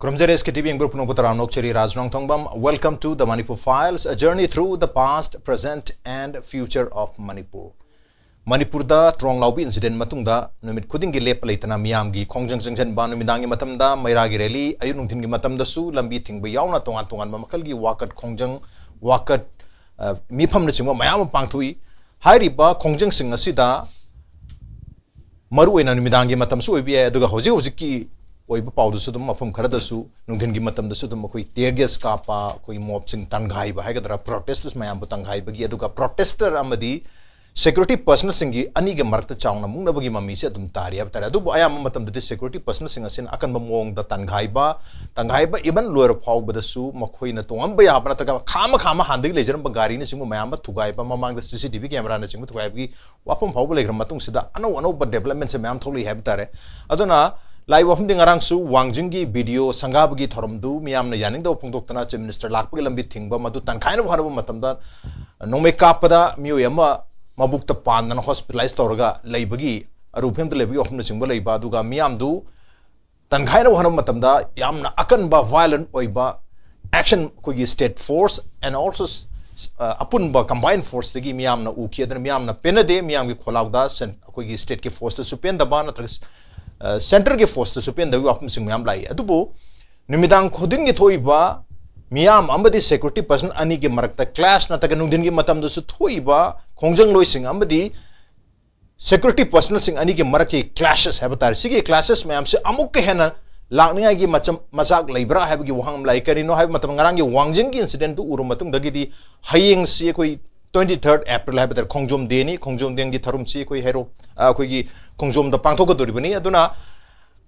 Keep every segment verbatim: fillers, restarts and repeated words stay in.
ꯈꯨꯔꯨꯝꯖꯔꯤ, S K T V ꯌꯦꯡꯕ ꯄꯨꯝꯅꯃꯛꯄꯨ ꯇꯔꯥꯝꯅ ꯑꯣꯛꯆꯔꯤ꯫ ꯔꯥꯖ ꯅꯣꯡꯊꯣꯡꯕꯝ, welcome to the Manipur Files, a journey through the past, present and future of Manipur. ꯃꯅꯤꯄꯨꯔꯗ ꯇ꯭ꯔꯣꯡ ꯂꯥꯎꯕꯤ incident ꯃꯇꯨꯡꯗ ꯅꯨꯃꯤꯠ ꯈꯨꯗꯤꯡꯒꯤ ꯂꯦꯞꯄ ꯂꯩꯇꯅ ꯃꯤꯌꯥꯝꯒꯤ ꯈꯣꯡꯖꯪ ꯆꯪꯁꯤꯟꯕ, ꯅꯨꯃꯤꯗꯥꯡꯒꯤ ꯃꯇꯝꯗ ꯃꯩꯔꯥꯒꯤ rally, ꯑꯌꯨꯛ ꯅꯨꯡꯊꯤꯟꯒꯤ ꯃꯇꯝꯗꯁꯨ ꯂꯝꯕꯤ ꯊꯤꯡꯕ ꯌꯥꯎꯅ ꯇꯣꯉꯥꯟ ꯇꯣꯉꯥꯟꯕ ꯃꯈꯜꯒꯤ ꯋꯥꯀꯠ ꯈꯣꯡꯖꯪ, ꯋꯥꯀꯠ, ꯑ, ꯃꯤꯐꯝꯅꯆꯤꯡꯕ ꯃꯌꯥꯝ ꯑꯃ ꯄꯥꯡꯊꯣꯛꯏ꯫ ꯍꯥꯏꯔꯤꯕ ꯈꯣꯡꯖꯪꯁꯤꯡ ꯑꯁꯤꯗ ꯃꯔꯨꯑꯣꯏꯅ ꯅꯨꯃꯤꯗꯥꯡꯒꯤ ꯃꯇꯝꯁꯨ ꯑꯣꯏꯕ ꯌꯥꯏ, ꯑꯗꯨꯒ ꯍꯧꯖꯤꯛ ꯍꯧꯖꯤꯛꯀꯤ ꯑꯣꯏꯕ ꯄꯥꯎꯗꯁꯨ ꯑꯗꯨꯝ ꯃꯐꯝ ꯈꯔꯗꯁꯨ ꯅꯨꯡꯊꯤꯟꯒꯤ ꯃꯇꯝꯗꯁꯨ ꯑꯗꯨꯝ ꯑꯩꯈꯣꯏ tear gas ꯀꯥꯞꯄ, ꯑꯩꯈꯣꯏ ꯃꯣꯞꯁꯤꯡ ꯇꯪꯈꯥꯏꯕ ꯍꯥꯏꯒꯗ꯭ꯔꯥ, protesters ꯃꯌꯥꯝꯕꯨ ꯇꯪꯈꯥꯏꯕꯒꯤ, ꯑꯗꯨꯒ protester ꯑꯃꯗꯤ security personnelꯁꯤꯡꯒꯤ ꯑꯅꯤꯒꯤ ꯃꯔꯛꯇ ꯆꯥꯎꯅ ꯃꯨꯛꯅꯕꯒꯤ ꯃꯃꯤꯁꯦ ꯑꯗꯨꯝ ꯇꯥꯔꯤ ꯍꯥꯏꯕ ꯇꯥꯔꯦ꯫ ꯑꯗꯨꯕꯨ ꯑꯌꯥꯝꯕ ꯃꯇꯝꯗꯗꯤ security personnelꯁꯤꯡ ꯑꯁꯤꯅ ꯑꯀꯟꯕ ꯃꯑꯣꯡꯗ ꯇꯪꯈꯥꯏꯕ, ꯇꯪꯈꯥꯏꯕ even ꯂꯣꯏꯔ ꯐꯥꯎꯕꯗꯁꯨ ꯃꯈꯣꯏꯅ ꯇꯣꯡꯉꯝꯕ ꯌꯥꯕ ꯅꯠꯇ꯭ꯔꯒ ꯈꯥꯝꯃ ꯈꯥꯝꯃ ꯍꯥꯟꯅꯗꯒꯤ ꯂꯩꯖꯔꯝꯕ ꯒꯥꯔꯤꯅꯆꯤꯡꯕ ꯃꯌꯥꯝ ꯑꯃ ꯊꯨꯒꯥꯏꯕ, ꯃꯃꯥꯡꯗ C C T V cameraꯅꯆꯤꯡꯕ ꯊꯨꯒꯥꯏꯕꯒꯤ ꯋꯥꯐꯝ ꯐꯥꯎꯕ ꯂꯩꯈ꯭ꯔ ꯃꯇꯨꯡꯁꯤꯗ ꯑꯅꯧ ꯑꯅꯧꯕ developmentꯁꯦ ꯃꯌꯥꯝ ꯊꯣꯛꯂꯛꯏ ꯍꯥꯏꯕ ꯇꯥꯔꯦ꯫ ꯑꯗꯨꯅ ꯂꯥꯛꯏꯕ ꯋꯥꯐꯝꯗꯤ ꯉꯔꯥꯡꯁꯨ ꯋꯥꯡꯖꯤꯡꯒꯤ B D O ꯁꯪꯒꯥꯕꯒꯤ ꯊꯧꯔꯝꯗꯨ ꯃꯤꯌꯥꯝꯅ ꯌꯥꯅꯤꯡꯗꯕ ꯐꯣꯡꯗꯣꯛꯇꯨꯅ Chief Minister ꯂꯥꯛꯄꯒꯤ ꯂꯝꯕꯤ ꯊꯤꯡꯕ, ꯃꯗꯨ ꯇꯪꯈꯥꯏꯅꯕ ꯍꯣꯠꯅꯕ ꯃꯇꯝꯗ ꯅꯣꯡꯃꯩ ꯀꯥꯞꯄꯗ ꯃꯤꯑꯣꯏ ꯑꯃ ꯃꯕꯨꯛꯇ ꯄꯥꯟꯗꯅ hospitalize ꯇꯧꯔꯒ ꯂꯩꯕꯒꯤ, ꯑꯔꯨꯕ ꯐꯤꯕꯝꯗ ꯂꯩꯕꯒꯤ ꯋꯥꯐꯝꯅꯆꯤꯡꯕ ꯂꯩꯕ, ꯑꯗꯨꯒ ꯃꯤꯌꯥꯝꯗꯨ ꯇꯪꯈꯥꯏꯅꯕ ꯍꯣꯠꯅꯕ ꯃꯇꯝꯗ ꯌꯥꯝꯅ ꯑꯀꯟꯕ violent ꯑꯣꯏꯕ action ꯑꯩꯈꯣꯏꯒꯤ state force and also, ꯑ, ꯑꯄꯨꯟꯕ combined forceꯇꯒꯤ ꯃꯤꯌꯥꯝꯅ ꯎꯈꯤ꯫ ꯑꯗꯨꯅ ꯃꯤꯌꯥꯝꯅ ꯄꯦꯟꯅꯗꯦ, ꯃꯤꯌꯥꯝꯒꯤ ꯈꯣꯜꯂꯥꯎꯗ ꯁꯦꯟ-, ꯑꯩꯈꯣꯏꯒꯤ stateꯀꯤ forceꯇꯁꯨ ꯄꯦꯟꯗꯕ ꯅꯠꯇ꯭ꯔꯒ, ꯑ, centreꯒꯤ forceꯇꯁꯨ ꯄꯦꯟꯗꯕꯒꯤ ꯋꯥꯐꯝꯁꯤꯡ ꯃꯌꯥꯝ ꯂꯥꯛꯏ꯫ ꯑꯗꯨꯕꯨ ꯅꯨꯃꯤꯗꯥꯡ ꯈꯨꯗꯤꯡꯒꯤ ꯊꯣꯛꯏꯕ ꯃꯤꯌꯥꯝ ꯑꯃꯗꯤ security personnel ꯑꯅꯤꯒꯤ ꯃꯔꯛꯇ clash ꯅꯠꯇ꯭ꯔꯒ ꯅꯨꯡꯊꯤꯟꯒꯤ ꯃꯇꯝꯗꯁꯨ ꯊꯣꯛꯏꯕ ꯈꯣꯡꯖꯪꯂꯣꯏꯁꯤꯡ ꯑꯃꯗꯤ security personnelꯁꯤꯡ ꯑꯅꯤꯒꯤ ꯃꯔꯛꯀꯤ clashes ꯍꯥꯏꯕ ꯇꯥꯔꯦ, ꯁꯤꯒꯤ clashes ꯃꯌꯥꯝꯁꯦ ꯑꯃꯨꯛꯀ ꯍꯦꯟꯅ ꯂꯥꯛꯅꯤꯡꯉꯥꯏꯒꯤ ꯃꯆꯝ-, ꯃꯆꯥꯛ ꯂꯩꯕ꯭ꯔꯥ ꯍꯥꯏꯕꯒꯤ ꯋꯥꯍꯪ ꯑꯃ ꯂꯥꯛꯏ꯫ ꯀꯔꯤꯅꯣ ꯍꯥꯏꯕ ꯃꯇꯝꯗ ꯉꯔꯥꯡꯒꯤ ꯋꯥꯡꯖꯤꯡꯒꯤ incidentꯗꯨ ꯎꯔꯕ ꯃꯇꯨꯡꯗꯒꯤꯗꯤ ꯍꯌꯦꯡꯁꯤ ꯑꯩꯈꯣꯏ twenty third April ꯍꯥꯏꯕ ꯇꯥꯔꯦ, ꯈꯣꯡꯖꯣꯝ dayꯅꯤ꯫ ꯈꯣꯡꯖꯣꯝ dayꯒꯤ ꯊꯧꯔꯝꯁꯤ ꯑꯩꯈꯣꯏ ꯍꯩꯔꯣꯛ, ꯑ, ꯑꯩꯈꯣꯏꯒꯤ ꯈꯣꯡꯖꯣꯝꯗ ꯄꯥꯡꯊꯣꯛꯀꯗꯧꯔꯤꯕꯅꯤ꯫ ꯑꯗꯨꯅ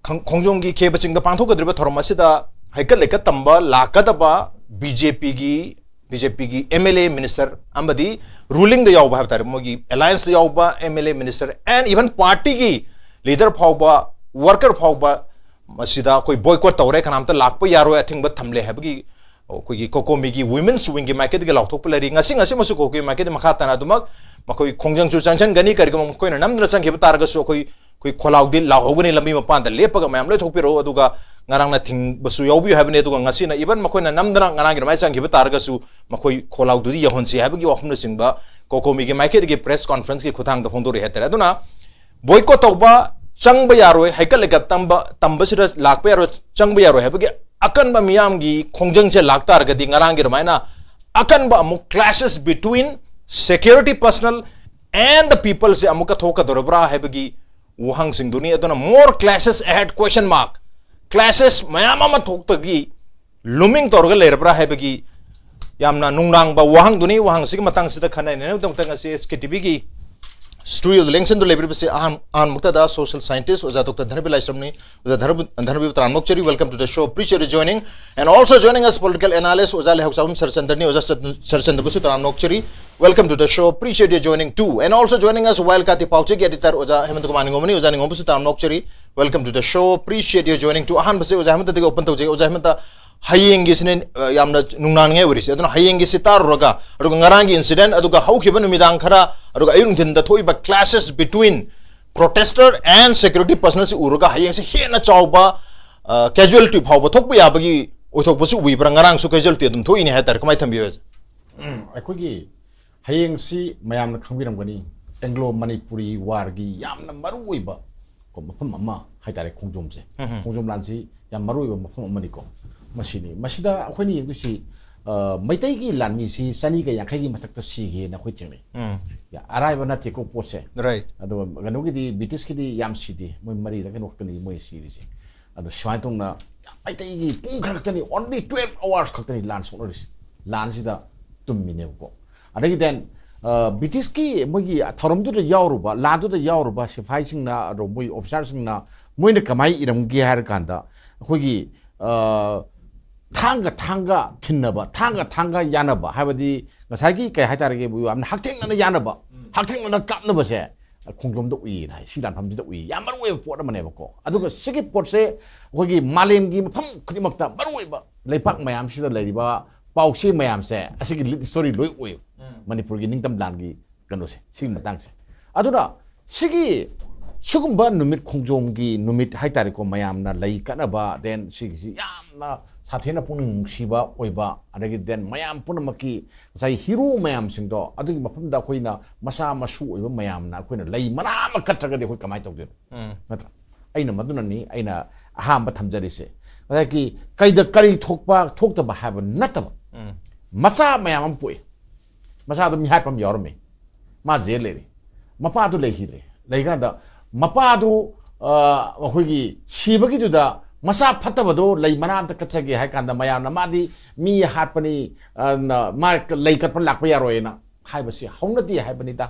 ꯈꯪ-, ꯈꯣꯡꯖꯣꯝꯒꯤ ꯈꯦꯕ ꯆꯤꯡꯗ ꯄꯥꯡꯊꯣꯛꯀꯗꯧꯔꯤꯕ ꯊꯧꯔꯝ ꯑꯁꯤꯗ ꯍꯩꯀꯠ ꯂꯩꯀꯠ ꯇꯝꯕ ꯂꯥꯛꯀꯗꯕ BJPꯒꯤ, BJPꯒꯤ MLA minister ꯑꯃꯗꯤ rulingꯗ ꯌꯥꯎꯕ ꯍꯥꯏꯕ ꯇꯥꯔꯦ, ꯃꯣꯏꯒꯤ allianceꯇ ꯌꯥꯎꯕ MLA minister and even partyꯒꯤ leader ꯐꯥꯎꯕ, worker ꯐꯥꯎꯕ ꯃꯁꯤꯗ ꯑꯩꯈꯣꯏ boycott ꯇꯧꯔꯦ, ꯀꯅꯥꯝꯇ ꯂꯥꯛꯄ ꯌꯥꯔꯣꯏ, ꯑꯊꯤꯡꯕ ꯊꯝꯂꯦ ꯍꯥꯏꯕꯒꯤ ꯑꯩꯈꯣꯏꯒꯤ COCOMIꯒꯤ women's wingꯒꯤ ꯃꯥꯏꯀꯩꯗꯒꯤ ꯂꯥꯎꯊꯣꯛꯄ ꯂꯩꯔꯤ꯫ ꯉꯁꯤ, ꯉꯁꯤꯃꯛꯁꯨ COCOMI ꯃꯥꯏꯀꯩꯗ ꯃꯈꯥ ꯇꯥꯅ ꯑꯗꯨꯃꯛ ꯃꯈꯣꯏ ꯈꯣꯡꯖꯪꯁꯨ ꯆꯪꯁꯤꯟꯒꯅꯤ꯫ ꯀꯔꯤꯒꯨꯝꯕ ꯃꯈꯣꯏꯅ ꯅꯝꯗꯨꯅ ꯆꯪꯈꯤꯕ ꯇꯥꯔꯒꯁꯨ ꯑꯩꯈꯣꯏ ꯑꯩꯈꯣꯏ ꯈꯣꯜꯂꯥꯎꯗꯤ ꯂꯥꯎꯍꯧꯒꯅꯤ, ꯂꯝꯕꯤ ꯃꯄꯥꯟꯗ ꯂꯦꯞꯄꯒ ꯃꯌꯥꯝ ꯂꯣꯏ ꯊꯣꯛꯄꯤꯔꯛꯎ, ꯑꯗꯨꯒ ꯉꯔꯥꯡꯅ ꯊꯤꯡꯕꯁꯨ ꯌꯥꯎꯕꯤꯌꯨ ꯍꯥꯏꯕꯅꯤ꯫ ꯑꯗꯨꯒ ꯉꯁꯤꯅ even ꯃꯈꯣꯏꯅ ꯅꯝꯗꯅ ꯉꯔꯥꯡꯒꯤ ꯑꯗꯨꯃꯥꯏꯅ ꯆꯪꯈꯤꯕ ꯇꯥꯔꯒꯁꯨ ꯃꯈꯣꯏ ꯈꯣꯜꯂꯥꯎꯗꯨꯗꯤ ꯌꯧꯍꯟꯁꯤ ꯍꯥꯏꯕꯒꯤ ꯋꯥꯐꯝꯅꯆꯤꯡꯕ ꯀꯣꯀꯣꯃꯤꯒꯤ ꯃꯥꯏꯀꯩꯗꯒꯤ press conference ꯀꯤ ꯈꯨꯠꯊꯥꯡꯗ ꯐꯣꯡꯗꯣꯔꯛꯑꯦ ꯍꯥꯏꯇꯥꯔꯦ꯫ ꯑꯗꯨꯅ boycott ꯇꯧꯕ, ꯆꯪꯕ ꯌꯥꯔꯣꯏ, ꯍꯩꯀꯠ ꯂꯩꯀꯠ ꯇꯝꯕ, ꯇꯝꯕꯁꯤꯗ ꯂꯥꯛꯄ ꯌꯥꯔꯣꯏ, ꯆꯪꯕ ꯌꯥꯔꯣꯏ ꯍꯥꯏꯕꯒꯤ ꯑꯀꯟꯕ ꯃꯤꯌꯥꯝꯒꯤ ꯈꯣꯡꯖꯪꯁꯦ ꯂꯥꯛꯇꯥꯔꯒꯗꯤ ꯉꯔꯥꯡꯒꯤ ꯑꯗꯨꯃꯥꯏꯅ ꯑꯀꯟꯕ ꯑꯃꯨꯛ clashes between security personnel and the people ꯁꯦ ꯑꯃꯨꯛꯀ ꯊꯣꯛꯀꯗꯧꯔꯕ꯭ꯔꯥ ꯍꯥꯏꯕꯒꯤ ꯋꯥꯍꯪꯁꯤꯡꯗꯨꯅꯤ꯫ ꯑꯗꯨꯅ more clashes ahead question mark, clashes ꯃꯌꯥꯝ ꯑꯃ ꯊꯣꯛꯇꯒꯤ looming ꯇꯧꯔꯒ ꯂꯩꯔꯕ꯭ꯔꯥ ꯍꯥꯏꯕꯒꯤ ꯌꯥꯝꯅ ꯅꯨꯡꯅꯥꯡꯕ ꯋꯥꯍꯪꯗꯨꯅꯤ꯫ ꯋꯥꯍꯪꯁꯤꯒꯤ ꯃꯇꯥꯡꯁꯤꯗ ꯈꯟꯅ ꯅꯩꯅꯕꯒꯤꯗꯃꯛꯇ ꯉꯁꯤ ꯑꯦꯁ ꯀꯦ ꯇꯤ ꯚꯤꯒꯤ ꯁ꯭ꯇꯨꯗꯤꯑꯣꯗ ꯂꯦꯡꯁꯤꯟꯗꯨꯅ ꯂꯩꯕꯤꯔꯤꯕꯁꯤ ꯑꯍꯥꯟ ꯑꯍꯥꯟꯃꯛꯇꯗ social scientist ꯑꯣꯖꯥ ꯗꯣꯛꯇꯔ ꯙꯅꯕꯤꯔ ꯂꯥꯏꯁ꯭ꯔꯝꯅꯤ꯫ ꯑꯣꯖꯥ ꯙꯅꯕꯤꯔ ꯇꯔꯥꯝꯅ ꯑꯣꯛꯆꯔꯤ, welcome to the show, appreciate your joining. And also joining us political analyst ꯑꯣꯖꯥ ꯂꯩꯍꯧꯆꯥꯕꯝ ꯁꯔꯆꯟꯗ꯭ꯔꯅꯤ꯫ ꯑꯣꯖꯥ ꯁꯔꯆꯟꯗ꯭ꯔꯕꯨꯁꯨ ꯇꯔꯥꯝꯅ ꯑꯣꯛꯆꯔꯤ, welcome to the show, appreciate your joining too. And also joining us Wildcard ꯄꯥꯎꯆꯦꯒꯤ editor ꯑꯣꯖꯥ ꯍꯦꯃꯟꯇ ꯀꯨꯃꯥꯔ ꯅꯤꯉꯣꯝꯕꯅꯤ꯫ ꯑꯣꯖꯥ ꯅꯤꯉꯣꯝꯕꯁꯨ ꯇꯔꯥꯝꯅ ꯑꯣꯛꯆꯔꯤ, welcome to the show, appreciate your joining too. ꯑꯍꯥꯟꯕꯁꯦ ꯑꯣꯖꯥ ꯍꯦꯃꯟꯇꯗꯒꯤ open ꯇꯧꯖꯒꯦ꯫ ꯑꯣꯖꯥ ꯍꯦꯃꯟꯇ, ꯍꯌꯦꯡꯒꯤꯁꯤꯅꯦ, ꯑ, ꯌꯥꯝꯅ ꯅꯨꯡꯅꯥꯡꯅꯤꯡꯉꯥꯏ ꯑꯣꯏꯔꯤꯁꯦ꯫ ꯑꯗꯨꯅ ꯍꯌꯦꯡꯒꯤꯁꯤ ꯇꯥꯔꯨꯔꯒ, ꯑꯗꯨꯒ ꯉꯔꯥꯡꯒꯤ incident, ꯑꯗꯨꯒ ꯍꯧꯈꯤꯕ ꯅꯨꯃꯤꯗꯥꯡ ꯈꯔ, ꯑꯗꯨꯒ ꯑꯌꯨꯛ ꯅꯨꯡꯊꯤꯟꯗ ꯊꯣꯛꯏꯕ clashes between protester and security personnel ꯁꯤ ꯎꯔꯒ ꯍꯌꯦꯡꯁꯤ ꯍꯦꯟꯅ ꯆꯥꯎꯕ, ꯑ, casualty ꯐꯥꯎꯕ ꯊꯣꯛꯄ ꯌꯥꯕꯒꯤ ꯑꯣꯏꯊꯣꯛꯄꯁꯨ ꯎꯕꯤꯕ꯭ꯔꯥ? ꯉꯔꯥꯡꯁꯨ casualty ꯑꯗꯨꯝ ꯊꯣꯛꯏꯅꯦ ꯍꯥꯏꯇꯥꯔꯦ꯫ ꯀꯃꯥꯏꯅ ꯊꯝꯕꯤꯕ? ꯑꯩꯈꯣꯏꯒꯤ ꯍꯌꯦꯡꯁꯤ ꯃꯌꯥꯝꯅ ꯈꯪꯕꯤꯔꯝꯒꯅꯤ, Anglo Manipuri war ꯒꯤ ꯌꯥꯝꯅ ꯃꯔꯨ ꯑꯣꯏꯕ ꯀꯣ ꯃꯐꯝ ꯑꯃ ꯍꯥꯏꯇꯥꯔꯦ, ꯈꯣꯡꯖꯣꯝꯁꯦ꯫ ꯎꯝ ꯍꯝ꯫ ꯈꯣꯡꯖꯣꯝ ꯂꯥꯟꯁꯤ ꯌꯥꯝ ꯃꯔꯨ ꯑꯣꯏꯕ ꯃꯐꯝ ꯑꯃꯅꯤꯀꯣ꯫ ꯃꯁꯤꯅꯤ, ꯃꯁꯤꯗ ꯑꯩꯈꯣꯏꯅ ꯌꯦꯡꯗꯣꯏꯁꯤ, ꯑ, ꯃꯩꯇꯩꯒꯤ ꯂꯥꯟꯃꯤꯁꯤ ꯆꯅꯤꯒ ꯌꯥꯡꯈꯩꯒꯤ ꯃꯊꯛꯇ ꯁꯤꯒꯦꯅ ꯑꯩꯈꯣꯏ ꯊꯦꯡꯅꯩ꯫ ꯎꯝ꯫ ꯌꯥ-, ꯑꯔꯥꯏꯕ ꯅꯠꯇꯦꯀꯣ ꯄꯣꯠꯁꯦ꯫ Right꯫ ꯑꯗꯨꯒ ꯀꯩꯅꯣꯒꯤꯗꯤ, British ꯀꯤꯗꯤ ꯌꯥꯝ ꯁꯤꯗꯦ, ꯃꯣꯏ ꯃꯔꯤꯔ ꯀꯩꯅꯣ ꯈꯛꯇꯅꯤ ꯃꯣꯏ ꯁꯤꯔꯤꯁꯦ꯫ ꯑꯗꯣ ꯁꯨꯃꯥꯏꯅ ꯇꯧꯅ ꯃꯩꯇꯩꯒꯤ ꯄꯨꯡ ꯈꯔ ꯈꯛꯇꯅꯤ, only twelve hours ꯈꯛꯇꯅꯤ ꯂꯥꯟ ꯁꯣꯛꯅꯔꯤꯁꯦ꯫ ꯂꯥꯟꯁꯤꯗ ꯇꯨꯝꯃꯤꯅꯦꯕꯀꯣ꯫ ꯑꯗꯒꯤ then, ꯑ, British ꯀꯤ ꯃꯣꯏꯒꯤ ꯊꯧꯔꯝꯗꯨꯗ ꯌꯥꯎꯔꯨꯕ, ꯂꯥꯟꯗꯨꯗ ꯌꯥꯎꯔꯨꯕ ꯁꯤꯐꯥꯏꯁꯤꯡꯅ, ꯑꯗꯣ ꯃꯣꯏ officer ꯁꯤꯡꯅ, ꯃꯣꯏꯅ ꯀꯃꯥꯏꯅ ꯏꯔꯝꯒꯦ ꯍꯥꯏꯔ ꯀꯥꯟꯗ, ꯑꯩꯈꯣꯏꯒꯤ, ꯑ, ꯊꯥꯡꯒ ꯊꯥꯡꯒ ꯊꯤꯟꯅꯕ, ꯊꯥꯡꯒ ꯊꯥꯡꯒ ꯌꯥꯟꯅꯕ, ꯍꯥꯏꯕꯗꯤ ꯉꯁꯥꯏꯒꯤ ꯀꯩ ꯍꯥꯏꯇꯥꯔꯒꯦ, ꯌꯥꯝꯅ ꯍꯛꯊꯦꯡꯅꯅ ꯌꯥꯟꯅꯕ, ꯎꯝ꯫ ꯍꯛꯊꯦꯡꯅꯅ ꯀꯥꯞꯅꯕꯁꯦ ꯈꯣꯡꯖꯣꯝꯗ ꯎꯏꯌꯦꯅ ꯍꯥꯏ, ꯁꯤ ꯂꯥꯟꯐꯝꯁꯤꯗ ꯎꯏ꯫ ꯌꯥꯝ ꯃꯔꯨ ꯑꯣꯏꯕ ꯄꯣꯠ ꯑꯃꯅꯦꯕꯀꯣ꯫ ꯑꯗꯨꯒ ꯁꯤꯒꯤ ꯄꯣꯠꯁꯦ ꯑꯩꯈꯣꯏꯒꯤ ꯃꯥꯂꯦꯝꯒꯤ ꯃꯐꯝ ꯈꯨꯗꯤꯡꯃꯛꯇ ꯃꯔꯨ ꯑꯣꯏꯕ ꯂꯩꯄꯥꯛ ꯃꯌꯥꯝꯁꯤꯗ ꯂꯩꯔꯤꯕ ꯄꯥꯎꯆꯦ ꯃꯌꯥꯝꯁꯦ ꯑꯁꯤꯒꯤ lead story ꯂꯣꯏ ꯑꯣꯏ꯫ ꯎꯝ꯫ ꯃꯅꯤꯄꯨꯔꯒꯤ ꯅꯤꯡꯇꯝ ꯂꯥꯟꯒꯤ ꯀꯩꯅꯣꯁꯦ, ꯁꯤꯒꯤ ꯃꯇꯥꯡꯁꯦ꯫ ꯑꯗꯨꯅ ꯁꯤꯒꯤ ꯁꯤꯒꯨꯝꯕ ꯅꯨꯃꯤꯠ ꯈꯣꯡꯖꯣꯝꯒꯤ ꯅꯨꯃꯤꯠ ꯍꯥꯏꯇꯥꯔꯦꯀꯣ, ꯃꯌꯥꯝꯅ ꯂꯩ ꯀꯠꯅꯕ, then ꯁꯤꯒꯤꯁꯤ ꯌꯥꯝꯅ ꯁꯥꯊꯤꯅ ꯄꯨꯛꯅꯤꯡ ꯅꯨꯡꯁꯤꯕ ꯑꯣꯏꯕ, ꯑꯗꯒꯤ then ꯃꯌꯥꯝ ꯄꯨꯝꯅꯃꯛꯀꯤ ꯉꯁꯥꯏ ꯍꯤꯔꯣ ꯃꯌꯥꯝꯁꯤꯡꯗꯣ ꯑꯗꯨꯒꯤ ꯃꯐꯝꯗ ꯑꯩꯈꯣꯏꯅ ꯃꯆꯥ ꯃꯁꯨ ꯑꯣꯏꯕ ꯃꯌꯥꯝꯅ ꯑꯩꯈꯣꯏꯅ ꯂꯩ ꯃꯅꯥ ꯑꯃ ꯀꯠꯇ꯭ꯔꯒꯗꯤ ꯑꯩꯈꯣꯏ ꯀꯃꯥꯏꯅ ꯇꯧꯗꯣꯏꯅꯣ? ꯎꯝ꯫ ꯅꯠꯇ꯭ꯔꯥ? ꯑꯩꯅ ꯃꯗꯨꯅꯅꯤ ꯑꯩꯅ ꯑꯍꯥꯟꯕ ꯊꯝꯖꯔꯤꯁꯦ꯫ ꯉꯁꯥꯏꯒꯤ ꯀꯩꯗ ꯀꯔꯤ ꯊꯣꯛꯄ ꯊꯣꯛꯇꯕ ꯍꯥꯏꯕ ꯅꯠꯇꯕ, ꯎꯝ꯫ ꯃꯆꯥ ꯃꯌꯥꯝ ꯑꯃ ꯄꯣꯛꯏ꯫ ꯃꯆꯥꯗꯣ ꯃꯤꯍꯥꯠꯄ ꯑꯃ ꯌꯥꯎꯔꯝꯃꯤ, ꯃꯥ ꯖꯦꯜ ꯂꯩꯔꯤ꯫ ꯃꯄꯥꯗꯨ ꯂꯩꯈꯤꯗ꯭ꯔꯦ꯫ ꯂꯩꯀꯥꯟꯗ ꯃꯄꯥꯗꯨ, ꯑ, ꯑꯩꯈꯣꯏꯒꯤ ꯁꯤꯕꯒꯤꯗꯨꯗ ꯃꯆꯥ ꯐꯠꯇꯕꯗꯣ ꯂꯩ ꯃꯅꯥ ꯑꯝꯇ ꯀꯠꯆꯒꯦ ꯍꯥꯏ ꯀꯥꯟꯗ ꯃꯌꯥꯝꯅ ꯃꯥꯗꯤ ꯃꯤ ꯍꯥꯠꯄꯅꯤ, ꯑ, ꯅ-, ꯃꯥ ꯂꯩ ꯀꯠꯄ ꯂꯥꯛꯄ ꯌꯥꯔꯣꯏꯅ ꯍꯥꯏꯕꯁꯤ ꯍꯧꯅꯗꯦ ꯍꯥꯏꯕꯅꯤꯗ꯫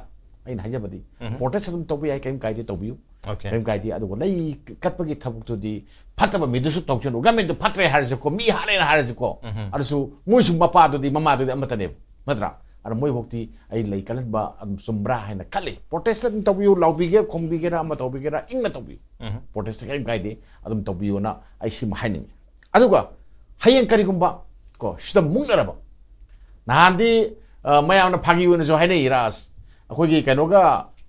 ꯑꯩꯅ ꯍꯥꯏꯖꯕꯗꯤ, ꯎꯝ꯫ ꯄ꯭ꯔꯣꯇꯦꯁ ꯑꯗꯨꯝ ꯇꯧꯕ ꯌꯥꯏ, ꯀꯔꯤꯝ ꯀꯥꯏꯗꯦ, ꯇꯧꯕꯤꯌꯨ꯫ ꯑꯣꯀꯦ꯫ ꯀꯔꯤꯝ ꯀꯥꯏꯗꯦ꯫ ꯑꯗꯨꯒ ꯂꯩ ꯀꯠꯄꯒꯤ ꯊꯕꯛꯇꯨꯗꯤ ꯐꯠꯇꯕ ꯃꯤꯗꯨꯁꯨ ꯇꯧꯁꯅꯨ꯫ ꯒꯃꯦꯟꯗꯨ ꯐꯠꯇ꯭ꯔꯦ ꯍꯥꯏꯔꯁꯨꯀꯣ, ꯃꯤ ꯍꯥꯠꯂꯦꯅ ꯍꯥꯏꯔꯁꯨꯀꯣ, ꯎꯝ꯫ ꯑꯗꯨꯁꯨ ꯃꯣꯏꯁꯨ ꯃꯄꯥꯗꯨꯗꯤ, ꯃꯃꯥꯗꯨꯗꯤ ꯑꯃꯠꯇꯅꯦꯕ, ꯅꯠꯇ꯭ꯔꯥ? ꯑꯗꯨꯅ ꯃꯣꯏꯐꯧꯇꯤ ꯑꯩ ꯂꯩ ꯀꯠꯍꯟꯕ ꯑꯗꯨꯝ ꯆꯨꯝꯕ꯭ꯔꯥ ꯍꯥꯏꯅ ꯈꯜꯂꯤ꯫ ꯄ꯭ꯔꯣꯇꯦꯁ ꯑꯗꯨꯝ ꯇꯧꯕꯤꯌꯨ, ꯂꯥꯎꯕꯤꯒꯦ, ꯈꯣꯡꯕꯤꯒꯦꯔꯥ, ꯑꯃ ꯇꯧꯕꯤꯒꯦꯔꯥ, ꯏꯪꯅ ꯇꯧꯕꯤꯌꯨ꯫ ꯎꯝ꯫ ꯄ꯭ꯔꯣꯇꯦꯁꯇ ꯀꯔꯤꯝ ꯀꯥꯏꯗꯦ, ꯑꯗꯨꯝ ꯇꯧꯕꯤꯌꯨꯅ ꯑꯩ ꯁꯤꯃ ꯍꯥꯏꯅꯤꯡꯉꯤ꯫ ꯑꯗꯨꯒ ꯍꯌꯦꯡ ꯀꯔꯤꯒꯨꯝꯕ ꯀꯣ ꯁꯤꯗ ꯃꯨꯛꯅꯔꯕ, ꯅꯍꯥꯟꯗꯤ, ꯑ, ꯃꯌꯥꯝꯅ ꯐꯥꯒꯤ ꯑꯣꯏꯅꯁꯨ ꯍꯥꯏꯅꯩ, ꯔꯥꯖ, ꯑꯩꯈꯣꯏꯒꯤ ꯀꯩꯅꯣꯒ,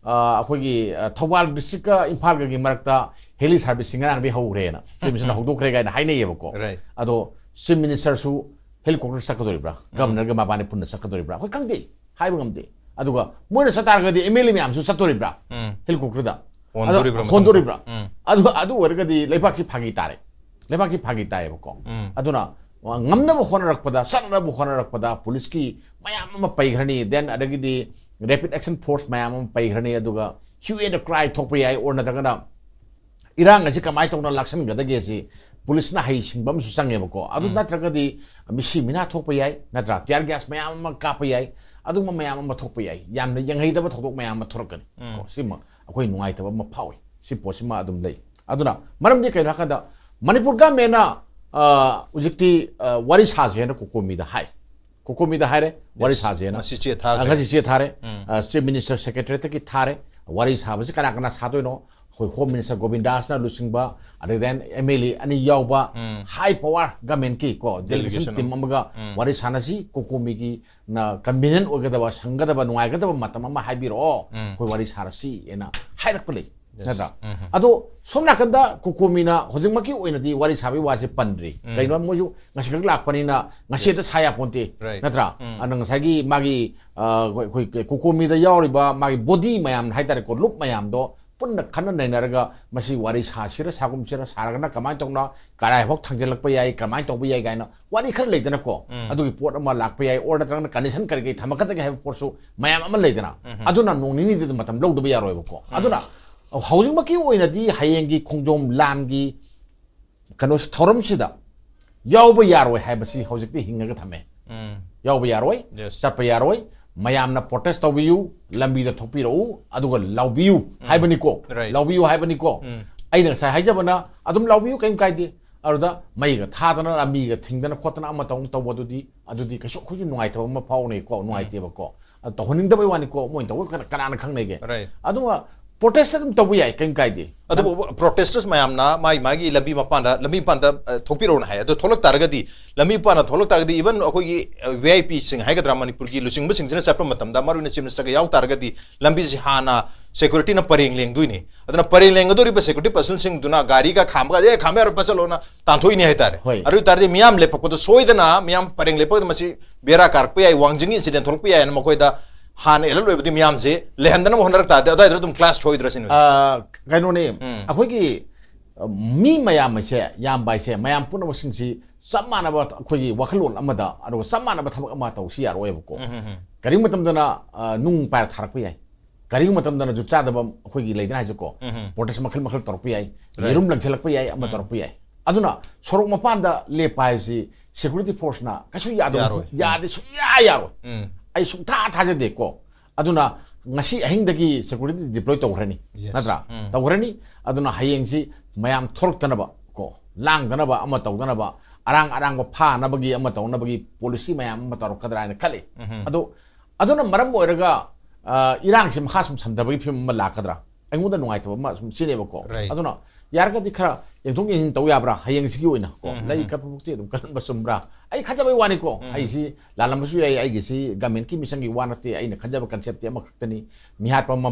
ꯑ, ꯑꯩꯈꯣꯏꯒꯤ, ꯑ, ꯊꯧꯕꯥꯜ ꯗꯤꯁꯇ꯭ꯔꯤꯛꯀ ꯏꯝꯐꯥꯜꯒꯒꯤ ꯃꯔꯛꯇ ꯍꯦꯂꯤ ꯁꯥꯔꯚꯤꯁꯁꯤꯡ ꯉꯔꯥꯡꯗꯒꯤ ꯍꯧꯈ꯭ꯔꯦꯅ, ꯆꯤꯞ ꯃꯤꯅꯤꯁꯇꯔꯅ ꯍꯧꯗꯣꯛꯈ꯭ꯔꯦ ꯀꯥꯏꯅ ꯍꯥꯏꯅꯩꯌꯦꯕꯀꯣ꯫ Right. ꯑꯗꯣ ꯆꯤꯞ ꯃꯤꯅꯤꯁꯇꯔꯁꯨ ꯍꯦꯂꯤꯀꯣꯞꯇꯔ ꯆꯠꯀꯗꯧꯔꯤꯕ꯭ꯔꯥ, ꯎꯝ꯫ ꯒꯕꯔꯅꯔꯒ ꯃꯕꯥꯅꯤ ꯄꯨꯟꯅ ꯆꯠꯀꯗꯧꯔꯤꯕ꯭ꯔꯥ, ꯑꯩꯈꯣꯏ ꯈꯪꯗꯦ, ꯍꯥꯏꯕ ꯉꯝꯗꯦ꯫ ꯑꯗꯨꯒ ꯃꯣꯏꯅ ꯆꯠ ꯇꯥꯔꯒꯗꯤ ꯑꯦꯝ ꯑꯦꯜ ꯑꯦ ꯃꯌꯥꯝꯁꯨ ꯆꯠꯇꯣꯔꯤꯕ꯭ꯔꯥ, ꯎꯝ꯫ ꯍꯦꯂꯤꯀꯣꯞꯇꯔꯗ? ꯑꯗ ꯍꯣꯟꯗꯣꯔꯤꯕ꯭ꯔꯥ ꯃꯇꯝꯗ? ꯍꯣꯟꯗꯣꯔꯤꯕ꯭ꯔꯥ? ꯎꯝ꯫ ꯑꯗꯨ, ꯑꯗꯨ ꯑꯣꯏꯔꯒꯗꯤ ꯂꯩꯕꯥꯛꯁꯤ ꯐꯥꯒꯤ ꯇꯥꯔꯦ, ꯂꯩꯕꯥꯛꯁꯤ ꯐꯥꯒꯤ ꯇꯥꯏꯌꯦꯕꯀꯣ꯫ ꯎꯝ꯫ ꯑꯗꯨꯅ ꯉꯝꯅꯕ ꯍꯣꯠꯅꯔꯛꯄꯗ, ꯆꯠꯅꯅꯕ ꯍꯣꯠꯅꯔꯛꯄꯗ ꯄꯨꯂꯤꯁꯀꯤ ꯃꯌꯥꯝ ꯑꯃ ꯄꯩꯈ꯭ꯔꯅꯤ, then ꯑꯗꯒꯤꯗꯤ rapid action force ꯃꯌꯥꯝ ꯑꯃ ꯄꯩꯈ꯭ꯔꯅꯤ, ꯑꯗꯨꯒ hue and cry ꯊꯣꯛꯄ ꯌꯥꯏ, or ꯅꯠꯇ꯭ꯔꯒꯅ ꯏꯔꯥꯡ ꯑꯁꯤ ꯀꯃꯥꯏꯅ ꯇꯧꯅ ꯂꯥꯛꯁꯟꯒꯗꯒꯦ ꯁꯤ ꯄꯨꯂꯤꯁꯅ ꯍꯩꯁꯤꯡꯕ ꯑꯃꯁꯨ ꯆꯪꯉꯦꯕꯀꯣ꯫ ꯑꯗꯨ ꯎꯝ꯫ ꯅꯠꯇ꯭ꯔꯒꯗꯤ ꯃꯤꯁꯤ ꯃꯤꯅꯥ ꯊꯣꯛꯄ ꯌꯥꯏ, ꯅꯠꯇ꯭ꯔꯥ? Tear gas ꯃꯌꯥꯝ ꯑꯃ ꯀꯥꯞꯄ ꯌꯥꯏ, ꯑꯗꯨꯒꯨꯝꯕ ꯃꯌꯥꯝ ꯑꯃ ꯊꯣꯛꯄ ꯌꯥꯏ, ꯌꯥꯝꯅ ꯌꯦꯡꯍꯩꯗꯕ ꯊꯧꯗꯣꯛ ꯃꯌꯥꯝ ꯑꯃ ꯊꯣꯔꯛꯀꯅꯤ꯫ ꯎꯝ꯫ ꯀꯣ, ꯁꯤꯃ ꯑꯩꯈꯣꯏ ꯅꯨꯡꯉꯥꯏꯇꯕ ꯑꯃ ꯐꯥꯎꯏ꯫ ꯁꯤ ꯄꯣꯠꯁꯤꯃ ꯑꯗꯨꯝ ꯂꯩ꯫ ꯑꯗꯨꯅ ꯃꯔꯝꯗꯤ ꯀꯩꯅꯣ ꯍꯥꯏꯀꯥꯟꯗ ꯃꯅꯤꯄꯨꯔ ꯒꯃꯦꯟꯅ, ꯑ, ꯍꯧꯖꯤꯛꯇꯤ, ꯑ, ꯋꯥꯔꯤ ꯁꯥꯁꯦꯅ ꯀꯣꯀꯣꯃꯤꯗ ꯍꯥꯏ꯫ ꯀꯣꯀꯣꯃꯤꯗ ꯍꯥꯏꯔꯦ, ꯋꯥꯔꯤ ꯁꯥꯁꯦꯅ꯫ ꯉꯁꯤ ꯆꯦ ꯊꯥꯈ꯭ꯔꯦ꯫ ꯑ, ꯉꯁꯤ ꯆꯦ ꯊꯥꯔꯦ꯫ ꯎꯝ꯫ ꯑ, ꯆꯤꯞ ꯃꯤꯅꯤꯁꯇꯔ ꯁꯦꯀ꯭ꯔꯦꯇꯔꯤꯌꯦꯠꯇꯒꯤ ꯊꯥꯔꯦ꯫ ꯋꯥꯔꯤ ꯁꯥꯕꯁꯤ ꯀꯅꯥ ꯀꯅꯥ ꯁꯥꯗꯣꯏꯅꯣ? ꯑꯩꯈꯣꯏ ꯍꯣꯝ ꯃꯤꯅꯤꯁꯇꯔ ꯒꯣꯕꯤꯟꯗꯥꯁꯅ ꯂꯨꯆꯤꯡꯕ, ꯑꯗꯒꯤ then ꯑꯦꯝ ꯑꯦꯜ ꯑꯦ ꯑꯅꯤ ꯌꯥꯎꯕ, ꯎꯝ꯫ High power ꯒꯃꯦꯟꯀꯤ ꯀꯣ, delegation delegation team ꯑꯃ꯫ ꯑꯃꯒ ꯎꯝ꯫ ꯋꯥꯔꯤ ꯁꯥꯟꯅꯁꯤ, ꯀꯣꯀꯣꯃꯤꯒꯤ ꯅ convenient ꯑꯣꯏꯒꯗꯕ, ꯁꯪꯒꯗꯕ, ꯅꯨꯡꯉꯥꯏꯒꯗꯕ ꯃꯇꯝ ꯑꯃ ꯍꯥꯏꯕꯤꯔꯛꯑꯣ, ꯎꯝ꯫ ꯑꯩꯈꯣꯏ ꯋꯥꯔꯤ ꯁꯥꯔꯁꯤ ꯍꯥꯏꯅ ꯍꯥꯏꯔꯛꯄ ꯂꯩ꯫ ꯅꯠꯇ꯭ꯔꯥ? ꯑꯗꯣ ꯁꯣꯝ ꯅꯥꯀꯟꯗ ꯀꯣꯀꯣꯃꯤꯅ ꯍꯧꯖꯤꯛꯃꯛꯀꯤ ꯑꯣꯏꯅꯗꯤ ꯋꯥꯔꯤ ꯁꯥꯕꯒꯤ ꯋꯥꯁꯦ ꯄꯟꯗ꯭ꯔꯤ꯫ ꯀꯩꯅꯣ, ꯃꯣꯏꯁꯨ ꯉꯁꯤꯈꯛ ꯂꯥꯛꯄꯅꯤꯅ ꯉꯁꯤ ꯍꯦꯛꯇ ꯁꯥ ꯌꯥꯄꯣꯟꯇꯦ꯫ Right. ꯅꯠꯇ꯭ꯔꯥ? ꯑꯗꯨꯅ ꯉꯁꯥꯏꯒꯤ ꯃꯥꯒꯤ, ꯑ, ꯑꯩꯈꯣꯏ, ꯑꯩꯈꯣꯏ ꯀꯣꯀꯣꯃꯤꯗ ꯌꯥꯎꯔꯤꯕ ꯃꯥꯒꯤ ꯕꯣꯗꯤ ꯃꯌꯥꯝ ꯍꯥꯏꯇꯥꯔꯦꯀꯣ, ꯂꯨꯞ ꯃꯌꯥꯝꯗꯣ ꯄꯨꯟꯅ ꯈꯟꯅ ꯅꯩꯅꯔꯒ ꯃꯁꯤ ꯋꯥꯔꯤ ꯁꯥꯁꯤꯔ ꯁꯥꯒꯨꯝꯁꯤꯔ, ꯁꯥꯔꯒꯅ ꯀꯃꯥꯏꯅ ꯇꯧꯅ, ꯀꯗꯥꯏꯐꯥꯎ ꯊꯥꯡꯖꯤꯜꯂꯛꯄ ꯌꯥꯏ, ꯀꯃꯥꯏꯅ ꯇꯧꯕ ꯌꯥꯏ ꯀꯥꯏꯅ ꯋꯥꯔꯤ ꯈꯔ ꯂꯩꯗꯅꯀꯣ꯫ ꯑꯗꯨꯒꯤ ꯄꯣꯠ ꯑꯃ ꯂꯥꯛꯄ ꯌꯥꯏ, or ꯅꯠꯇ꯭ꯔꯒꯅ ꯀꯟꯗꯤꯁꯟ ꯀꯔꯤ ꯀꯔꯤ ꯊꯝꯃꯛꯀꯗꯒꯦ ꯍꯥꯏꯕ ꯄꯣꯠꯁꯨ ꯃꯌꯥꯝ ꯑꯃ ꯂꯩꯗꯅ꯫ ꯑꯗꯨꯅ ꯅꯣꯡ ꯅꯤꯅꯤꯗꯨꯗ ꯃꯇꯝ ꯂꯧꯗꯕ ꯌꯥꯔꯣꯏꯕꯀꯣ꯫ ꯑꯗꯨꯅ ꯍꯧꯖꯤꯛꯃꯛꯀꯤ ꯑꯣꯏꯅꯗꯤ ꯍꯌꯦꯡꯒꯤ ꯈꯣꯡꯖꯣꯝ ꯂꯥꯟꯒꯤ ꯀꯩꯅꯣ ꯊꯧꯔꯝꯁꯤꯗ ꯌꯥꯎꯕ ꯌꯥꯔꯣꯏ ꯍꯥꯏꯕꯁꯤ ꯍꯧꯖꯤꯛꯇꯤ ꯍꯤꯡꯉꯒ ꯊꯝꯃꯦ꯫ ꯌꯥꯎꯕ ꯌꯥꯔꯣꯏ, Yes. ꯆꯠꯄ ꯌꯥꯔꯣꯏ꯫ ꯃꯌꯥꯝꯅ protest ꯇꯧꯕꯤꯌꯨ, ꯂꯝꯕꯤꯗ ꯊꯣꯛꯄꯤꯔꯛꯎ, ꯑꯗꯨꯒ ꯂꯥꯎꯕꯤꯌꯨ ꯍꯥꯏꯕꯅꯤꯀꯣ꯫ Right. ꯂꯥꯎꯕꯤꯌꯨ ꯍꯥꯏꯕꯅꯤꯀꯣ꯫ ꯑꯩꯅ ꯉꯁꯥꯏ ꯍꯥꯏꯖꯕꯅ ꯑꯗꯨꯝ ꯂꯥꯎꯕꯤꯌꯨ, ꯀꯩꯝ ꯀꯥꯏꯗꯦ꯫ ꯑꯗꯨꯗ ꯃꯩꯒ ꯊꯥꯗꯅ, ꯂꯝꯕꯤꯒ ꯊꯤꯡꯗꯅ ꯈꯣꯠꯇꯅ ꯑꯃ ꯇꯧ-, ꯇꯧꯕꯗꯨꯗꯤ, ꯑꯗꯨꯗꯤ ꯀꯩꯁꯨ ꯑꯩꯈꯣꯏꯁꯨ ꯅꯨꯡꯉꯥꯏꯇꯕ ꯑꯃ ꯐꯥꯎꯅꯩꯀꯣ, ꯅꯨꯡꯉꯥꯏꯇꯦꯕꯀꯣ꯫ ꯑꯗꯨ ꯇꯧꯍꯟꯅꯤꯡꯗꯕꯩ ꯋꯥꯅꯤꯀꯣ, ꯃꯣꯏꯅ ꯇꯧꯕ ꯀꯅꯥ-, ꯀꯅꯥꯅ ꯈꯪꯅꯩꯒꯦ? Right. ꯑꯗꯨꯒ protest ꯑꯗꯨꯝ ꯇꯧꯕ ꯌꯥꯏ, ꯀꯩꯝ ꯀꯥꯏꯗꯦ꯫ ꯑꯗꯨꯕꯨ protesters ꯃꯌꯥꯝꯅ ꯃꯥꯒꯤ ꯃꯥꯒꯤ ꯂꯝꯕꯤ ꯃꯄꯥꯟꯗ, ꯂꯝꯕꯤ ꯃꯄꯥꯟꯗ, ꯑ, ꯊꯣꯛꯄꯤꯔꯛꯎꯅ ꯍꯥꯏ꯫ ꯑꯗꯣ ꯊꯣꯛꯂꯛ ꯇꯥꯔꯒꯗꯤ, ꯂꯝꯕꯤ ꯃꯄꯥꯟꯗ ꯊꯣꯛꯂꯛ ꯇꯥꯔꯒꯗꯤ, even ꯑꯩꯈꯣꯏꯒꯤ, ꯑ, V I P ꯁꯤꯡ ꯍꯥꯏꯒꯗ꯭ꯔꯥ, ꯃꯅꯤꯄꯨꯔꯒꯤ ꯂꯨꯆꯤꯡꯕꯁꯤꯡꯁꯤꯅ ꯆꯠꯄ ꯃꯇꯝꯗ, ꯃꯔꯨꯑꯣꯏꯅ Chief Minister ꯒ ꯌꯥꯎ ꯇꯥꯔꯒꯗꯤ, ꯂꯝꯕꯤꯁꯤ ꯍꯥꯟꯅ security ꯅ ꯄꯔꯦꯡ ꯂꯦꯡꯗꯣꯏꯅꯤ꯫ ꯑꯗꯨꯅ ꯄꯔꯦꯡ ꯂꯦꯡꯒꯗꯧꯔꯤꯕ security persons ꯁꯤꯡꯗꯨꯅ ꯒꯥꯔꯤꯒ ꯈꯥꯝꯕꯒ, "ꯑꯦ, ꯈꯥꯝꯕ ꯌꯥꯔꯣꯏ, ꯐꯠ ꯆꯠꯂꯣꯅ" ꯇꯥꯟꯊꯣꯛꯏꯅꯤ ꯍꯥꯏꯇꯥꯔꯦ꯫ ꯍꯣꯏ꯫ ꯑꯗꯨ ꯑꯣꯏ ꯇꯥꯔꯗꯤ ꯃꯤꯌꯥꯝ ꯂꯦꯞꯄꯛꯄꯗ ꯁꯣꯏꯗꯅ ꯃꯤꯌꯥꯝ ꯄꯔꯦꯡ ꯂꯦꯞꯄꯗ ꯃꯁꯤ ꯕꯦꯔꯥ ꯀꯥꯔꯛꯄ ꯌꯥꯏ, ꯋꯥꯡꯖꯤꯡꯒꯤ incident ꯊꯣꯛꯂꯛꯄ ꯌꯥꯏꯅ ꯃꯈꯣꯏꯗ ꯍꯥꯟꯅ alert ꯑꯣꯏꯕꯗꯤ ꯃꯤꯌꯥꯝꯁꯦ ꯂꯩꯍꯟꯗꯅꯕ ꯍꯣꯠꯅꯔꯛ ꯇꯥꯔꯗꯤ ꯑꯗꯨꯋꯥꯏꯗ ꯑꯗꯨꯝ clash ꯊꯣꯛꯑꯣꯏꯗ꯭ꯔꯥ ꯁꯤꯅꯤ꯫ ꯑ, ꯀꯩꯅꯣꯅꯦ, ꯑꯩꯈꯣꯏꯒꯤ, ꯑ, ꯃꯤ ꯃꯌꯥꯝ ꯑꯁꯦ, ꯌꯥꯝꯕ ꯍꯥꯏꯁꯦ, ꯃꯌꯥꯝ ꯄꯨꯝꯅꯃꯛꯁꯤꯡꯁꯤ ꯆꯞ ꯃꯥꯟꯅꯕ ꯑꯩꯈꯣꯏꯒꯤ ꯋꯥꯈꯜꯂꯣꯟ ꯑꯃꯗ, ꯑꯗꯨꯒ ꯆꯞ ꯃꯥꯟꯅꯕ ꯊꯕꯛ ꯑꯃ ꯇꯧꯁꯤ ꯌꯥꯔꯣꯏꯕꯀꯣ꯫ ꯀꯔꯤꯒꯨꯝꯕ ꯃꯇꯝꯗꯅ, ꯑ, ꯅꯨꯡ ꯄꯥꯏꯔ ꯊꯥꯔꯛꯄ ꯌꯥꯏ, ꯀꯔꯤꯒꯨꯝꯕ ꯃꯇꯝꯗꯅ ꯖꯨꯠ ꯆꯥꯗꯕ ꯑꯩꯈꯣꯏꯒꯤ ꯂꯩꯗꯅ ꯍꯥꯏꯁꯦꯀꯣ, protest ꯃꯈꯜ ꯃꯈꯜ ꯇꯧꯔꯛꯄ ꯌꯥꯏ, Right. ꯌꯦꯔꯨꯝ ꯂꯪꯁꯤꯜꯂꯛꯄ ꯌꯥꯏ, ꯑꯃ ꯇꯧꯔꯛꯄ ꯌꯥꯏ꯫ ꯑꯗꯨꯅ ꯁꯣꯔꯣꯛ ꯃꯄꯥꯟꯗ ꯂꯦꯞꯄ ꯍꯥꯏꯕꯁꯤ security force ꯅ ꯀꯩꯁꯨ ꯌꯥꯗꯕ, ꯌꯥꯔꯣꯏ꯫ ꯌꯥꯗꯦ, ꯁꯨꯡꯌꯥ ꯌꯥꯔꯣꯏ꯫ ꯎꯝ. ꯑꯩ ꯁꯨꯡꯊꯥ ꯊꯥꯖꯗꯦꯀꯣ꯫ ꯑꯗꯨꯅ ꯉꯁꯤ ꯑꯍꯤꯡꯗꯒꯤ security deploy ꯇꯧꯈ꯭ꯔꯅꯤ, Yes. ꯅꯠꯇ꯭ꯔꯥ? ꯇꯧꯈ꯭ꯔꯅꯤ꯫ ꯑꯗꯨꯅ ꯍꯌꯦꯡꯁꯤ ꯃꯌꯥꯝ ꯊꯣꯔꯛꯇꯅꯕ ꯀꯣ, ꯂꯥꯡꯗꯅꯕ, ꯑꯃ ꯇꯧꯗꯅꯕ, ꯑꯔꯥꯡ ꯑꯔꯥꯡꯕ ꯐꯥꯅꯕꯒꯤ ꯑꯃ ꯇꯧꯅꯕꯒꯤ policy ꯃꯌꯥꯝ ꯑꯃ ꯇꯧꯔꯛꯀꯗ꯭ꯔꯥ ꯍꯥꯏꯅ ꯈꯜꯂꯤ꯫ ꯑꯗꯣ ꯑꯗꯨꯅ ꯃꯔꯝ ꯑꯣꯏꯔꯒ, ꯑ, ꯏꯔꯥꯡꯁꯤ ꯃꯈꯥ ꯁꯨꯝ ꯁꯝꯊꯕꯒꯤ ꯐꯤꯕꯝ ꯑꯃ ꯂꯥꯛꯀꯗ꯭ꯔꯥ? ꯑꯩꯉꯣꯟꯗ ꯅꯨꯡꯉꯥꯏꯇꯕ ꯑꯃ ꯁꯨꯝ ꯁꯤꯅꯦꯕꯀꯣ꯫ Right. ꯑꯗꯨꯅ ꯌꯥꯔꯒꯗꯤ ꯈꯔ ꯌꯦꯡꯊꯣꯛ ꯌꯦꯡꯁꯤꯟ ꯇꯧ ꯌꯥꯕ꯭ꯔꯥ? ꯍꯌꯦꯡꯁꯤꯒꯤ ꯑꯣꯏꯅ ꯀꯣ, ꯎꯝ, ꯎꯝ, ꯂꯩ ꯎꯝ꯫ ꯀꯠꯄꯃꯛꯇꯤ ꯑꯗꯨꯝ ꯀꯠꯂꯝꯕ ꯆꯨꯝꯕ꯭ꯔꯥ? ꯑꯩ ꯈꯟꯖꯕꯩ ꯋꯥꯅꯤꯀꯣ꯫ ꯎꯝ꯫ ꯑꯩꯁꯤ ꯂꯥꯜꯂꯝꯕꯁꯨ ꯌꯥꯏ, ꯑꯩꯒꯤꯁꯤ government ꯀꯤ mission ꯒꯤ ꯋꯥ ꯅꯠꯇꯦ, ꯑꯩꯅ ꯈꯟꯖꯕ concept ꯇꯤ ꯑꯃꯈꯛꯇꯅꯤ꯫ ꯃꯤꯍꯥꯠꯄ ꯃ-,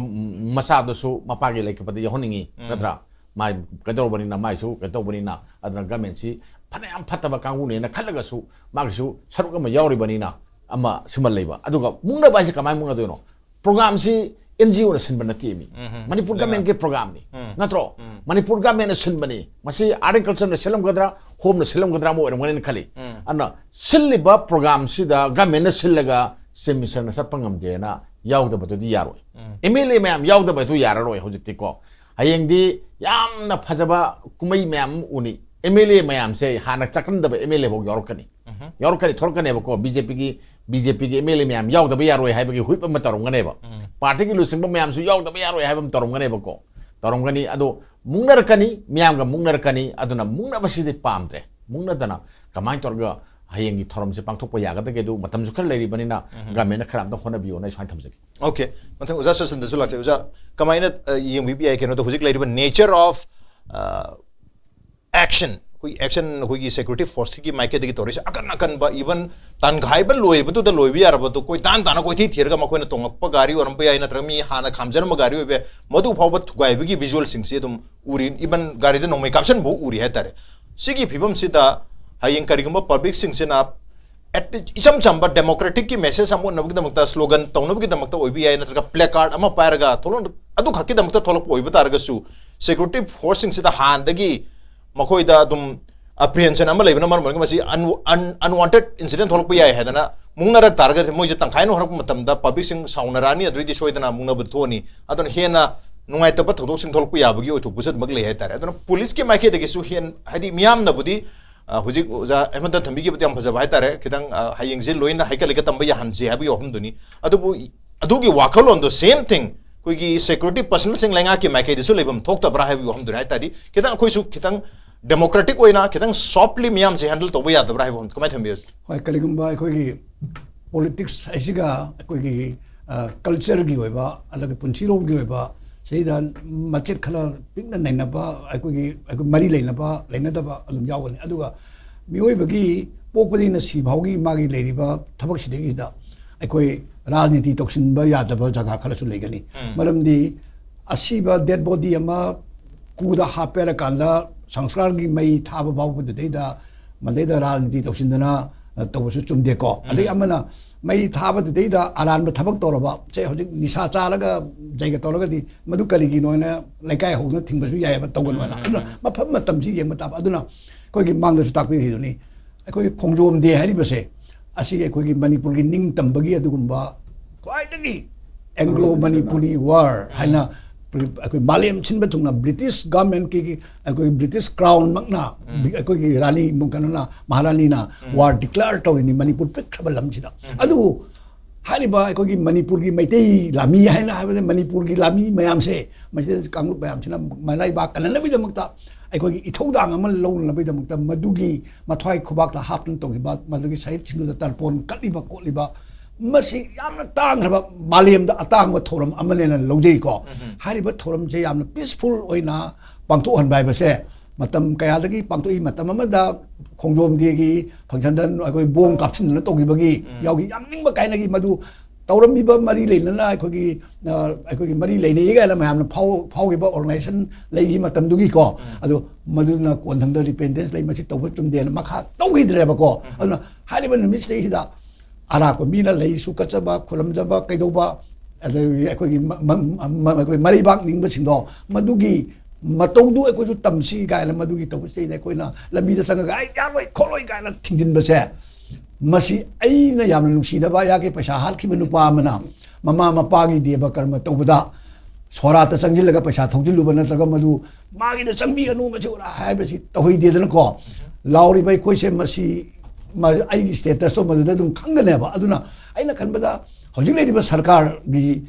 ꯃꯆꯥꯗꯨꯁꯨ ꯃꯄꯥꯒꯤ ꯂꯩꯈꯠꯄꯗ ꯌꯥꯎꯍꯟꯅꯤꯡꯉꯤ, ꯎꯝ꯫ ꯅꯠꯇ꯭ꯔꯥ? ꯃꯥꯏ ꯀꯩꯗꯧꯔꯕꯅꯤꯅ, ꯃꯥꯏꯁꯨ ꯀꯩꯗꯧꯕꯅꯤꯅ, ꯑꯗꯨꯅ government ꯁꯤ ꯐꯅꯌꯥꯝ ꯐꯠꯇꯕ ꯀꯥꯡꯕꯨꯅꯦꯅ ꯈꯜꯂꯒꯁꯨ ꯃꯥꯒꯤꯁꯨ ꯁꯔꯨꯛ ꯑꯃ ꯌꯥꯎꯔꯤꯕꯅꯤꯅ ꯑꯃ ꯁꯤꯃ ꯂꯩꯕ꯫ ꯑꯗꯨꯒ ꯃꯨꯛꯅꯕ ꯍꯥꯏꯁꯦ ꯀꯃꯥꯏꯅ ꯃꯨꯛꯅꯗꯣꯏꯅꯣ? Program ꯁꯤ N G O ꯅ ꯁꯤꯟꯕ ꯅꯠꯇꯦ ꯃꯤ꯫ ꯎꯝ, ꯎꯝ꯫ ꯃꯅꯤꯄꯨꯔ ꯂꯩꯉꯥꯛ꯫ Government ꯀꯤ program ꯅꯤ꯫ ꯎꯝ꯫ ꯅꯠꯇ꯭ꯔꯣ? ꯎꯝ꯫ ꯃꯅꯤꯄꯨꯔ government ꯅ ꯁꯤꯟꯕꯅꯤ꯫ ꯃꯁꯤ Art and Culture ꯅ ꯁꯤꯜꯂꯝꯒꯗ꯭ꯔꯥ, Home ꯅ ꯁꯤꯜꯂꯝꯒꯗ꯭ꯔꯥ ꯑꯃ ꯑꯣꯏꯔꯝꯒꯅꯤꯅ ꯈꯜꯂꯤ꯫ ꯎꯝ꯫ ꯑꯗꯨꯅ ꯁꯤꯜꯂꯤꯕ program ꯁꯤꯗ government ꯅ ꯁꯤꯜꯂꯒ Chief Minister ꯅ ꯆꯠꯄ ꯉꯝꯗꯦꯅ ꯌꯥꯎꯗꯕꯗꯨꯗꯤ ꯌꯥꯔꯣꯏ꯫ ꯎꯝ꯫ M L A ꯃꯌꯥꯝ ꯌꯥꯎꯗꯕ ꯑꯗꯨ ꯌꯥꯔꯔꯣꯏ ꯍꯧꯖꯤꯛꯇꯤꯀꯣ꯫ ꯍꯌꯦꯡꯗꯤ ꯌꯥꯝꯅ ꯐꯖꯕ ꯀꯨꯝꯍꯩ ꯃꯌꯥꯝ ꯑꯃ ꯎꯅꯤ꯫ M L A ꯃꯌꯥꯝꯁꯦ ꯍꯥꯟꯅ ꯆꯠꯀꯟꯗꯕ M L A ꯐꯥꯎ ꯌꯥꯎꯔꯛꯀꯅꯤ꯫ ꯎꯝ꯫ ꯌꯥꯎꯔꯛꯀꯅꯤ, ꯊꯣꯛꯂꯛꯀꯅꯦꯕꯀꯣ꯫ B J P ꯒꯤ, B J P ꯒꯤ M L A ꯃꯌꯥꯝ ꯌꯥꯎꯗꯕ ꯌꯥꯔꯣꯏ ꯍꯥꯏꯕꯒꯤ whip ꯑꯃ ꯇꯧꯔꯝꯒꯅꯦꯕ꯫ ꯎꯝ꯫ Party ꯒꯤ ꯂꯨꯆꯤꯡꯕ ꯃꯌꯥꯝꯁꯨ ꯌꯥꯎꯗꯕ ꯌꯥꯔꯣꯏ ꯍꯥꯏꯕ ꯑꯃ ꯇꯧꯔꯝꯒꯅꯦꯕꯀꯣ꯫ ꯇꯧꯔꯝꯒꯅꯤ꯫ ꯑꯗꯣ ꯃꯨꯛꯅꯔꯛꯀꯅꯤ, ꯃꯤꯌꯥꯝꯒ ꯃꯨꯛꯅꯔꯛꯀꯅꯤ꯫ ꯑꯗꯨꯅ ꯃꯨꯛꯅꯕꯁꯤꯗꯤ ꯄꯥꯝꯗ꯭ꯔꯦ꯫ ꯃꯨꯛꯅꯗꯅ ꯀꯃꯥꯏꯅ ꯇꯧꯔꯒ ꯍꯌꯦꯡꯒꯤ ꯊꯧꯔꯝꯁꯦ ꯄꯥꯡꯊꯣꯛꯄ ꯌꯥꯒꯗꯒꯦ? ꯑꯗꯨ ꯃꯇꯝꯁꯨ ꯈꯔ ꯂꯩꯔꯤꯕꯅꯤꯅ ꯎꯝ꯫ Government ꯅ ꯈꯔ ꯑꯝꯇ ꯍꯣꯠꯅꯕꯤꯌꯣꯅ ꯑꯩ ꯁꯨꯃꯥꯏꯅ ꯊꯝꯖꯒꯦ꯫ Okay, ꯃꯊꯪ ꯑꯣꯖꯥ ꯁꯆꯤꯟꯗꯁꯨ ꯂꯥꯛꯆꯩ꯫ ꯑꯣꯖꯥ, ꯀꯃꯥꯏꯅ, ꯑ, ꯌꯦꯡꯕꯤꯕ ꯌꯥꯏ? ꯀꯩꯅꯣꯗ ꯍꯧꯖꯤꯛ ꯂꯩꯔꯤꯕ nature of, ꯑ, action, ꯑꯩꯈꯣꯏ action, ꯑꯩꯈꯣꯏꯒꯤ security force ꯀꯤ ꯃꯥꯏꯀꯩꯗꯒꯤ ꯇꯧꯔꯤꯁꯦ ꯑꯀꯟ ꯑꯀꯟꯕ, even ꯇꯥꯟꯈꯥꯏꯕ ꯂꯣꯏꯕꯗꯨꯗ ꯂꯣꯏꯕ ꯌꯥꯔꯕꯗꯨ ꯀꯣꯏꯇꯥꯟ ꯇꯥꯅ ꯀꯣꯏꯊꯤ ꯊꯤꯔꯒ ꯃꯈꯣꯏꯅ ꯇꯣꯡꯉꯛꯄ ꯒꯥꯔꯤ ꯑꯣꯏꯔꯝꯕ ꯌꯥꯏ, ꯅꯠꯇ꯭ꯔꯒ ꯃꯤ ꯍꯥꯟꯅ ꯈꯥꯝꯖꯔꯝꯕ ꯒꯥꯔꯤ ꯑꯣꯏꯕ ꯌꯥꯏ, ꯃꯗꯨ ꯐꯥꯎꯕ ꯊꯨꯒꯥꯏꯕꯒꯤ visual ꯁꯤꯡꯁꯤ ꯑꯗꯨꯝ ꯎꯔꯤ꯫ Even ꯒꯥꯔꯤꯗ ꯅꯣꯡꯃꯩ ꯀꯥꯞꯁꯤꯟꯕ ꯎꯔꯤ ꯍꯥꯏꯇꯥꯔꯦ꯫ ꯁꯤꯒꯤ ꯐꯤꯕꯝꯁꯤꯗ ꯍꯌꯦꯡ ꯀꯔꯤꯒꯨꯝꯕ public ꯁꯤꯡꯁꯤꯅ at least ꯏꯆꯝ ꯆꯝꯕ democratic ꯀꯤ message ꯑꯃ ꯎꯠꯅꯕꯒꯤꯗꯃꯛꯇ, slogan ꯇꯧꯅꯕꯒꯤꯗꯃꯛꯇ ꯑꯣꯏꯕ ꯌꯥꯏ, ꯅꯠꯇ꯭ꯔꯒ placard ꯑꯃ ꯄꯥꯏꯔꯒ ꯊꯣꯛꯂꯛ-, ꯑꯗꯨꯈꯛꯀꯤꯗꯃꯛꯇ ꯊꯣꯛꯂꯛꯄ ꯑꯣꯏꯕ ꯇꯥꯔꯒꯁꯨ, security force ꯁꯤꯡꯁꯤꯗ ꯍꯥꯟꯅꯗꯒꯤ ꯃꯈꯣꯏꯗ ꯑꯗꯨꯝ apprehension ꯑꯃ ꯂꯩꯕꯅ ꯃꯔꯝ ꯑꯣꯏꯔꯒ ꯃꯁꯤ un-, un-, unwanted incident ꯊꯣꯛꯂꯛꯄ ꯌꯥꯏ ꯍꯥꯏꯗꯅ ꯃꯨꯛꯅꯔꯛ ꯇꯥꯔꯒꯗꯤ, ꯃꯣꯏꯁꯦ ꯇꯪꯈꯥꯏꯅ ꯍꯣꯔꯛꯄ ꯃꯇꯝꯗ public ꯁꯤꯡ ꯁꯥꯎꯅꯔꯛꯑꯅꯤ, ꯑꯗꯨꯗꯩꯗꯤ ꯁꯣꯏꯗꯅ ꯃꯨꯛꯅꯕ ꯊꯣꯛꯑꯅꯤ꯫ ꯑꯗꯨꯅ ꯍꯦꯟꯅ ꯅꯨꯡꯉꯥꯏꯇꯕ ꯊꯧꯗꯣꯛꯁꯤꯡ ꯊꯣꯛꯂꯛꯄ ꯌꯥꯕꯒꯤ ꯑꯣꯏꯊꯣꯛꯄꯁꯨ ꯑꯗꯨꯃꯛ ꯂꯩ ꯍꯥꯏꯇꯥꯔꯦ꯫ ꯑꯗꯨꯅ police ꯀꯤ ꯃꯥꯏꯀꯩꯗꯒꯤꯁꯨ ꯍꯦꯟ-, ꯍꯥꯏꯗꯤ ꯃꯤꯌꯥꯝꯅꯕꯨꯗꯤ, ꯑ, ꯍꯧꯖꯤꯛ ꯑꯣꯖꯥ ꯍꯦꯃꯟꯇ ꯊꯝꯕꯤꯈꯤꯕꯗꯨ ꯌꯥꯝ ꯐꯖꯕ ꯍꯥꯏꯇꯥꯔꯦ, ꯈꯤꯇꯪ, ꯑ, ꯍꯌꯦꯡꯁꯦ ꯂꯣꯏꯅ ꯍꯩꯀꯠ ꯂꯩꯀꯠ ꯇꯝꯕ ꯌꯥꯍꯟꯁꯤ ꯍꯥꯏꯕꯒꯤ ꯋꯥꯐꯝꯗꯨꯅꯤ꯫ ꯑꯗꯨꯕꯨ ꯑꯗꯨꯒꯤ ꯋꯥꯈꯜꯂꯣꯟꯗꯣ same thing ꯑꯩꯈꯣꯏꯒꯤ security personnel ꯁꯤꯡ ꯂꯩꯉꯥꯛꯀꯤ ꯃꯥꯏꯀꯩꯗꯁꯨ ꯂꯩꯐꯝ ꯊꯣꯛꯇꯕ꯭ꯔꯥ ꯍꯥꯏꯕꯒꯤ ꯋꯥꯐꯝꯗꯨꯅꯤ ꯍꯥꯏ ꯇꯥꯔꯗꯤ, ꯈꯤꯇꯪ ꯑꯩꯈꯣꯏꯁꯨ ꯈꯤꯇꯪ democratic ꯑꯣꯏꯅ ꯈꯤꯇꯪ softly ꯃꯤꯌꯥꯝꯁꯦ handle ꯇꯧꯕ ꯌꯥꯗꯕ꯭ꯔꯥ ꯍꯥꯏꯕ ꯋꯥꯐꯝꯗꯨ ꯀꯃꯥꯏꯅ ꯊꯝꯕꯤꯌꯨ? ꯍꯣꯏ, ꯀꯔꯤꯒꯨꯝꯕ ꯑꯩꯈꯣꯏꯒꯤ politics ꯍꯥꯏꯁꯤꯒ ꯑꯩꯈꯣꯏꯒꯤ, ꯑ, culture ꯒꯤ ꯑꯣꯏꯕ, ꯑꯗꯒꯤ ꯄꯨꯟꯁꯤꯔꯣꯜꯒꯤ ꯑꯣꯏꯕ ꯁꯤꯗꯩꯗ ꯃꯆꯦꯠ ꯈꯔ ꯄꯤꯛꯅ ꯅꯩꯅꯕ, ꯑꯩꯈꯣꯏꯒꯤ ꯑꯩꯈꯣꯏ ꯃꯔꯤ ꯂꯩꯅꯕ ꯂꯩꯅꯗꯕ ꯑꯗꯨꯝ ꯌꯥꯎꯒꯅꯤ꯫ ꯑꯗꯨꯒ ꯃꯤꯑꯣꯏꯕꯒꯤ ꯄꯣꯛꯄꯗꯒꯤꯅ ꯁꯤ ꯐꯥꯎꯒꯤ ꯃꯥꯒꯤ ꯂꯩꯔꯤꯕ ꯊꯕꯛꯁꯤꯗꯒꯤꯁꯤꯗ ꯑꯩꯈꯣꯏ ꯔꯥꯖꯅꯤꯇꯤ ꯇꯧꯁꯤꯟꯕ ꯌꯥꯗꯕ ꯖꯒꯥ ꯈꯔꯁꯨ ꯂꯩꯒꯅꯤ꯫ ꯃꯔꯝꯗꯤ ꯑꯁꯤꯕ ꯗꯦꯠ ꯕꯣꯗꯤ ꯑꯃ ꯀꯨꯗ ꯍꯥꯞꯄꯦꯔꯀꯥꯟꯗ ꯁꯪꯁꯀꯥꯔꯒꯤ ꯃꯩ ꯊꯥꯕ ꯐꯥꯎꯕꯗꯨꯗꯩꯗ ꯃꯗꯩꯗ ꯔꯥꯖꯅꯤꯇꯤ ꯇꯧꯁꯤꯟꯗꯅ, ꯑ, ꯇꯧꯕꯁꯨ ꯆꯨꯝꯗꯦꯀꯣ꯫ ꯑꯗꯩ ꯑꯃꯅ ꯃꯩ ꯊꯥꯕꯗꯨꯗꯩꯗ ꯑꯔꯥꯟꯕ ꯊꯕꯛ ꯇꯧꯔꯕ, ꯁꯦ ꯍꯧꯖꯤꯛ ꯅꯤꯁꯥ ꯆꯥꯔꯒ ꯖꯩꯒ ꯇꯧꯔꯒꯗꯤ ꯃꯗꯨ ꯀꯔꯤꯒꯤꯅꯣꯅ ꯂꯩꯀꯥꯏ ꯍꯧꯗꯨꯅ ꯊꯤꯡꯕꯁꯨ ꯌꯥꯏꯑꯕ, ꯇꯧꯒꯅꯣꯅ꯫ ꯑꯗꯨꯅ ꯃꯐꯝ ꯃꯇꯝꯁꯤ ꯌꯦꯡꯕ ꯇꯥꯕ꯫ ꯑꯗꯨꯅ ꯑꯩꯈꯣꯏꯒꯤ ꯃꯥꯡꯗꯁꯨ ꯇꯥꯛꯄꯤꯔꯤꯗꯨꯅꯤ, ꯑꯩꯈꯣꯏꯒꯤ ꯈꯣꯡꯖꯣꯝ ꯗꯦ ꯍꯥꯏꯔꯤꯕꯁꯦ, ꯑꯁꯤꯒꯤ ꯑꯩꯈꯣꯏꯒꯤ ꯃꯅꯤꯄꯨꯔꯒꯤ ꯅꯤꯡꯇꯝꯕꯒꯤ ꯑꯗꯨꯒꯨꯝꯕ ꯈ꯭ꯋꯥꯏꯗꯒꯤ ꯑꯦꯡꯒ꯭ꯂꯣ ꯃꯅꯤꯄꯨꯔꯤ ꯋꯥꯔ ꯍꯥꯏꯅ ꯑꯩꯈꯣꯏ ꯃꯥꯂꯦꯝ ꯁꯤꯟꯕ ꯊꯨꯡꯅ ꯕ꯭ꯔꯤꯇꯤꯁ ꯒꯚꯔꯟꯃꯦꯟꯠꯀꯤ, ꯑꯩꯈꯣꯏ ꯕ꯭ꯔꯤꯇꯤꯁ ꯀ꯭ꯔꯥꯎꯟꯃꯛꯅ ꯕꯤ-, ꯑꯩꯈꯣꯏꯒꯤ ꯔꯥꯅꯤ ꯀꯩꯅꯣꯅ, ꯃꯍꯥꯔꯥꯅꯤꯅ ꯋꯥꯔ ꯗꯤꯀ꯭ꯂꯦꯌꯔ ꯇꯧꯔꯤꯅꯤ ꯃꯅꯤꯄꯨꯔ ꯄꯤꯛꯈ꯭ꯔꯕ ꯂꯝꯁꯤꯗ꯫ ꯑꯗꯨꯕꯨ ꯍꯥꯏꯔꯤꯕ ꯑꯩꯈꯣꯏꯒꯤ ꯃꯅꯤꯄꯨꯔꯒꯤ ꯃꯩꯇꯩ ꯂꯥꯃꯤ ꯍꯥꯏꯅ ꯍꯥꯏꯕꯗ ꯃꯅꯤꯄꯨꯔꯒꯤ ꯂꯥꯃꯤ ꯃꯌꯥꯝꯁꯦ, ꯃꯁꯤꯗ ꯀꯥꯡꯂꯨꯞ ꯃꯌꯥꯝꯁꯤꯅ ꯃꯔꯩꯕꯥꯛ ꯀꯟꯅꯅꯕꯒꯤꯗꯃꯛꯇ, ꯑꯩꯈꯣꯏꯒꯤ ꯏꯊꯧꯗꯥꯡ ꯑꯃ ꯂꯧꯅꯅꯕꯒꯤꯗꯃꯛꯇ ꯃꯗꯨꯒꯤ ꯃꯊ꯭ꯋꯥꯏ ꯈꯨꯕꯥꯛꯇ ꯍꯥꯞꯇꯨꯅ ꯇꯧꯈꯤꯕ, ꯃꯗꯨꯒꯤ ꯁꯍꯤꯗ ꯁꯤꯡꯗꯨꯗ ꯇꯔꯄꯣꯟ ꯀꯠꯂꯤꯕ ꯈꯣꯠꯂꯤꯕ, ꯃꯁꯤ ꯌꯥꯝꯅ ꯇꯥꯡꯈ꯭ꯔꯕ, ꯃꯥꯂꯦꯝꯗ ꯑꯇꯥꯡꯕ ꯊꯧꯔꯝ ꯑꯃꯅꯦꯅ ꯂꯧꯖꯩꯀꯣ꯫ ꯍꯥꯏꯔꯤꯕ ꯊꯧꯔꯝꯁꯦ ꯌꯥꯝꯅ ꯄꯤꯁꯐꯨꯜ ꯑꯣꯏꯅ ꯄꯥꯡꯊꯣꯛꯍꯟꯕ ꯍꯥꯏꯕꯁꯦ ꯃꯇꯝ ꯀꯌꯥꯗꯒꯤ ꯄꯥꯡꯊꯣꯛꯏ꯫ ꯃꯇꯝ ꯑꯃꯗ ꯈꯣꯡꯖꯣꯝ ꯗꯦꯒꯤ ꯐꯪꯁꯟꯗ ꯑꯩꯈꯣꯏ ꯕꯣꯝ ꯀꯥꯞꯁꯤꯟꯗꯅ ꯇꯧꯈꯤꯕꯒꯤ ꯌꯥꯎꯈꯤ꯫ ꯌꯥꯝ ꯅꯤꯡꯕ ꯀꯥꯏꯅꯈꯤ꯫ ꯃꯗꯨ ꯇꯧꯔꯝꯃꯤꯕ ꯃꯔꯤ ꯂꯩꯅꯅ ꯑꯩꯈꯣꯏꯒꯤ, ꯑ, ꯑꯩꯈꯣꯏꯒꯤ ꯃꯔꯤ ꯂꯩꯅꯩ ꯀꯥꯏꯅ ꯃꯌꯥꯝꯅ ꯐꯥꯎ-, ꯐꯥꯎꯈꯤꯕ ꯑꯣꯔꯒꯅꯥꯏꯖꯦꯁꯟ ꯂꯩꯈꯤ ꯃꯇꯝꯗꯨꯒꯤꯀꯣ꯫ ꯑꯗꯣ ꯃꯗꯨꯅ ꯀꯣꯟꯊꯪꯗ ꯔꯤꯄꯦꯟꯗꯦꯟꯁ ꯂꯩ, ꯃꯁꯤ ꯇꯧꯕ ꯆꯨꯝꯗꯦꯅ ꯃꯈꯥ ꯇꯧꯈꯤꯗ꯭ꯔꯦꯕꯀꯣ꯫ ꯑꯗꯨꯅ ꯍꯥꯏꯔꯤꯕ ꯅꯨꯃꯤꯠꯁꯤꯗꯩꯁꯤꯗ ꯑꯔꯥꯛꯄ ꯃꯤꯅ ꯂꯩꯁꯨ ꯀꯠꯆꯕ, ꯈꯨꯔꯨꯝꯖꯕ, ꯀꯩꯗꯧꯕ, ꯑꯗꯒꯤ ꯑꯩꯈꯣꯏꯒꯤ ꯃ-, ꯃ-, ꯃ-, ꯑꯩꯈꯣꯏ ꯃꯔꯩꯕꯥꯛ ꯅꯤꯡꯕꯁꯤꯡꯗꯣ, ꯃꯗꯨꯒꯤ ꯃꯇꯧꯗꯨ ꯑꯩꯈꯣꯏꯁꯨ ꯇꯝꯁꯤ ꯀꯥꯏꯅ ꯃꯗꯨꯒꯤ ꯇꯧꯕꯁꯤꯗꯩꯗ ꯑꯩꯈꯣꯏꯅ ꯂꯝꯕꯤꯗ ꯆꯪꯉꯒ "ꯑꯩ ꯌꯥꯔꯣꯏ ꯈꯣꯠꯂꯣꯏ" ꯀꯥꯏꯅ ꯊꯤꯡꯖꯤꯟꯕꯁꯦ, ꯃꯁꯤ ꯑꯩꯅ ꯌꯥꯝꯅ ꯅꯨꯡꯁꯤꯗꯕ꯫ ꯑꯩꯍꯥꯛꯀꯤ ꯄꯩꯁꯥ ꯍꯥꯠꯈꯤꯕ ꯅꯨꯄꯥ ꯑꯃꯅ ꯃꯃꯥ ꯃꯄꯥꯒꯤ ꯗꯦꯕ ꯀꯔꯃ ꯇꯧꯕꯗ ꯁꯣꯔꯥꯠꯇ ꯆꯪꯁꯤꯜꯂꯒ ꯄꯩꯁꯥ ꯊꯧꯖꯤꯜꯂꯨꯕ ꯅꯠꯇ꯭ꯔꯒ ꯃꯗꯨ ꯃꯥꯒꯤꯗ ꯆꯪꯕꯤꯒꯅꯨ, ꯃꯁꯤ ꯍꯥꯏꯕꯁꯤ ꯇꯧꯍꯩꯗꯦꯗꯅꯀꯣ꯫ ꯂꯥꯎꯔꯤꯕ ꯑꯩꯈꯣꯏꯁꯦ ꯃꯁꯤ ꯃ-, ꯑꯩꯒꯤ ꯁ꯭ꯇꯦꯇꯁꯇꯣ ꯃꯗꯨꯗ ꯑꯗꯨꯝ ꯈꯪꯒꯅꯦꯕ꯫ ꯑꯗꯨꯅ ꯑꯩꯅ ꯈꯟꯕꯗ ꯍꯧꯖꯤꯛ ꯂꯩꯔꯤꯕ ꯁꯔꯀꯥꯔꯒꯤ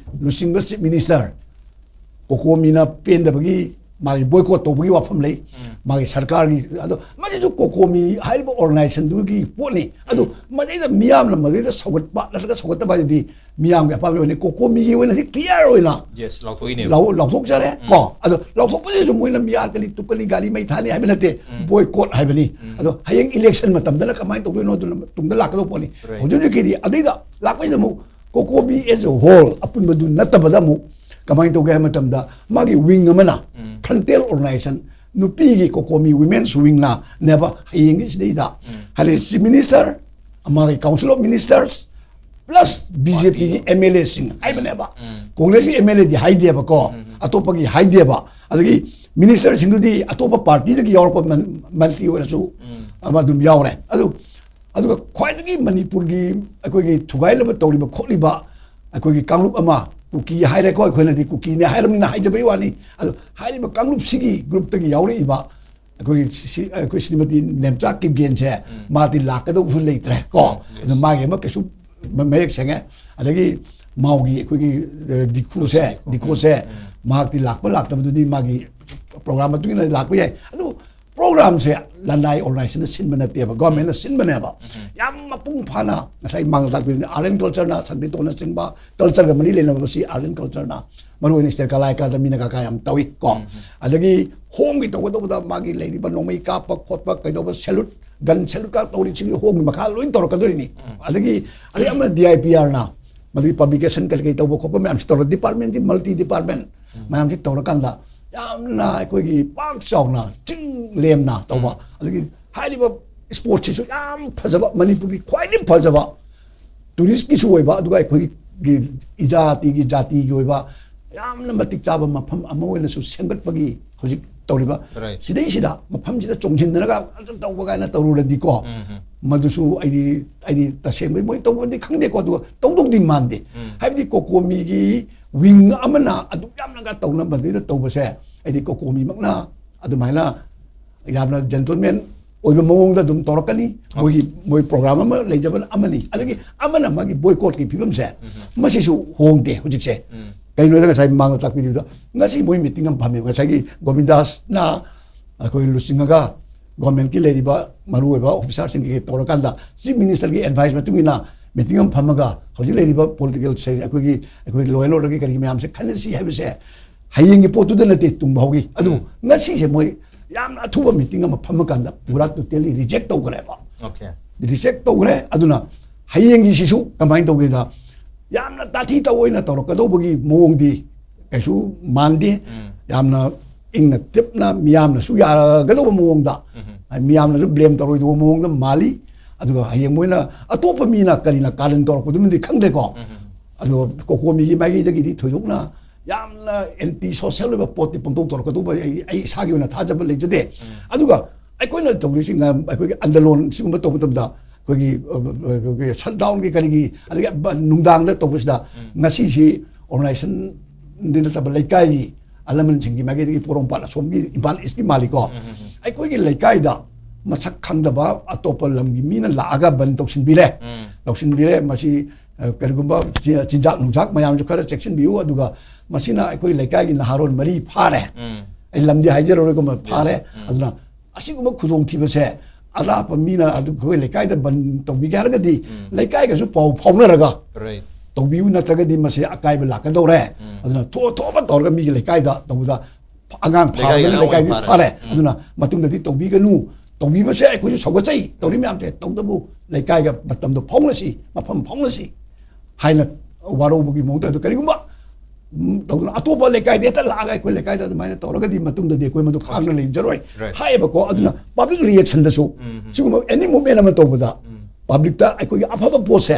ꯂꯨꯆꯤꯡꯕ ꯆꯤꯐ ꯃꯤꯅꯤꯁꯇꯔ ꯀꯣꯀꯣꯃꯤꯅ ꯄꯦꯟꯗꯕꯒꯤ ꯃꯥꯒꯤ ꯕꯣꯏꯀꯣꯠ ꯇꯧꯕꯒꯤ ꯋꯥꯐꯝ ꯂꯩ꯫ ꯃꯥꯒꯤ ꯁꯔꯀꯥꯔꯒꯤ, ꯑꯗꯣ ꯃꯁꯤꯁꯨ ꯀꯣꯀꯣꯃꯤ ꯍꯥꯏꯔꯤꯕ ꯑꯣꯔꯒꯅꯥꯏꯖꯦꯁꯟꯗꯨꯒꯤ ꯄꯣꯠꯅꯤ꯫ ꯑꯗꯣ ꯃꯗꯩꯗ ꯃꯤꯌꯥꯝꯅ ꯃꯗꯩꯗ ꯁꯧꯒꯠꯄ ꯅꯠꯇ꯭ꯔꯒ ꯁꯧꯒꯠꯇꯕ ꯍꯥꯏꯗꯨꯗꯤ ꯃꯤꯌꯥꯝꯒꯤ ꯑꯄꯥꯝꯕ ꯑꯣꯏꯅꯤ꯫ ꯀꯣꯀꯣꯃꯤꯒꯤ ꯑꯣꯏꯅꯗꯤ ꯀ꯭ꯂꯤꯌꯥꯔ ꯑꯣꯏꯅ ꯌꯦꯁ, ꯂꯥꯎꯊꯣꯛꯏꯅꯦꯕ꯫ ꯂꯥꯎ- ꯂꯥꯎꯊꯣꯛꯆꯔꯦ꯫ ꯀꯣ, ꯑꯗꯣ ꯂꯥꯎꯊꯣꯛꯄꯁꯤꯁꯨ ꯃꯣꯏꯅ ꯃꯤꯌꯥꯔ ꯀꯅꯤ, ꯇꯨꯛꯀꯅꯤ, ꯒꯥꯔꯤ ꯃꯩ ꯊꯥꯅꯤ ꯍꯥꯏꯕ ꯅꯠꯇꯦ꯫ ꯕꯣꯏꯀꯣꯠ ꯍꯥꯏꯕꯅꯤ꯫ ꯑꯗꯣ ꯍꯌꯦꯡ ꯏꯂꯦꯛꯁꯟ ꯃꯇꯝꯗꯅ ꯀꯃꯥꯏꯅ ꯇꯧꯗꯣꯏꯅꯣ, ꯑꯗꯨꯅ ꯇꯨꯡꯗ ꯂꯥꯛꯀꯗꯧꯕ ꯄꯣꯠꯅꯤ꯫ Right. ꯍꯧꯖꯤꯛ ꯍꯧꯖꯤꯛꯀꯤꯗꯤ ꯑꯗꯩꯗ ꯂꯥꯛꯄꯁꯤꯗ ꯑꯃꯨꯛ ꯀꯣꯀꯣꯃꯤ as a whole ꯑꯄꯨꯟꯕꯗꯨ ꯅꯠꯇꯕꯗ ꯑꯃꯨꯛ ꯀꯃꯥꯏꯅ ꯇꯧꯒꯦ ꯍꯥꯏꯕ ꯃꯇꯝꯗ, ꯃꯥꯒꯤ ꯋꯤꯡ ꯑꯃꯅ, ꯐ꯭ꯔꯟꯇꯦꯜ ꯑꯣꯔꯒꯅꯥꯏꯖꯦꯁꯟ, ꯅꯨꯄꯤꯒꯤ ꯀꯣꯀꯣꯃꯤ ꯋꯤꯃꯦꯟꯁ ꯋꯤꯡꯅ ꯅꯦꯕ ꯍꯌꯦꯡꯒꯤ ꯁꯤꯗꯩꯗ ꯍꯥꯏꯗꯤ ꯆꯤꯐ ꯃꯤꯅꯤꯁꯇꯔ, ꯃꯥꯒꯤ ꯀꯥꯎꯟꯁꯤꯜ ꯑꯣꯐ ꯃꯤꯅꯤꯁꯇꯔꯁ, ꯄ꯭ꯂꯁ ꯕꯤꯖꯦꯄꯤꯒꯤ ꯑꯦꯝ ꯑꯦꯜ ꯑꯦꯁꯤꯡ ꯍꯥꯏꯕꯅꯦꯕ꯫ ꯀꯣꯡꯒ꯭ꯔꯦꯁꯀꯤ ꯑꯦꯝ ꯑꯦꯜ ꯑꯦꯗꯤ ꯍꯥꯏꯗꯦꯕꯀꯣ, ꯑꯇꯣꯞꯄꯒꯤ ꯍꯥꯏꯗꯦꯕ꯫ ꯑꯗꯒꯤ ꯃꯤꯅꯤꯁꯇꯔꯁꯤꯡꯗꯨꯗꯤ ꯑꯇꯣꯞꯄ ꯄꯥꯔꯇꯤꯗꯒꯤ ꯌꯥꯎꯔꯛꯄ ꯃꯟ- ꯃꯟꯇ꯭ꯔꯤ ꯑꯣꯏꯔꯁꯨ ꯑꯃ ꯑꯗꯨꯝ ꯌꯥꯎꯔꯦ꯫ ꯑꯗꯨ ꯑꯗꯨꯒ ꯈ꯭ꯋꯥꯏꯗꯒꯤ ꯃꯅꯤꯄꯨꯔꯒꯤ ꯑꯩꯈꯣꯏꯒꯤ ꯊꯨꯒꯥꯏꯅꯕ ꯇꯧꯔꯤꯕ ꯈꯣꯠꯂꯤꯕ ꯑꯩꯈꯣꯏꯒꯤ ꯀꯥꯡꯂꯨꯞ ꯑꯃ, ꯀꯨꯀꯤ ꯍꯥꯏꯔꯦꯀꯣ, ꯑꯩꯈꯣꯏꯅꯗꯤ ꯀꯨꯀꯤꯅꯦ ꯍꯥꯏꯔꯕꯅꯤꯅ ꯍꯥꯏꯖꯕꯩ ꯋꯥꯅꯤ꯫ ꯑꯗꯣ ꯍꯥꯏꯔꯤꯕ ꯀꯥꯡꯂꯨꯞꯁꯤꯒꯤ ꯒ꯭ꯔꯨꯞꯇꯒꯤ ꯌꯥꯎꯔꯛꯏꯕ ꯑꯩꯈꯣꯏꯒꯤ ꯁꯤ- ꯑꯩꯈꯣꯏ ꯁ꯭ꯔꯤꯃꯇꯤ ꯅꯦꯝꯆꯥ ꯀꯤꯞꯒꯦꯟꯁꯦ, ꯃꯥꯗꯤ ꯂꯥꯛꯀꯗꯧꯕꯁꯨ ꯂꯩꯇ꯭ꯔꯦ ꯀꯣ꯫ ꯑꯗꯨ ꯃꯥꯒꯤ ꯑꯃ ꯀꯩꯁꯨ ꯃ- ꯃꯌꯦꯛ ꯁꯦꯡꯉꯦ꯫ ꯑꯗꯒꯤ ꯃꯥꯎꯒꯤ ꯑꯩꯈꯣꯏꯒꯤ, ꯑ, ꯗꯤꯈꯨꯁꯦ, ꯗꯤꯈꯨꯁꯦ, ꯃꯍꯥꯛꯇꯤ ꯂꯥꯛꯄ ꯂꯥꯛꯇꯕꯗꯨꯗꯤ ꯃꯥꯒꯤ ꯄ꯭ꯔꯣꯒ꯭ꯔꯥꯝ ꯃꯇꯨꯡ ꯏꯟꯅ ꯂꯥꯛꯄ ꯌꯥꯏ꯫ ꯑꯗꯨꯕꯨ ꯄ꯭ꯔꯣꯒ꯭ꯔꯥꯝꯁꯦ ꯂꯅꯥꯏ ꯑꯣꯔꯒꯅꯥꯏꯖꯦꯁꯟꯅ ꯁꯤꯟꯕ ꯅꯠꯇꯦꯕ, ꯒꯣꯔꯃꯦꯟꯅ ꯁꯤꯟꯕꯅꯦꯕ꯫ ꯌꯥꯝ ꯃꯄꯨꯡ ꯐꯥꯅ ꯉꯁꯥꯏ ꯃꯥꯡ ꯇꯥꯛꯄꯤꯕꯅꯤ, ꯑꯥꯔꯠ ꯑꯦꯟ ꯀꯜꯆꯔꯅ, ꯁꯪꯀ꯭ꯔꯤꯇꯣꯅ ꯆꯤꯡꯕ ꯀꯜꯆꯔꯒ ꯃꯔꯤ ꯂꯩꯅꯕ ꯃꯁꯤ ꯑꯥꯔꯠ ꯑꯦꯟ ꯀꯜꯆꯔꯅ, ꯃꯔꯨꯑꯣꯏꯅ ꯁꯤꯗ ꯀꯂꯥ ꯑꯦꯀꯥꯗꯃꯤꯅ ꯀꯀꯥ ꯌꯥꯝ ꯇꯧꯏ ꯀꯣ꯫ ꯑꯗꯒꯤ ꯍꯣꯝꯒꯤ ꯇꯧꯒꯗꯧꯕꯗ ꯃꯥꯒꯤ ꯂꯩꯔꯤꯕ ꯅꯣꯡꯃꯩ ꯀꯥꯞꯄ ꯈꯣꯠꯄ ꯀꯩꯗꯧꯕ, ꯁꯦꯂꯨꯠ, ꯒꯟ ꯁꯦꯂꯨꯠꯀ ꯇꯧꯔꯤꯁꯤꯡꯒꯤ ꯍꯣꯝꯒꯤ ꯃꯈꯥ ꯂꯣꯏ ꯇꯧꯔꯛꯀꯗꯣꯔꯤꯅꯤ꯫ ꯑꯗꯒꯤ ꯑꯗꯩ ꯑꯃꯅ ꯗꯤ ꯑꯥꯏ ꯄꯤ ꯑꯥꯔꯅ, ꯃꯗꯨꯒꯤ ꯄꯕ꯭ꯂꯤꯀꯦꯁꯟ ꯀꯔꯤ ꯀꯔꯤ ꯇꯧꯕ ꯈꯣꯠꯄ ꯃꯌꯥꯝꯁꯤ ꯇꯧꯔ, ꯗꯤꯄꯥꯔꯠꯃꯦꯟꯁꯤ ꯃꯜꯇꯤ ꯗꯤꯄꯥꯔꯠꯃꯦꯟ ꯃꯌꯥꯝꯁꯤ ꯇꯧꯔꯀꯥꯟꯗ ꯌꯥꯝꯅ ꯑꯩꯈꯣꯏꯒꯤ ꯄꯥꯛ ꯆꯥꯎꯅ ꯆꯤꯡ ꯂꯦꯝꯅ ꯇꯧꯕ꯫ ꯑꯗꯒꯤ ꯍꯥꯏꯔꯤꯕ ꯁ꯭ꯄꯣꯔꯠꯁꯤꯁꯨ ꯌꯥꯝ ꯐꯖꯕ, ꯃꯅꯤꯄꯨꯔꯒꯤ ꯈ꯭ꯋꯥꯏꯗꯒꯤ ꯐꯖꯕ ꯇꯨꯔꯤꯁꯀꯤꯁꯨ ꯑꯣꯏꯕ, ꯑꯗꯨꯒ ꯑꯩꯈꯣꯏꯒꯤ ꯏꯖꯥꯇꯤꯒꯤ, ꯖꯥꯇꯤꯒꯤ ꯑꯣꯏꯕ ꯌꯥꯝꯅ ꯃꯇꯤꯛ ꯆꯥꯕ ꯃꯐꯝ ꯑꯃ ꯑꯣꯏꯅꯁꯨ ꯁꯦꯝꯒꯠꯄꯒꯤ ꯍꯧꯖꯤꯛ ꯇꯧꯔꯤꯕ꯫ Right. ꯁꯤꯗꯩꯁꯤꯗ ꯃꯐꯝꯁꯤꯗ ꯆꯣꯡꯁꯤꯟꯅꯔꯒ ꯑꯗꯨꯝ ꯇꯧꯕ ꯀꯥꯏꯅ ꯇꯧꯔꯨꯔꯗꯤꯀꯣ, ꯃꯗꯨꯁꯨ ꯑꯩꯗꯤ, ꯑꯩꯗꯤ ꯇꯁꯦꯡꯕꯩ ꯃꯣꯏ ꯇꯧꯕꯗꯤ ꯈꯪꯗꯦꯀꯣ, ꯑꯗꯨꯒ ꯇꯧꯗꯧꯗꯤ ꯃꯥꯟꯗꯦ꯫ ꯍꯥꯏꯕꯗꯤ ꯀꯣꯀꯣꯃꯤꯒꯤ ꯋꯤꯡ ꯑꯃꯅ ꯑꯗꯨꯛ ꯌꯥꯝꯅꯒ ꯇꯧꯅꯕꯗꯩꯗ ꯇꯧꯕꯁꯦ, ꯑꯩꯗꯤ ꯀꯣꯀꯣꯃꯤꯃꯛꯅ ꯑꯗꯨꯃꯥꯏꯅ ꯌꯥꯝꯅ ꯖꯦꯟꯇꯜꯃꯦꯟ ꯑꯣꯏꯕ ꯃꯑꯣꯡꯗ ꯑꯗꯨꯝ ꯇꯧꯔꯛꯀꯅꯤ꯫ ꯃꯣꯏꯒꯤ, ꯃꯣꯏ ꯄ꯭ꯔꯣꯒ꯭ꯔꯥꯝ ꯑꯃ ꯂꯩꯖꯕꯅ ꯑꯃꯅꯤ, ꯑꯗꯒꯤ ꯑꯃꯅ ꯃꯥꯒꯤ ꯕꯣꯏꯀꯣꯠꯀꯤ ꯐꯤꯕꯝꯁꯦ, ꯃꯁꯤꯁꯨ ꯍꯣꯡꯗꯦ ꯍꯧꯖꯤꯛꯁꯦ꯫ ꯀꯩꯅꯣꯗ ꯉꯁꯥꯏ ꯃꯃꯥꯡꯗ ꯇꯥꯛꯄꯤꯔꯤꯕꯗꯣ, ꯉꯁꯤ ꯃꯣꯏ ꯃꯤꯇꯤꯡ ꯑꯃ ꯐꯝꯃꯦ꯫ ꯉꯁꯥꯏꯒꯤ ꯒꯣꯕꯤꯟꯗꯥꯁꯅ ꯑꯩꯈꯣꯏ ꯂꯨꯆꯤꯡꯉꯒ ꯒꯣꯔꯃꯦꯟꯒꯤ ꯂꯩꯔꯤꯕ ꯃꯔꯨꯑꯣꯏꯕ ꯑꯣꯐꯤꯁꯥꯔꯁꯤꯡꯒꯤ ꯇꯧꯔꯀꯥꯟꯗ ꯆꯤꯐ ꯃꯤꯅꯤꯁꯇꯔꯒꯤ ꯑꯦꯗꯚꯥꯏꯁ ꯃꯇꯨꯡ ꯏꯟꯅ ꯃꯤꯇꯤꯡ ꯑꯃ ꯐꯝꯃꯒ ꯍꯧꯖꯤꯛ ꯂꯩꯔꯤꯕ ꯄꯣꯂꯤꯇꯤꯀꯦꯜ ꯑꯩꯈꯣꯏꯒꯤ ꯑꯩꯈꯣꯏ ꯂꯣ ꯑꯦꯟ ꯑꯣꯔꯗꯔꯒꯤ ꯀꯔꯤꯒꯤ ꯃꯌꯥꯝꯁꯦ ꯈꯟꯅꯁꯤ ꯍꯥꯏꯕꯁꯦ ꯍꯌꯦꯡꯒꯤ ꯄꯣꯠꯇꯨꯗ ꯅꯠꯇꯦ ꯇꯨꯡꯕ ꯍꯧꯈꯤ꯫ ꯑꯗꯨꯕꯨ ꯉꯁꯤꯁꯦ ꯃꯣꯏ ꯌꯥꯝꯅ ꯑꯊꯨꯕ ꯃꯤꯇꯤꯡ ꯑꯃ ꯐꯝꯃꯀꯥꯟꯗ ꯄꯨꯔꯥ ꯇꯣꯇꯦꯜꯂꯤ ꯔꯤꯖꯦꯛ ꯇꯧꯈ꯭ꯔꯦꯕ꯫ Okay. ꯔꯤꯖꯦꯛ ꯇꯧꯈ꯭ꯔꯦ꯫ ꯑꯗꯨꯅ ꯍꯌꯦꯡꯒꯤꯁꯤꯁꯨ ꯀꯃꯥꯏꯅ ꯇꯧꯒꯦꯗ, ꯌꯥꯝꯅ ꯇꯥꯊꯤ ꯇꯧꯑꯣꯏꯅ ꯇꯧꯔꯛꯀꯗꯧꯕꯒꯤ ꯃꯑꯣꯡꯗꯤ ꯀꯩꯁꯨ ꯃꯥꯟꯗꯦ꯫ ꯌꯥꯝꯅ ꯏꯪꯅ ꯇꯞꯅ ꯃꯤꯌꯥꯝꯅꯁꯨ ꯌꯥꯔꯒꯗꯧꯕ ꯃꯑꯣꯡꯗ, ꯃꯤꯌꯥꯝꯅꯁꯨ ꯕ꯭ꯂꯦꯝ ꯇꯧꯔꯣꯏꯗꯧꯕ ꯃꯑꯣꯡꯗ ꯃꯥꯜꯂꯤ꯫ ꯑꯗꯨꯒ ꯍꯌꯦꯡ ꯃꯣꯏꯅ ꯑꯇꯣꯞꯄ ꯃꯤꯅ ꯀꯔꯤꯅ ꯀꯥꯔꯟ ꯇꯧꯔꯛꯄꯗꯨꯃꯗꯤ ꯈꯪꯗ꯭ꯔꯦꯀꯣ꯫ ꯑꯗꯣ ꯀꯣꯀꯣꯃꯤꯒꯤ ꯃꯥꯏꯀꯩꯗꯒꯤꯗꯤ ꯊꯣꯏꯗꯣꯛꯅ ꯌꯥꯝꯅ ꯑꯦꯟꯇꯤ ꯁꯣꯁꯦꯜ ꯑꯣꯏꯕ ꯄꯣꯠꯇꯤ ꯄꯣꯟꯊꯣꯛ ꯇꯧꯔꯛꯀꯗꯧꯕ ꯑꯩ ꯑꯩ ꯏꯁꯥꯒꯤ ꯑꯣꯏꯅ ꯊꯥꯖꯕ ꯂꯩꯖꯗꯦ꯫ ꯑꯗꯨꯒ ꯑꯩꯈꯣꯏꯅ ꯇꯧꯔꯤꯁꯤ ꯉ- ꯑꯩꯈꯣꯏꯒꯤ ꯑꯟꯗꯂꯣꯟ ꯁꯤꯒꯨꯝꯕ ꯇꯧꯕ ꯃꯇꯝꯗ ꯑꯩꯈꯣꯏꯒꯤ ꯑ, ꯑ, ꯑꯩꯈꯣꯏꯒꯤ ꯁꯠ ꯗꯥꯎꯟꯒꯤ ꯀꯔꯤꯒꯤ ꯑꯗꯒꯤ ꯕ- ꯅꯨꯡꯗꯥꯡꯗ ꯇꯧꯕꯁꯤꯗ ꯉꯁꯤꯁꯤ ꯑꯣꯔꯒꯅꯥꯏꯖꯦꯁꯟꯗꯤ ꯅꯠꯇꯕ ꯂꯩꯀꯥꯏꯒꯤ ꯑꯍꯜ ꯂꯃꯟꯁꯤꯡꯒꯤ ꯃꯥꯏꯀꯩꯗꯒꯤ ꯄꯣꯔꯣꯝꯄꯥꯠ ꯑꯁꯣꯝꯒꯤ ꯏꯝꯐꯥꯜ ꯏꯁꯀꯤ ꯃꯥꯜꯂꯤꯀꯣ꯫ ꯑꯩꯈꯣꯏꯒꯤ ꯂꯩꯀꯥꯏꯗ ꯃꯁꯛ ꯈꯪꯗꯕ ꯑꯇꯣꯞꯄ ꯂꯝꯒꯤ ꯃꯤꯅ ꯂꯥꯛꯑꯒ ꯕꯟ ꯇꯧꯁꯤꯟꯕꯤꯔꯦ꯫ ꯇꯧꯁꯤꯟꯕꯤꯔꯦ꯫ ꯃꯁꯤ ꯑ, ꯀꯔꯤꯒꯨꯝꯕ ꯆꯤ- ꯆꯤꯟꯖꯥꯛ ꯅꯨꯡꯖꯥꯛ ꯃꯌꯥꯝꯁꯨ ꯈꯔ ꯆꯦꯛꯁꯤꯟꯕꯤꯌꯨ꯫ ꯑꯗꯨꯒ ꯃꯁꯤꯅ ꯑꯩꯈꯣꯏ ꯂꯩꯀꯥꯏꯒꯤ ꯅꯍꯥꯔꯣꯟ ꯃꯔꯤ ꯐꯥꯔꯦ꯫ ꯑꯩ ꯂꯝꯗꯤ ꯍꯥꯏꯖꯔꯔꯣꯏꯀꯣ, ꯃ- ꯐꯥꯔꯦ꯫ ꯑꯗꯨꯅ ꯑꯁꯤꯒꯨꯝꯕ ꯈꯨꯗꯣꯡꯊꯤꯕꯁꯦ ꯑꯔꯥꯞꯄ ꯃꯤꯅ ꯑꯗꯨ ꯑꯩꯈꯣꯏ ꯂꯩꯀꯥꯏꯗ ꯕꯟ ꯇꯧꯕꯤꯒꯦ ꯍꯥꯏꯔꯒꯗꯤ ꯂꯩꯀꯥꯏꯒꯁꯨ ꯄꯥꯎ ꯐꯥꯎꯅꯔꯒ Right. ꯇꯧꯕꯤꯌꯨ, ꯅꯠꯇ꯭ꯔꯒꯗꯤ ꯃꯁꯤ ꯑꯀꯥꯏꯕ ꯂꯥꯛꯀꯗꯧꯔꯦ꯫ ꯑꯗꯨꯅ ꯊꯣꯛꯑ ꯊꯣꯛꯑꯕ ꯇꯧꯔꯒ ꯃꯤꯒꯤ ꯂꯩꯀꯥꯏꯗ ꯇꯧꯕꯗ ꯑꯉꯥꯡ ꯂꯩꯀꯥꯏꯒꯤ ꯐꯥꯕꯗꯅ ꯑꯉꯥꯡ ꯂꯩꯀꯥꯏꯗꯤ ꯑꯣꯏꯅ ꯐꯥꯔꯦ꯫ ꯐꯥꯔꯦ꯫ ꯑꯗꯨꯅ ꯃꯇꯨꯡꯗꯗꯤ ꯇꯧꯕꯤꯒꯅꯨ꯫ ꯇꯧꯕꯤꯕꯁꯦ ꯑꯩꯈꯣꯏꯁꯨ ꯁꯧꯒꯠꯆꯩ꯫ ꯇꯧꯔꯤ ꯃꯌꯥꯝꯁꯦ ꯇꯧꯗꯕꯨ ꯂꯩꯀꯥꯏꯒ ꯃꯇꯝꯗꯣ ꯐꯥꯎꯅꯁꯤ, ꯃꯐꯝ ꯐꯥꯎꯅꯁꯤ ꯍꯥꯏꯅ ꯋꯥꯔꯧꯕꯒꯤ ꯃꯑꯣꯡꯗ꯫ ꯑꯗꯨ ꯀꯔꯤꯒꯨꯝꯕ ꯎꯝ, ꯇꯧꯗꯅ ꯑꯇꯣꯞꯄ ꯂꯩꯀꯥꯏꯗ ꯍꯦꯛꯇ ꯂꯥꯛꯑꯒ ꯑꯩꯈꯣꯏ ꯂꯩꯀꯥꯏꯗ ꯑꯗꯨꯃꯥꯏꯅ ꯇꯧꯔꯒꯗꯤ ꯃꯇꯨꯡꯗꯗꯤ ꯑꯩꯈꯣꯏ ꯃꯗꯨ ꯈꯥꯡꯅ ꯂꯩꯖꯔꯣꯏ Right. ꯍꯥꯏꯌꯦꯕꯀꯣ꯫ ꯑꯗꯨꯅ ꯄꯕ꯭ꯂꯤꯛ ꯔꯤꯌꯦꯛꯁꯟꯗꯁꯨ ꯁꯤꯒꯨꯝꯕ ꯑꯦꯅꯤ ꯃꯨꯞꯃꯦꯟ ꯑꯃ ꯇꯧꯕꯗ ꯄꯕ꯭ꯂꯤꯛꯇ ꯑꯩꯈꯣꯏꯒꯤ ꯑꯐꯕ ꯄꯣꯠꯁꯦ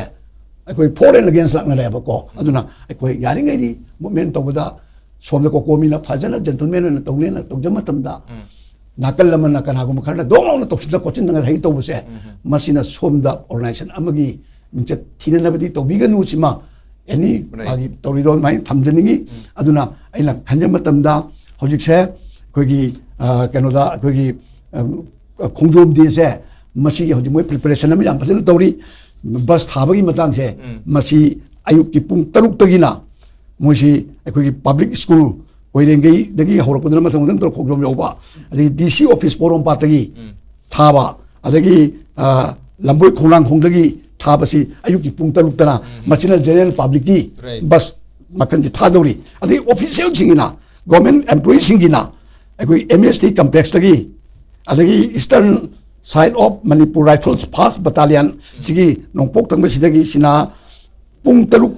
ꯑꯩꯈꯣꯏ ꯐꯣꯔ ꯑꯦꯟ ꯑꯒꯦꯟꯁ ꯂꯥꯛꯅꯔꯦꯕꯀꯣ꯫ ꯑꯗꯨꯅ ꯑꯩꯈꯣꯏ ꯌꯥꯔꯤꯉꯩꯗꯤ ꯃꯨꯞꯃꯦꯟ ꯇꯧꯕꯗ ꯁꯣꯝꯗ ꯀꯣꯀꯣꯃꯤꯅ ꯐꯖꯅ ꯖꯦꯟꯇꯜꯃꯦꯟ ꯑꯣꯏꯅ ꯇꯧꯅꯦꯅ ꯇꯧꯖ ꯃꯇꯝꯗ ꯅꯥꯀꯜ ꯑꯃꯅ ꯀꯅꯥꯒꯨꯝꯕ ꯈꯔꯅ ꯗꯣꯡ ꯂꯥꯎꯅ ꯇꯧꯁꯤꯟꯅ ꯈꯣꯠꯆꯤꯟꯅ ꯉꯁꯥꯏꯒꯤ ꯇꯧꯕꯁꯦ ꯃꯁꯤꯅ ꯁꯣꯝꯗ ꯑꯣꯔꯒꯅꯥꯏꯖꯦꯁꯟ ꯑꯃꯒꯤ ꯃꯤꯡꯆꯠ ꯊꯤꯅꯅꯕꯗꯤ ꯇꯧꯕꯤꯒꯅꯨ꯫ ꯁꯤꯃ ꯑꯦꯅꯤ Right. ꯃꯥꯒꯤ ꯇꯧꯔꯤꯗꯣ ꯑꯗꯨꯃꯥꯏꯅ ꯊꯝꯖꯅꯤꯡꯉꯤ꯫ ꯑꯗꯨꯅ ꯑꯩꯅ ꯈꯟꯖꯕ ꯃꯇꯝꯗ ꯍꯧꯖꯤꯛꯁꯦ ꯑꯩꯈꯣꯏꯒꯤ ꯑ, ꯀꯩꯅꯣꯗ ꯑꯩꯈꯣꯏꯒꯤ ꯑ, ꯈꯣꯡꯖꯣꯝ ꯗꯦꯁꯦ ꯃꯁꯤꯒꯤ ꯍꯧꯖꯤꯛ ꯃꯣꯏ ꯄ꯭ꯔꯤꯄꯦꯔꯦꯁꯟ ꯑꯃ ꯌꯥꯝ ꯐꯖꯅ ꯇꯧꯔꯤ꯫ ꯕꯁ ꯊꯥꯕꯒꯤ ꯃꯇꯥꯡꯁꯦ ꯃꯁꯤ ꯑꯌꯨꯛꯀꯤ ꯄꯨꯡ ꯇꯔꯨꯛꯇꯒꯤꯅ ꯃꯣꯏꯁꯤ ꯑꯩꯈꯣꯏꯒꯤ ꯄꯕ꯭ꯂꯤꯛ ꯁ꯭ꯀꯨꯜ ꯀꯣꯏꯔꯦꯡꯒꯩꯗꯒꯤ ꯍꯧꯔꯛꯄꯗꯨꯅ ꯃꯊꯪ ꯃꯊꯪ ꯇꯧꯔ ꯈꯣꯡꯖꯣꯝ ꯌꯧꯕ, ꯑꯗꯒꯤ ꯗꯤ ꯁꯤ ꯑꯣꯐꯤꯁ ꯄꯣꯔꯣꯝꯄꯥꯠꯇꯒꯤ ꯊꯥꯕ, ꯑꯗꯒꯤ ꯑ, ꯂꯝꯕꯣꯏ ꯈꯣꯡꯅꯥꯡꯈꯣꯡꯗꯒꯤ ꯊꯥꯕꯁꯤ ꯑꯌꯨꯛꯀꯤ ꯄꯨꯡ ꯇꯔꯨꯛꯇꯅ, ꯃꯁꯤꯅ ꯖꯦꯅꯔꯦꯜ ꯄꯕ꯭ꯂꯤꯛꯀꯤ ꯕꯁ ꯃꯈꯜꯁꯤ ꯊꯥꯗꯧꯔꯤ꯫ ꯑꯗꯒꯤ ꯑꯣꯐꯤꯁꯤꯌꯦꯜꯁꯤꯡꯒꯤꯅ, ꯒꯣꯔꯃꯦꯟ ꯑꯦꯝꯄ꯭ꯂꯣꯌꯤꯁꯤꯡꯒꯤꯅ ꯑꯩꯈꯣꯏ ꯑꯦꯝ ꯑꯦꯁ ꯇꯤ ꯀꯝꯄ꯭ꯂꯦꯛꯁꯇꯒꯤ, ꯑꯗꯒꯤ eastern side of Manipur rifles first battalion ꯁꯤꯒꯤ ꯅꯣꯡꯄꯣꯛ ꯊꯪꯕꯁꯤꯗꯒꯤ ꯁꯤꯅ ꯄꯨꯡ ꯇꯔꯨꯛ,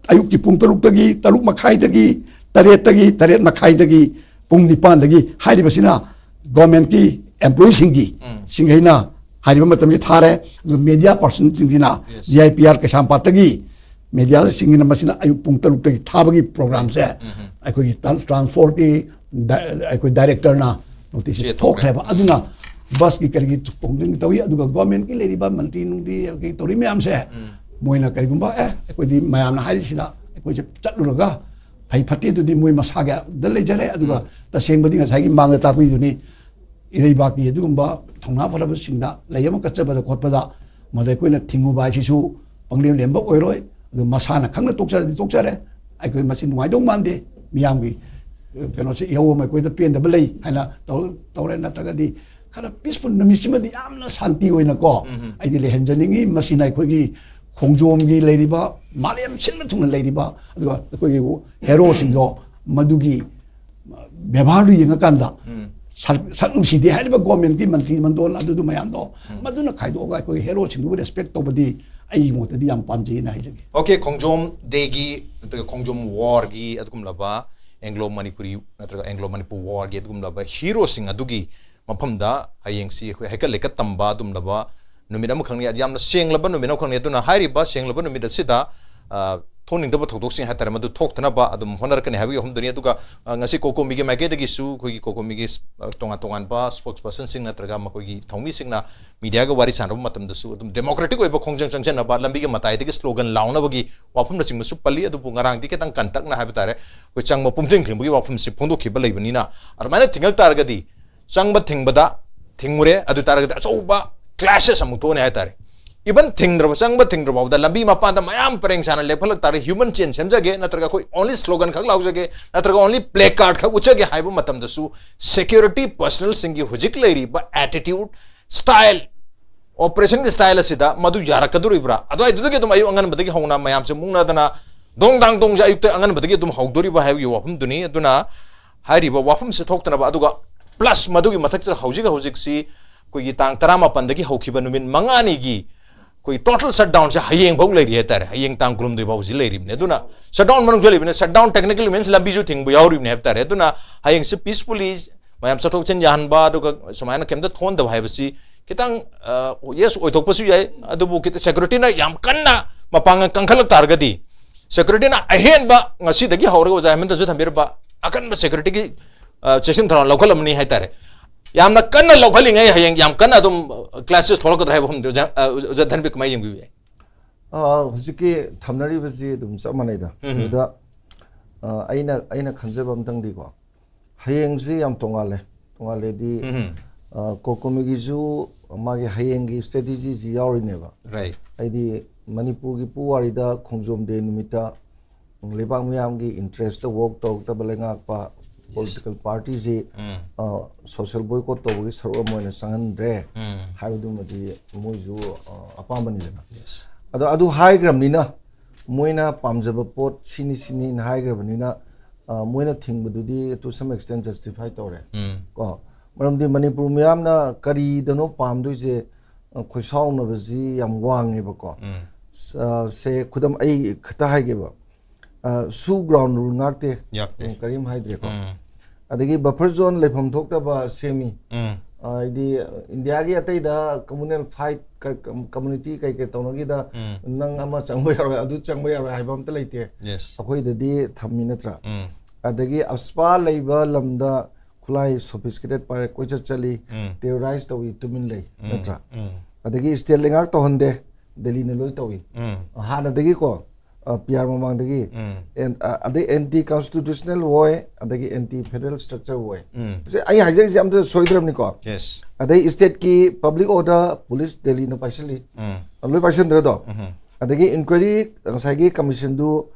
ꯑꯌꯨꯛꯀꯤ ꯄꯨꯡ ꯇꯔꯨꯛꯇꯒꯤ, ꯇꯔꯨꯛ ꯃꯈꯥꯏꯗꯒꯤ, ꯇꯔꯦꯠꯇꯒꯤ, ꯇꯔꯦꯠ ꯃꯈꯥꯏꯗꯒꯤ, ꯄꯨꯡ ꯅꯤꯄꯥꯟꯗꯒꯤ, ꯍꯥꯏꯔꯤꯕꯁꯤꯅ ꯒꯣꯔꯃꯦꯟꯒꯤ ꯑꯦꯝꯄ꯭ꯂꯣꯌꯤꯁꯤꯡꯒꯤ ꯁꯤꯡꯈꯩꯅ ꯍꯥꯏꯔꯤꯕ ꯃꯇꯝꯁꯤ ꯊꯥꯔꯦ꯫ ꯑꯗꯨꯒ media ꯄꯥꯔꯁꯟꯁꯤꯡꯁꯤꯅ D I P R ꯀꯩꯁꯥꯝꯄꯥꯠꯇꯒꯤ ꯃꯦꯗꯤꯌꯥꯁꯤꯡꯒꯤꯅ ꯃꯁꯤꯅ ꯑꯌꯨꯛ ꯄꯨꯡ ꯇꯔꯨꯛꯇꯒꯤ ꯊꯥꯕꯒꯤ ꯄ꯭ꯔꯣꯒ꯭ꯔꯥꯝꯁꯦ ꯑꯩꯈꯣꯏꯒꯤ ꯇ꯭ꯔꯥꯟ-, ꯇ꯭ꯔꯥꯟꯁꯄꯣꯔꯠꯀꯤ ꯗꯥ-, ꯑꯩꯈꯣꯏ ꯗꯥꯏꯔꯦꯛꯇꯔꯅ ꯅꯣꯇꯤꯁ ꯊꯣꯛꯈ꯭ꯔꯦꯕ꯫ ꯑꯗꯨꯅ ꯕꯁꯀꯤ ꯀꯔꯤꯒꯤ ꯈꯣꯡꯖꯪ ꯇꯧꯏ, ꯑꯗꯨꯒ ꯒꯣꯔꯃꯦꯟꯒꯤ ꯂꯩꯔꯤꯕ ꯃꯟꯇ꯭ꯔꯤ ꯅꯨꯡꯇ꯭ꯔꯤ ꯀꯩ ꯇꯧꯔꯤ ꯃꯌꯥꯝꯁꯦ, ꯃꯣꯏꯅ ꯀꯔꯤꯒꯨꯝꯕ, "ꯑꯦ, ꯑꯩꯈꯣꯏꯗꯤ ꯃꯌꯥꯝꯅ ꯍꯥꯏꯔꯤꯁꯤꯗ ꯑꯩꯈꯣꯏꯁꯦ ꯆꯠꯂꯨꯔꯒ ꯐꯩ ꯐꯠꯇꯦ ꯑꯗꯨꯗꯤ ꯃꯣꯏ ꯃꯁꯥꯒꯤꯗ ꯂꯩꯖꯔꯦ"꯫ ꯑꯗꯨꯒ ꯇꯁꯦꯡꯕꯗꯤ ꯉꯁꯥꯏꯒꯤ ꯃꯥꯡꯗ ꯇꯥꯛꯄꯤꯗꯨꯅꯤ, ꯏꯔꯩꯕꯥꯛꯀꯤ ꯑꯗꯨꯒꯨꯝꯕ ꯊꯧꯅꯥ ꯐꯔꯕꯁꯤꯡꯗ ꯂꯩ ꯑꯃ ꯀꯠꯆꯕꯗ ꯈꯣꯠꯄꯗ ꯃꯗ ꯑꯩꯈꯣꯏꯅ ꯊꯤꯡꯉꯨꯕ ꯍꯥꯏꯁꯤꯁꯨ ꯄꯪꯂꯦꯝ ꯂꯦꯝꯕ ꯑꯣꯏꯔꯣꯏ꯫ ꯑꯗꯨ ꯃꯁꯥꯅ ꯈꯪꯅ ꯇꯣꯛꯆꯔꯗꯤ ꯇꯣꯛꯆꯔꯦ, ꯑꯩꯈꯣꯏ ꯃꯁꯤ ꯅꯨꯡꯉꯥꯏꯗꯧ ꯃꯥꯟꯗꯦ, ꯃꯤꯌꯥꯝꯒꯤ, ꯑ, ꯀꯩꯅꯣꯁꯦ ꯏꯍꯧ ꯑꯃ ꯑꯩꯈꯣꯏꯗ ꯄꯦꯟꯗꯕ ꯂꯩ ꯍꯥꯏꯅ ꯇꯧ-, ꯇꯧꯔꯦ꯫ ꯅꯠꯇ꯭ꯔꯒꯗꯤ ꯈꯔ ꯄꯤꯁꯐꯨꯜ ꯅꯨꯃꯤꯠꯁꯤꯃꯗꯤ ꯌꯥꯝꯅ ꯁꯥꯟꯇꯤ ꯑꯣꯏꯅꯀꯣ ꯑꯩꯗꯤ ꯂꯩꯍꯟꯖꯅꯤꯡꯉꯤ꯫ ꯃꯁꯤꯅ ꯑꯩꯈꯣꯏꯒꯤ ꯈꯣꯡꯖꯣꯝꯒꯤ ꯂꯩꯔꯤꯕ, ꯃꯥꯂꯦꯝ ꯁꯤꯟꯕ ꯊꯨꯡꯅ ꯂꯩꯔꯤꯕ, ꯑꯗꯨꯒ ꯑꯩꯈꯣꯏꯒꯤ ꯍꯦꯔꯣꯁꯤꯡꯗꯣ ꯃꯗꯨꯒꯤ ꯕꯦꯕꯥꯔꯗꯨ ꯌꯦꯡꯉꯀꯥꯟꯗ ꯁꯛ-, ꯁꯛ ꯅꯨꯡꯁꯤꯗꯦ ꯍꯥꯏꯔꯤꯕ ꯒꯣꯔꯃꯦꯟꯒꯤ ꯃꯟꯇ꯭ꯔꯤ ꯃꯟꯗꯣꯜ ꯑꯗꯨꯗꯨ ꯃꯌꯥꯝꯗꯣ ꯃꯗꯨꯅ ꯈꯥꯏꯗꯣꯛꯑꯒ ꯑꯩꯈꯣꯏꯒꯤ ꯍꯦꯔꯣꯁꯤꯡꯗꯨꯕꯨ ꯔꯦꯁꯄꯦꯛ ꯇꯧꯕꯗꯤ ꯑꯩꯒꯤ ꯃꯣꯠꯇꯗꯤ ꯌꯥꯝ ꯄꯥꯝꯖꯩꯅ ꯍꯥꯏꯖꯒꯦ꯫ ꯑꯣꯀꯦ, ꯈꯣꯡꯖꯣꯝ ꯗꯦꯒꯤ ꯅꯠꯇ꯭ꯔꯒ ꯈꯣꯡꯖꯣꯝ ꯋꯥꯔꯒꯤ ꯑꯗꯨꯒꯨꯝꯂꯕ, ꯑꯦꯡꯒ꯭ꯂꯣ ꯃꯅꯤꯄꯨꯔꯤ ꯅꯠꯇ꯭ꯔꯒ ꯑꯦꯡꯒ꯭ꯂꯣ ꯃꯅꯤꯄꯨꯔ ꯋꯥꯔꯒꯤ ꯑꯗꯨꯒꯨꯝꯂꯕ ꯍꯤꯔꯣꯁꯤꯡ ꯑꯗꯨꯒꯤ ꯃꯐꯝꯗ ꯍꯌꯦꯡꯁꯤ ꯑꯩꯈꯣꯏ ꯍꯩꯀꯠ ꯂꯩꯀꯠ ꯇꯝꯕ ꯑꯗꯨꯒꯨꯝꯂꯕ ꯅꯨꯃꯤꯠ ꯑꯃꯈꯛꯅꯤ, ꯌꯥꯝꯅ ꯁꯦꯡꯂꯕ ꯅꯨꯃꯤꯠ ꯑꯃꯈꯛꯅꯤ꯫ ꯑꯗꯨꯅ ꯍꯥꯏꯔꯤꯕ ꯁꯦꯡꯂꯕ ꯅꯨꯃꯤꯠ ꯑꯁꯤꯗ, ꯑ, ꯊꯣꯛꯅꯤꯡꯗꯕ ꯊꯧꯗꯣꯛꯁꯤꯡ ꯍꯥꯏꯇꯥꯔꯦ, ꯃꯗꯨ ꯊꯣꯛꯇꯅꯕ ꯑꯗꯨꯝ ꯍꯣꯠꯅꯔꯛꯀꯅꯤ ꯍꯥꯏꯕꯒꯤ ꯋꯥꯐꯝꯗꯨꯅꯤ꯫ ꯑꯗꯨꯒ, ꯑ, ꯉꯁꯤ ꯀꯣꯀꯣꯃꯤꯒꯤ ꯃꯥꯏꯀꯩꯗꯒꯤꯁꯨ ꯑꯩꯈꯣꯏꯒꯤ ꯀꯣꯀꯣꯃꯤꯒꯤ, ꯑ, ꯇꯣꯉꯥꯟ ꯇꯣꯉꯥꯟꯕ ꯁ꯭ꯄꯣꯛꯁ ꯄꯔꯁꯟꯁꯤꯡ ꯅꯠꯇ꯭ꯔꯒ ꯃꯈꯣꯏꯒꯤ ꯊꯧꯃꯤꯁꯤꯡꯅ ꯃꯤꯗꯤꯌꯥꯒ ꯋꯥꯔꯤ ꯁꯥꯟꯅꯕ ꯃꯇꯝꯗꯁꯨ ꯑꯗꯨꯝ ꯗꯦꯃꯣꯀ꯭ꯔꯦꯇꯤꯛ ꯑꯣꯏꯕ ꯈꯣꯡꯖꯪ ꯆꯪꯁꯤꯟꯅꯕ, ꯂꯝꯕꯤꯒꯤ ꯃꯇꯥꯏꯗꯒꯤ ꯁ꯭ꯂꯣꯒꯟ ꯂꯥꯎꯅꯕꯒꯤ ꯋꯥꯐꯝꯅꯆꯤꯡꯕꯁꯨ ꯄꯜꯂꯤ꯫ ꯑꯗꯨꯕꯨ ꯉꯔꯥꯡꯗꯤ ꯈꯤꯇꯪ ꯀꯟꯇꯛꯅ ꯍꯥꯏꯕ ꯇꯥꯔꯦ, ꯑꯩꯈꯣꯏ ꯆꯪꯕ ꯄꯨꯝꯊꯦꯡ ꯊꯦꯡꯕꯒꯤ ꯋꯥꯐꯝꯁꯤ ꯐꯣꯡꯗꯣꯛꯈꯤꯕ ꯂꯩꯕꯅꯤꯅ, ꯑꯗꯨꯃꯥꯏꯅ ꯊꯤꯡꯉꯛ ꯇꯥꯔꯒꯗꯤ ꯆꯪꯕ ꯊꯤꯡꯕꯗ ꯊꯤꯡꯉꯨꯔꯦ, ꯑꯗꯨ ꯇꯥꯔꯒꯗꯤ ꯑꯆꯧꯕ ꯀ꯭ꯂꯥꯁꯦꯁ ꯑꯃꯨꯛ ꯊꯣꯛꯑꯅꯤ ꯍꯥꯏꯇꯥꯔꯦ꯫ Even ꯊꯤꯡꯗ꯭ꯔꯕ, ꯆꯪꯕ ꯊꯤꯡꯗ꯭ꯔꯕ ꯐꯥꯎꯗ ꯂꯝꯕꯤ ꯃꯄꯥꯟꯗ ꯃꯌꯥꯝ ꯄꯔꯦꯡ ꯁꯥꯅ ꯂꯦꯞꯈꯠꯂꯛ ꯇꯥꯔꯦ, human chain ꯁꯦꯝꯖꯒꯦ, ꯅꯠꯇ꯭ꯔꯒ ꯑꯩꯈꯣꯏ only slogan ꯈꯛ ꯂꯥꯎꯖꯒꯦ, ꯅꯠꯇ꯭ꯔꯒ only placard ꯈꯛ ꯎꯠꯆꯒꯦ ꯍꯥꯏꯕ ꯃꯇꯝꯗꯁꯨ security personnel ꯁꯤꯡꯒꯤ ꯍꯧꯖꯤꯛ ꯂꯩꯔꯤꯕ attitude, style, operation ꯒꯤ style ꯑꯁꯤꯗ ꯃꯗꯨ ꯌꯥꯔꯛꯀꯗꯧꯔꯤꯕ꯭ꯔꯥ? ꯑꯗꯨꯋꯥꯏꯗꯨꯗꯒꯤ ꯑꯗꯨꯝ ꯑꯌꯨꯛ ꯑꯉꯟꯕꯗꯒꯤ ꯍꯧꯅ ꯃꯌꯥꯝꯁꯦ ꯃꯨꯛꯅꯗꯅ ꯗꯣꯡ ꯗꯥꯡ ꯗꯣꯡꯁꯦ ꯑꯌꯨꯛꯇ ꯑꯉꯟꯕꯗꯒꯤ ꯑꯗꯨꯝ ꯍꯧꯗꯣꯔꯤꯕ ꯍꯥꯏꯕꯒꯤ ꯋꯥꯐꯝꯗꯨꯅꯤ꯫ ꯑꯗꯨꯅ ꯍꯥꯏꯔꯤꯕ ꯋꯥꯐꯝꯁꯦ ꯊꯣꯛꯇꯅꯕ, ꯑꯗꯨꯒ plus ꯃꯗꯨꯒꯤ ꯃꯊꯛꯇ ꯍꯧꯖꯤꯛ ꯍꯧꯖꯤꯛꯁꯤ ꯑꯩꯈꯣꯏꯒꯤ ꯇꯥꯡ ꯇꯔꯥꯃꯥꯄꯟꯗꯒꯤ ꯍꯧꯈꯤꯕ ꯅꯨꯃꯤꯠ ꯃꯉꯥꯅꯤꯒꯤ ꯑꯩꯈꯣꯏ total shutdown ꯁꯦ ꯍꯌꯦꯡ ꯐꯥꯎ ꯂꯩꯔꯤ ꯍꯥꯏꯇꯥꯔꯦ꯫ ꯍꯌꯦꯡ ꯇꯥꯡ ꯀꯨꯟꯍꯨꯝꯗꯣꯏ ꯐꯥꯎ ꯍꯧꯖꯤꯛ ꯂꯩꯔꯤꯕꯅꯤ꯫ ꯑꯗꯨꯅ shutdown ꯃꯅꯨꯡ ꯆꯜꯂꯤꯕꯅꯤ, shutdown technically means ꯂꯝꯕꯤꯁꯨ ꯊꯤꯡꯕ ꯌꯥꯎꯔꯤꯕꯅꯤ ꯍꯥꯏꯕ ꯇꯥꯔꯦ꯫ ꯑꯗꯨꯅ ꯍꯌꯦꯡꯁꯦ peacefully ꯃꯌꯥꯝ ꯆꯠꯊꯣꯛ ꯆꯠꯁꯤꯟ ꯌꯥꯍꯟꯕ, ꯑꯗꯨꯒ ꯁꯨꯃꯥꯏꯅ ꯀꯩꯝꯇ ꯊꯣꯛꯍꯟꯗꯕ ꯍꯥꯏꯕꯁꯤ ꯈꯤꯇꯪ, ꯑ, yes ꯑꯣꯏꯊꯣꯛꯄꯁꯨ ꯌꯥꯏ, ꯑꯗꯨꯕꯨ ꯈꯤꯇꯪ security ꯅ ꯌꯥꯝ ꯀꯟꯅ ꯃꯄꯥꯡꯒꯜ ꯀꯟꯈꯠꯂꯛ ꯇꯥꯔꯒꯗꯤ, security ꯅ ꯑꯍꯦꯟꯕ ꯉꯁꯤꯗꯒꯤ ꯍꯧꯔꯒ ꯑꯣꯖꯥ ꯍꯦꯃꯟꯇꯁꯨ ꯊꯝꯕꯤꯔꯝꯕ ꯑꯀꯟꯕ security ꯒꯤ, ꯑ, ꯆꯦꯛꯁꯤꯟ ꯊꯧꯔꯥꯡ ꯂꯧꯈꯠꯂꯝꯃꯅꯤ ꯍꯥꯏꯇꯥꯔꯦ꯫ ꯌꯥꯝꯅ ꯀꯟꯅ ꯂꯧꯈꯠꯂꯤꯉꯩ ꯍꯌꯦꯡ ꯌꯥꯝ ꯀꯟꯅ ꯑꯗꯨꯝ, ꯑ, clashes ꯊꯣꯛꯂꯛꯀꯗ꯭ꯔꯥ ꯍꯥꯏꯕ ꯋꯥꯐꯝꯗꯨ ꯑꯣꯖꯥ, ꯑ, ꯑꯣꯖꯥ ꯙꯟꯕꯤ ꯀꯃꯥꯏꯅ ꯌꯦꯡꯕꯤꯕ ꯌꯥꯏ? ꯑ, ꯍꯧꯖꯤꯛꯀꯤ ꯊꯝꯅꯔꯤꯕꯁꯤ ꯑꯗꯨꯝ ꯆꯞ ꯃꯥꯟꯅꯩꯗ꯫ ꯎꯝ꯫ ꯑꯗꯨꯗ, ꯑ, ꯑꯩꯅ, ꯑꯩꯅ ꯈꯟꯖꯕ ꯑꯝꯇꯪꯗꯤꯀꯣ, ꯍꯌꯦꯡꯁꯤ ꯌꯥꯝ ꯇꯣꯉꯥꯜꯂꯦ꯫ ꯇꯣꯉꯥꯜꯂꯦꯗꯤ, ꯎꯝ꯫ ꯑ, COCOMI ꯒꯤꯁꯨ ꯃꯥꯒꯤ ꯍꯌꯦꯡꯒꯤ strategy ꯁꯤ ꯌꯥꯎꯔꯤꯅꯦꯕ꯫ Right. ꯍꯥꯏꯗꯤ ꯃꯅꯤꯄꯨꯔꯒꯤ ꯄꯨꯋꯥꯔꯤꯗ ꯈꯣꯡꯖꯣꯝ day ꯅꯨꯃꯤꯠꯇ ꯂꯩꯕꯥꯛ ꯃꯤꯌꯥꯝꯒꯤ interest ꯇ work ꯇꯧꯔꯛꯇꯕ ꯂꯩꯉꯥꯛꯄ political party ꯁꯤ, ꯎꯝ꯫ ꯑ, social boycott ꯇꯧꯕꯒꯤ ꯁꯔꯨꯛ ꯑꯃ ꯑꯣꯏꯅ ꯆꯪꯍꯟꯗ꯭ꯔꯦ ꯎꯝ꯫ ꯍꯥꯏꯕꯗꯨꯃꯗꯤ ꯃꯣꯏꯁꯨ, ꯑ, ꯑꯄꯥꯝꯕꯅꯤꯗꯅ꯫ Yes. ꯑꯗꯣ ꯑꯗꯨ ꯍꯥꯏꯈ꯭ꯔꯕꯅꯤꯅ, ꯃꯣꯏꯅ ꯄꯥꯝꯖꯕ ꯄꯣꯠ ꯁꯤꯅꯤ ꯁꯤꯅꯤꯅ ꯍꯥꯏꯈ꯭ꯔꯕꯅꯤꯅ, ꯑ, ꯃꯣꯏꯅ ꯊꯤꯡꯕꯗꯨꯗꯤ to some extent justify ꯇꯧꯔꯦ꯫ ꯎꯝ꯫ ꯀꯣ, ꯃꯔꯝꯗꯤ ꯃꯅꯤꯄꯨꯔ ꯃꯤꯌꯥꯝꯅ ꯀꯔꯤꯗꯅꯣ ꯄꯥꯝꯗꯣꯏꯁꯦ, ꯑ, ꯈꯣꯏꯁꯥꯎꯅꯕꯁꯤ ꯌꯥꯝ ꯋꯥꯡꯉꯦꯕꯀꯣ꯫ ꯎꯝ꯫ ꯁ-, ꯑ, ꯁꯦ ꯈꯨꯗꯝ ꯑꯩ ꯈꯛꯇ ꯍꯥꯏꯒꯦꯕ꯫ ꯑ, ꯁꯨ ground rule ꯉꯥꯛꯇꯦ꯫ ꯌꯥꯛꯇꯦ꯫ ꯎꯝ, ꯀꯔꯤꯝ ꯍꯥꯏꯗ꯭ꯔꯦꯀꯣ꯫ ꯎꯝ꯫ ꯑꯗꯒꯤ buffer zone ꯂꯩꯐꯝ ꯊꯣꯛꯇꯕ ꯁꯦꯝꯃꯤ꯫ ꯎꯝ꯫ ꯑ, ꯍꯥꯏꯗꯤ, ꯑ, ꯏꯟꯗꯤꯌꯥꯒꯤ ꯑꯇꯩꯗ communal fight, ꯀ-, ꯀꯝ-, community ꯀꯩ ꯀꯩ ꯇꯧꯅꯈꯤꯗ ꯎꯝ꯫ ꯅꯪ ꯑꯃ ꯆꯪꯕ ꯌꯥꯔꯣꯏ, ꯑꯗꯨ ꯆꯪꯕ ꯌꯥꯔꯣꯏ ꯍꯥꯏꯕ ꯑꯝꯇ ꯂꯩꯇꯦ꯫ Yes. ꯑꯩꯈꯣꯏꯗꯗꯤ ꯊꯝꯃꯤ ꯅꯠꯇ꯭ꯔꯥ? ꯎꯝ꯫ ꯑꯗꯒꯤ ꯑꯁꯄꯥ ꯂꯩꯕ ꯂꯝꯗ ꯈꯨꯠꯂꯥꯏ sophisticated ꯄꯥꯏꯔꯦ, ꯀꯣꯏꯆꯠ ꯆꯠꯂꯤ, ꯎꯝ꯫ terrorize ꯇꯧꯏ, ꯇꯨꯃꯤꯟ ꯂꯩ, ꯎꯝ꯫ ꯅꯠꯇ꯭ꯔꯥ? ꯎꯝ꯫ ꯑꯗꯒꯤ state ꯂꯩꯉꯥꯛ ꯇꯧꯍꯟꯗꯦ, ꯗꯦꯜꯂꯤꯅ ꯂꯣꯏ ꯇꯧꯏ꯫ ꯎꯝ꯫ ꯍꯥꯟꯅꯗꯒꯤꯀꯣ, ꯄꯤ ꯑꯥꯔ ꯃꯃꯥꯡꯗꯒꯤ ꯎꯝ ꯑꯦꯟ- ꯑ- ꯑꯗꯩ ꯑꯦꯟꯇꯤ ꯀꯟꯁꯇꯤꯇ꯭ꯌꯨꯁꯅꯦꯜ ꯑꯣꯏ, ꯑꯗꯒꯤ ꯑꯦꯟꯇꯤ ꯐꯦꯗꯔꯦꯜ ꯁ꯭ꯇ꯭ꯔꯛꯆꯔ ꯑꯣꯏ꯫ ꯎꯝ ꯁꯤ ꯑꯩ ꯍꯥꯏꯖꯔꯤꯁꯦ ꯑꯝꯇ ꯁꯣꯏꯗ꯭ꯔꯕꯅꯤꯀꯣ꯫ ꯌꯦꯁ ꯑꯗꯩ ꯏꯁꯇꯦꯠꯀꯤ ꯄꯕ꯭ꯂꯤꯛ ꯑꯣꯔꯗꯔ ꯄꯨꯂꯤꯁ ꯗꯦꯜꯂꯤꯅ ꯄꯥꯏꯁꯤꯜꯂꯤ꯫ ꯎꯝ ꯂꯣꯏ ꯄꯥꯏꯁꯤꯟꯗ꯭ꯔꯗꯣ? ꯎꯝ ꯑꯗꯒꯤ ꯏꯟꯀ꯭ꯋꯥꯏꯔꯤ ꯉꯁꯥꯏꯒꯤ ꯀꯃꯤꯁꯟꯗꯨ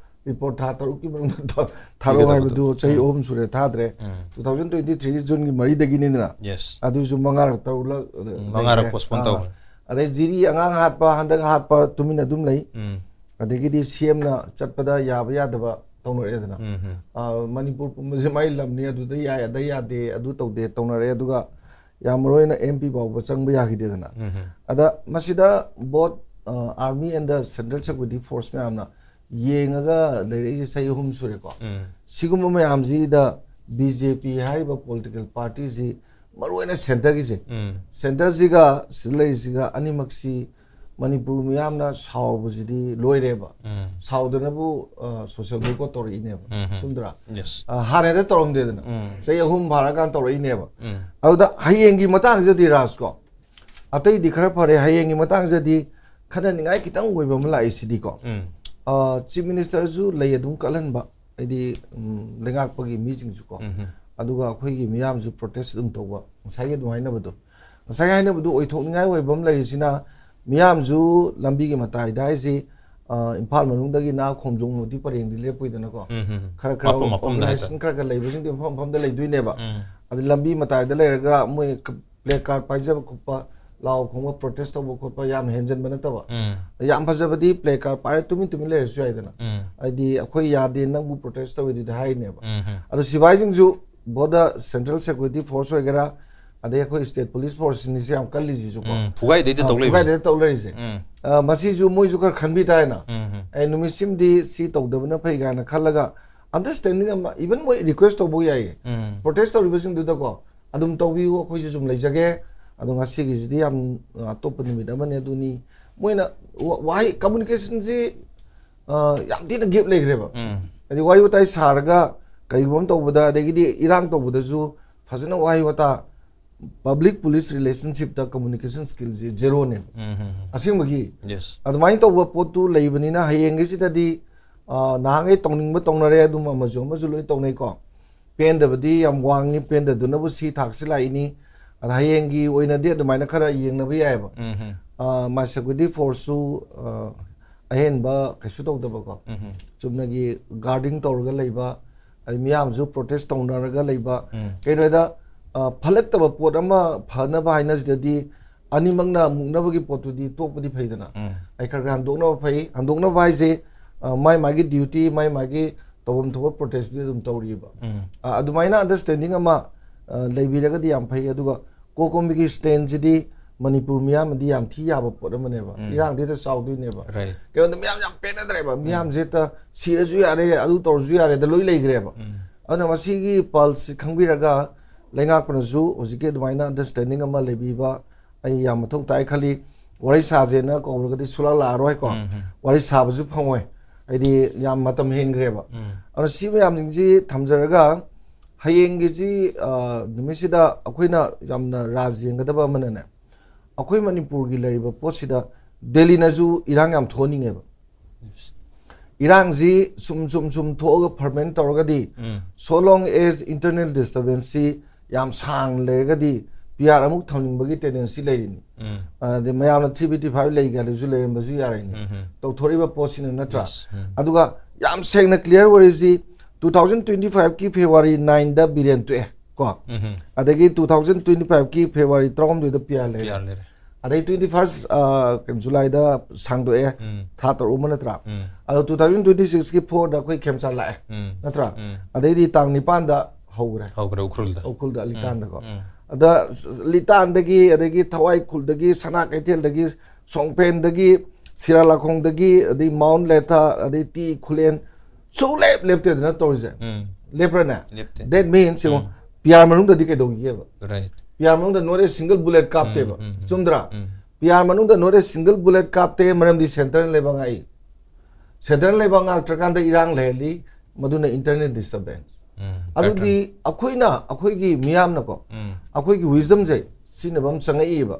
ꯔꯤꯄꯣꯔꯠ ꯊꯥ ꯇꯔꯨꯛꯀꯤ ꯃꯅꯨꯡꯗ ꯊꯥ- ꯊꯥꯔꯛꯑꯣ ꯄꯤꯒꯗꯕꯗꯣ꯫ ꯍꯥꯏꯕꯗꯨ ꯆꯍꯤ ꯎꯝ꯫ ꯑꯍꯨꯝ ꯁꯨꯔꯦ ꯊꯥꯗ꯭ꯔꯦ꯫ ꯎꯝ ꯇꯨ ꯊꯥꯎꯖꯟ ꯇ꯭ꯋꯦꯟꯇꯤ ꯊ꯭ꯔꯤꯒꯤ ꯖꯨꯟꯒꯤ ꯃꯔꯤꯗꯒꯤꯅꯤꯗꯅ꯫ ꯌꯦꯁ ꯑꯗꯨꯁꯨ ꯃꯉꯥꯔꯛ ꯇꯔꯨꯛꯂꯛ ꯎꯝ, ꯃꯉꯥꯔꯛ ꯂꯩꯈ꯭ꯔꯦ꯫ postpone ꯑꯥ꯫ ꯇꯧꯈ꯭ꯔꯦ꯫ ꯑꯗꯩ ꯖꯤꯔꯤ ꯑꯉꯥꯡ ꯍꯥꯠꯄ, ꯍꯟꯗꯛ ꯍꯥꯠꯄ ꯇꯨꯃꯤꯟꯅ ꯑꯗꯨꯝ ꯂꯩ꯫ ꯎꯝ ꯑꯗꯒꯤꯗꯤ ꯁꯤ ꯑꯦꯝꯅ ꯆꯠꯄꯗ ꯌꯥꯕ ꯌꯥꯗꯕ ꯇꯧꯅꯔꯛꯑꯦꯗꯅ꯫ ꯎꯝ ꯎꯝ ꯑꯥ, ꯃꯅꯤꯄꯨꯔ ꯄꯨꯝꯕꯁꯦ ꯃꯥꯏ ꯂꯝꯅꯤ, ꯑꯗꯨꯗ ꯌꯥꯏ ꯑꯗ ꯌꯥꯗꯦ, ꯑꯗꯨ ꯇꯧꯗꯦ ꯇꯧꯅꯔꯛꯑꯦ꯫ ꯑꯗꯨꯒ ꯌꯥꯝ ꯃꯔꯨ ꯑꯣꯏꯅ ꯑꯦꯝ ꯄꯤ ꯐꯥꯎꯕ ꯆꯪꯕ ꯌꯥꯈꯤꯗꯦꯗꯅ꯫ ꯎꯝ ꯎꯝ ꯑꯗ ꯃꯁꯤꯗ both army and the central security force ꯃꯌꯥꯝꯅ ꯌꯦꯡꯉꯒ ꯂꯩꯔꯛꯏꯁꯦ ꯆꯍꯤ ꯑꯍꯨꯝ ꯁꯨꯔꯦꯀꯣ꯫ ꯎꯝ ꯁꯤꯒꯨꯝꯕ ꯃꯌꯥꯝꯁꯤꯗ ꯕꯤ ꯖꯦ ꯄꯤ ꯍꯥꯏꯔꯤꯕ ꯄꯣꯂꯤꯇꯤꯀꯦꯜ ꯄꯥꯔꯇꯤꯁꯤ, ꯃꯔꯨꯑꯣꯏꯅ ꯁꯦꯟꯇꯔꯒꯤꯁꯦ, ꯎꯝ ꯁꯦꯟꯇꯔꯁꯤꯒ ꯁꯤꯗ ꯂꯩꯔꯤꯁꯤꯒ ꯑꯅꯤꯃꯛꯁꯤ ꯃꯅꯤꯄꯨꯔ ꯃꯤꯌꯥꯝꯅ ꯁꯥꯎꯕꯁꯤꯗꯤ ꯂꯣꯏꯔꯦꯕ꯫ ꯎꯝ ꯁꯥꯎꯗꯅꯕꯨ ꯁꯣꯁꯤꯌꯦꯜ ꯕꯣꯏꯀꯣꯠ ꯇꯧꯔꯛꯏꯅꯦꯕ꯫ ꯎꯝ ꯎꯝ꯫ ꯆꯨꯝꯗ꯭ꯔꯥ? ꯌꯦꯁ ꯑ, ꯍꯥꯟꯅꯗ ꯇꯧꯔꯝꯗꯦꯗꯅ꯫ ꯎꯝ ꯆꯍꯤ ꯑꯍꯨꯝ ꯐꯥꯔꯀꯥꯟꯗ ꯇꯧꯔꯛꯏꯅꯦꯕ꯫ ꯎꯝ ꯑꯗꯨꯗ ꯍꯌꯦꯡꯒꯤ ꯃꯇꯥꯡꯁꯤꯗꯗꯤ ꯔꯥꯖꯀꯣ, ꯑꯇꯩꯗꯤ ꯈꯔ ꯐꯔꯦ, ꯍꯌꯦꯡꯒꯤ ꯃꯇꯥꯡꯁꯤꯗꯗꯤ ꯈꯟꯅꯅꯤꯡꯉꯥꯏ ꯈꯤꯇꯪ ꯑꯣꯏꯕ ꯑꯃ ꯂꯥꯛꯏꯁꯤꯗꯤꯀꯣ꯫ ꯎꯝ ꯆꯤꯐ ꯃꯤꯅꯤꯁꯇꯔꯁꯨ ꯂꯩ ꯑꯗꯨꯝ ꯀꯠꯍꯟꯕ, ꯍꯥꯏꯗꯤ ꯎꯝ, ꯂꯩꯉꯥꯛꯄꯒꯤ ꯃꯤꯁꯤꯡꯁꯨꯀꯣ꯫ ꯎꯝ ꯑꯗꯨꯒ ꯑꯩꯈꯣꯏꯒꯤ ꯃꯤꯌꯥꯝꯁꯨ ꯄ꯭ꯔꯣꯇꯦꯁ ꯑꯗꯨꯝ ꯇꯧꯕ, ꯉꯁꯥꯏꯒꯤ ꯑꯗꯨꯝ ꯍꯥꯏꯅꯕꯗꯣ, ꯉꯁꯥꯏꯒꯤ ꯍꯥꯏꯅꯕꯗꯨ ꯑꯣꯏꯊꯣꯛꯅꯤꯡꯉꯥꯏ ꯑꯣꯏꯕ ꯑꯃ ꯂꯩꯔꯤꯁꯤꯅ, ꯃꯤꯌꯥꯝꯁꯨ ꯂꯝꯕꯤꯒꯤ ꯃꯇꯥꯏꯗ ꯍꯥꯏꯁꯤ, ꯑ, ꯏꯝꯐꯥꯜ ꯃꯅꯨꯡꯗꯒꯤ ꯅꯥ ꯈꯣꯡꯖꯣꯝ ꯃꯨꯔꯇꯤ ꯄꯔꯦꯡꯗꯤ ꯂꯦꯞꯄꯣꯏꯗꯅꯀꯣ꯫ ꯎꯝ ꯎꯝ꯫ ꯈꯔ ꯈꯔ ꯃꯐꯝ ꯃꯐꯝꯗ ꯑꯣꯔꯒꯅꯥꯏꯖꯦꯁꯟ ꯍꯥꯏꯇꯥꯔꯦ꯫ ꯈꯔ ꯈꯔ ꯂꯩꯕꯁꯤꯡꯗꯤ ꯃꯐꯝ ꯃꯐꯝꯗ ꯂꯩꯗꯣꯏꯅꯦꯕ꯫ ꯎꯝ ꯑꯗꯩ ꯂꯝꯕꯤ ꯃꯇꯥꯏꯗ ꯂꯩꯔꯒ ꯃꯣꯏ ꯄ꯭ꯂꯦ ꯀꯥꯔꯗ ꯄꯥꯏꯖꯕ ꯈꯣꯠꯄ, ꯂꯥꯎ ꯈꯣꯡꯕ, ꯄ꯭ꯔꯣꯇꯦꯁ ꯇꯧꯕ ꯈꯣꯠꯄ ꯌꯥꯝ ꯍꯦꯟꯖꯟꯕ ꯅꯠꯇꯕ꯫ ꯎꯝ ꯌꯥꯝ ꯐꯖꯕꯗꯤ ꯄ꯭ꯂꯦ ꯀꯥꯔꯗ ꯄꯥꯏꯔ ꯇꯨꯃꯤꯟ ꯇꯨꯃꯤꯟ ꯂꯩꯔꯁꯨ ꯌꯥꯏꯗꯅ꯫ ꯎꯝ ꯍꯥꯏꯗꯤ ꯑꯩꯈꯣꯏ ꯌꯥꯗꯦ, ꯅꯪꯕꯨ ꯄ꯭ꯔꯣꯇꯦꯁ ꯇꯧꯋꯤꯗꯨꯗꯤ ꯍꯥꯏꯔꯤꯅꯦꯕ꯫ ꯎꯝ ꯎꯝ꯫ ꯑꯗꯣ ꯁꯤꯐꯥꯏꯁꯤꯡꯁꯨ both the central security force ꯑꯣꯏꯒꯦꯔꯥ, ꯑꯗꯩ ꯑꯩꯈꯣꯏ ꯁ꯭ꯇꯦꯠ ꯄꯨꯂꯤꯁ ꯐꯣꯔꯁꯁꯤꯡꯁꯤꯁꯨ ꯌꯥꯝ ꯀꯜꯂꯤꯁꯤꯁꯨ ꯀꯣ꯫ ꯎꯝ, ꯐꯨꯒꯥꯏꯗꯩꯗ ꯑ, ꯇꯧ ꯂꯩꯕꯁꯦ꯫ ꯐꯨꯒꯥꯏꯗꯩꯗ ꯇꯧ ꯂꯩꯔꯤꯁꯦ꯫ ꯎꯝ ꯑ, ꯃꯁꯤꯁꯨ ꯃꯣꯏꯁꯨ ꯈꯔ ꯈꯟꯕꯤ ꯇꯥꯏꯅ꯫ ꯎꯝ ꯎꯝ꯫ ꯑꯩ ꯅꯨꯃꯤꯠꯁꯤꯃꯗꯤ ꯁꯤ ꯇꯧꯗꯕꯅ ꯐꯩ ꯀꯥꯏꯅ ꯈꯜꯂꯒ, ꯑꯟꯗꯔꯁ꯭ꯇꯦꯟꯗꯤꯡ ꯑꯃ, ꯏꯚꯟ ꯃꯣꯏ ꯔꯤꯀ꯭ꯋꯦꯁ ꯇꯧꯕ ꯌꯥꯏꯌꯦ꯫ ꯎꯝ ꯄ꯭ꯔꯣꯇꯦꯁ ꯇꯧꯔꯤꯕꯁꯤꯡꯗꯨꯗꯀꯣ, ꯑꯗꯨꯝ ꯇꯧꯕꯤꯌꯨ, ꯑꯩꯈꯣꯏꯁꯨ ꯁꯨꯝ ꯂꯩꯖꯒꯦ꯫ ꯑꯗꯣ ꯉꯁꯤꯒꯤꯁꯤꯗꯤ ꯌꯥꯝ, ꯑ, ꯑꯇꯣꯞꯄ ꯅꯨꯃꯤꯠ ꯑꯃꯅꯤ ꯑꯗꯨꯅꯤ꯫ ꯃꯣꯏꯅ ꯋꯥ- ꯋꯥꯍꯩ, ꯀꯝꯃꯨꯅꯤꯀꯦꯁꯟꯁꯤ, ꯑ, ꯌꯥꯝ ꯊꯤꯅ ꯒꯦꯞ ꯂꯩꯈ꯭ꯔꯦꯕ꯫ ꯎꯝ ꯍꯥꯏꯗꯤ ꯋꯥꯔꯤ ꯋꯥꯇꯥꯏ ꯁꯥꯔꯒ ꯀꯔꯤꯒꯨꯝꯕ ꯑꯃ ꯇꯧꯕꯗ, ꯑꯗꯒꯤꯗꯤ ꯏꯔꯥꯡ ꯇꯧꯕꯗꯁꯨ ꯐꯖꯅ ꯋꯥꯍꯩ ꯋꯥꯇꯥ ꯄꯕ꯭ꯂꯤꯛ ꯄꯨꯂꯤꯁ ꯔꯤꯂꯦꯁꯟꯁꯤꯞꯇ ꯀꯝꯃꯨꯅꯤꯀꯦꯁꯟ ꯁ꯭ꯀꯤꯜꯁꯤ ꯖꯦꯔꯣꯅꯦꯕ꯫ ꯎꯝ, ꯎꯝ, ꯎꯝ. ꯑꯁꯦꯡꯕꯒꯤ Yes. ꯑꯗꯨꯃꯥꯏꯅ ꯇꯧꯕ ꯄꯣꯠꯇꯨ ꯂꯩꯕꯅꯤꯅ ꯍꯌꯦꯡꯒꯤꯁꯤꯗꯗꯤ, ꯑ, ꯅꯍꯥꯟꯈꯩ ꯇꯧꯅꯤꯡꯕ ꯇꯧꯅꯔꯦ, ꯑꯗꯨꯝ ꯑꯃꯁꯨ ꯑꯃꯁꯨ ꯂꯣꯏ ꯇꯧꯅꯩꯀꯣ꯫ ꯄꯦꯟꯗꯕꯗꯤ ꯌꯥꯝ ꯋꯥꯡꯉꯤ, ꯄꯦꯟꯗꯗꯨꯅꯕꯨ ꯁꯤ ꯊꯥꯛꯁꯤ ꯂꯥꯛꯏꯅꯤ꯫ ꯑꯗ ꯍꯌꯦꯡꯒꯤ ꯑꯣꯏꯅꯗꯤ ꯑꯗꯨꯃꯥꯏꯅ ꯈꯔ ꯌꯦꯡꯅꯕ ꯌꯥꯏꯑꯕ꯫ ꯎꯝ, ꯎꯝ. ꯑ, my security forceꯁꯨ, ꯑ, ꯑꯍꯦꯟꯕ ꯀꯩꯁꯨ ꯇꯧꯗꯕꯀꯣ꯫ ꯎꯝ, ꯎꯝ. ꯆꯨꯝꯅꯒꯤ ꯒꯥꯔꯗꯤꯡ ꯇꯧꯔꯒ ꯂꯩꯕ, ꯑꯗꯩ ꯃꯤꯌꯥꯝꯁꯨ ꯄ꯭ꯔꯣꯇꯦꯁ ꯇꯧꯅꯔꯒ ꯂꯩꯕ꯫ ꯎꯝ. ꯀꯩꯅꯣꯗ, ꯑ, ꯐꯠꯂꯛꯇꯕ ꯄꯣꯠ ꯑꯃ ꯐꯅꯕ ꯍꯥꯏꯅꯁꯤꯗꯗꯤ ꯑꯅꯤꯃꯛꯅ ꯃꯨꯛꯅꯕꯒꯤ ꯄꯣꯠꯇꯨꯗꯤ ꯇꯣꯛꯄꯗꯤ ꯐꯩꯗꯅ꯫ ꯎꯝ. ꯑꯩ ꯈꯔ ꯈꯔ ꯍꯟꯗꯣꯛꯅꯕ ꯐꯩ꯫ ꯍꯟꯗꯣꯛꯅꯕ ꯍꯥꯏꯁꯦ, ꯑ, ꯃꯥꯏ ꯃꯥꯒꯤ ꯗ꯭ꯌꯨꯇꯤ, ꯃꯥꯏ ꯃꯥꯒꯤ ꯇꯧꯐꯝ ꯊꯣꯛꯄ ꯄ꯭ꯔꯣꯇꯦꯁꯇꯨꯗꯤ ꯑꯗꯨꯝ ꯇꯧꯔꯤꯕ꯫ ꯎꯝ. ꯑ, ꯑꯗꯨꯃꯥꯏꯅ ꯑꯟꯗꯔꯁꯇꯦꯟꯗꯤꯡ ꯑꯃ, ꯑ, ꯂꯩꯕꯤꯔꯒꯗꯤ ꯌꯥꯝ ꯐꯩ꯫ ꯑꯗꯨꯒ ꯀꯣꯀꯣꯃꯤꯒꯤ ꯁ꯭ꯇꯦꯟꯁꯤꯗꯤ ꯃꯅꯤꯄꯨꯔ ꯃꯤꯌꯥꯝꯅꯗꯤ ꯌꯥꯝ ꯊꯤ ꯌꯥꯕ ꯄꯣꯠ ꯑꯃꯅꯦꯕ꯫ ꯎꯝ. ꯏꯔꯥꯡꯗꯤ ꯍꯦꯛꯇ ꯆꯥꯎꯗꯣꯏꯅꯦꯕ꯫ Right. ꯀꯩꯅꯣꯗ ꯃꯤꯌꯥꯝ ꯌꯥꯝ ꯄꯦꯟꯅꯗ꯭ꯔꯦꯕ꯫ ꯃꯤꯌꯥꯝꯁꯦ ꯍꯦꯛꯇ ꯁꯤꯔꯁꯨ ꯌꯥꯔꯦ, ꯑꯗꯨ ꯇꯧꯔꯁꯨ ꯌꯥꯔꯦꯗ ꯂꯣꯏ ꯂꯩꯈ꯭ꯔꯦꯕ꯫ ꯎꯝ. ꯑꯗꯨꯅ ꯃꯁꯤꯒꯤ ꯄꯜꯁꯁꯤ ꯈꯪꯕꯤꯔꯒ ꯂꯩꯉꯥꯛꯄꯅꯁꯨ ꯍꯧꯖꯤꯛꯀꯤ ꯑꯗꯨꯃꯥꯏꯅ ꯑꯟꯗꯔꯁꯇꯦꯟꯗꯤꯡ ꯑꯃ ꯂꯩꯕꯤꯕ ꯑꯩ ꯌꯥꯝ ꯃꯊꯧ ꯇꯥꯏ ꯈꯜꯂꯤ꯫ ꯋꯥꯔꯤ ꯁꯥꯁꯦꯅ ꯀꯧꯔꯒꯗꯤ ꯁꯨꯡꯂꯥꯛ ꯂꯥꯛꯑꯔꯣꯏꯀꯣ꯫ ꯎꯝ, ꯎꯝ. ꯋꯥꯔꯤ ꯁꯥꯕꯁꯨ ꯐꯪꯉꯣꯏ꯫ ꯍꯥꯏꯗꯤ ꯌꯥꯝ ꯃꯇꯝ ꯍꯦꯟꯈ꯭ꯔꯦꯕ꯫ ꯎꯝ. ꯑꯗꯨꯅ ꯁꯤ ꯃꯌꯥꯝꯁꯤꯡꯁꯤ ꯊꯝꯖꯔꯒ ꯍꯌꯦꯡꯒꯤꯁꯤ, ꯑ, ꯅꯨꯃꯤꯠꯁꯤꯗ ꯑꯩꯈꯣꯏꯅ ꯌꯥꯝꯅ ꯔꯥꯖ ꯌꯦꯡꯒꯗꯕ ꯑꯃꯅꯅꯦ, ꯑꯩꯈꯣꯏ ꯃꯅꯤꯄꯨꯔꯒꯤ ꯂꯩꯔꯤꯕ ꯄꯣꯠꯁꯤꯗ ꯗꯦꯜꯂꯤꯅꯁꯨ ꯏꯔꯥꯡ ꯌꯥꯝ ꯊꯣꯛꯍꯟꯅꯤꯡꯉꯦꯕ꯫ Yes. ꯏꯔꯥꯡꯁꯤ ꯁꯨꯝ ꯁꯨꯝ ꯁꯨꯝ ꯊꯣꯛꯑꯒ ꯐꯔꯃꯦꯟ ꯇꯧꯔꯒꯗꯤ, ꯎꯝ. so long as internal disturbanceꯁꯤ ꯌꯥꯝ ꯁꯥꯡꯅ ꯂꯩꯔꯒꯗꯤ ꯄꯤ ꯑꯥꯔ ꯑꯃꯨꯛ ꯊꯝꯅꯤꯡꯕꯒꯤ ꯇꯦꯟꯗꯦꯟꯁꯤ ꯂꯩꯔꯤꯅꯤ꯫ ꯎꯝ. ꯑꯗꯩ ꯃꯌꯥꯝꯅ ꯊ꯭ꯔꯤ ꯕꯤ ꯇꯤ ꯐꯥꯏꯚ ꯂꯩꯒꯦ ꯍꯥꯏꯔꯁꯨ ꯂꯩꯔꯝꯕꯁꯨ ꯌꯥꯔꯤꯅꯤ꯫ ꯎꯝ, ꯎꯝ. ꯇꯧꯊꯣꯔꯛꯏꯕ ꯄꯣꯠꯁꯤꯅ ꯅꯠꯇ꯭ꯔꯥ? Yes. ꯎꯝ. ꯑꯗꯨꯒ ꯌꯥꯝ ꯁꯦꯡꯅ ꯀ꯭ꯂꯤꯌꯥꯔ ꯑꯣꯏꯔꯤꯁꯤ, two thousand twenty fiveꯀꯤ February nineꯗ ꯕꯤꯔꯦꯟ ꯇꯣꯛꯑꯦ ꯀꯣ꯫ ꯎꯝ, ꯎꯝ. ꯑꯗꯒꯤ two thousand twenty fiveꯀꯤ February ꯇꯔꯥꯍꯨꯝꯗꯣꯏꯗ ꯄꯤ ꯑꯥꯔ ꯂꯩꯔꯦ꯫ P R ꯂꯩꯔꯦ. ꯑꯗꯩ twenty first, ꯑ, ꯀꯩꯅꯣ, Julyꯗ ꯁꯥꯡꯗꯣꯛꯑꯦ, ꯎꯝ. ꯊꯥ ꯇꯔꯨꯛ ꯑꯃ ꯅꯠꯇ꯭ꯔꯥ? ꯎꯝ. ꯑꯗꯣ two thousand twenty sixꯀꯤ fourꯗ ꯑꯩꯈꯣꯏ ꯈꯦꯝꯆꯥꯟ ꯂꯥꯛꯑꯦ, ꯎꯝ. ꯅꯠꯇ꯭ꯔꯥ? ꯎꯝ. ꯑꯗꯩꯗꯤ ꯇꯥꯡ ꯅꯤꯄꯥꯟꯗ ꯍꯧꯈ꯭ꯔꯦ꯫ ꯍꯧꯈ꯭ꯔꯦ ꯎꯈ꯭ꯔꯨꯜꯗ. ꯎꯈ꯭ꯔꯨꯜꯗ ꯑꯂꯤꯇꯥꯟꯗꯀꯣ꯫ ꯎꯝ. ꯑꯗ ꯑꯂꯤꯇꯥꯟꯗꯒꯤ, ꯑꯗꯒꯤ ꯊꯋꯥꯏ ꯈꯨꯜꯗꯒꯤ, ꯁꯅꯥ ꯀꯩꯊꯦꯜꯗꯒꯤ, ꯁꯣꯡꯄꯦꯟꯗꯒꯤ, ꯁꯤꯔꯥ ꯂꯥꯈꯣꯡꯗꯒꯤ, ꯑꯗꯩ ꯃꯥꯎꯟ ꯂꯦꯊꯥ, ꯑꯗꯩ ꯇꯤ ꯈꯨꯂꯦꯟ, ꯁꯨꯡꯂꯦꯞ ꯂꯦꯞꯇꯦꯗꯅ ꯇꯧꯔꯤꯁꯦ꯫ ꯎꯝ. ꯂꯦꯞꯄ꯭ꯔꯅꯦ? ꯂꯦꯞꯇꯦ. That means, ꯌꯦꯡꯉꯣ, ꯎꯝ. ꯄꯤ ꯑꯥꯔ ꯃꯅꯨꯡꯗꯗꯤ ꯀꯩꯗꯧꯈꯤꯒꯦꯕ? Right. ꯄꯤ ꯑꯥꯔ ꯃꯅꯨꯡꯗ not a single bullet ꯀꯥꯞꯇꯦꯕ꯫ ꯎꯝ, ꯎꯝ, ꯎꯝ. ꯆꯨꯝꯗ꯭ꯔꯥ? ꯎꯝ. ꯄꯤ ꯑꯥꯔ ꯃꯅꯨꯡꯗ not a single bullet ꯀꯥꯞꯇꯦ, ꯃꯔꯝꯗꯤ ꯁꯦꯟꯇꯔꯅ ꯂꯩꯕꯥꯛ ꯉꯥꯛꯏ꯫ ꯁꯦꯟꯇꯔꯅ ꯂꯩꯕꯥꯛ ꯉꯥꯛꯇ꯭ꯔꯀꯥꯟꯗ ꯏꯔꯥꯡ ꯂꯩꯍꯜꯂꯤ, ꯃꯗꯨꯅ internal disturbance꯫ ꯑꯗꯨꯗꯤ ꯑꯩꯈꯣꯏꯅ, ꯑꯩꯈꯣꯏꯒꯤ ꯃꯤꯌꯥꯝꯅꯀꯣ, ꯑꯩꯈꯣꯏꯒꯤ wisdomꯁꯦ ꯁꯤꯖꯤꯟꯅꯕ ꯑꯃ ꯆꯪꯉꯛꯏꯕ꯫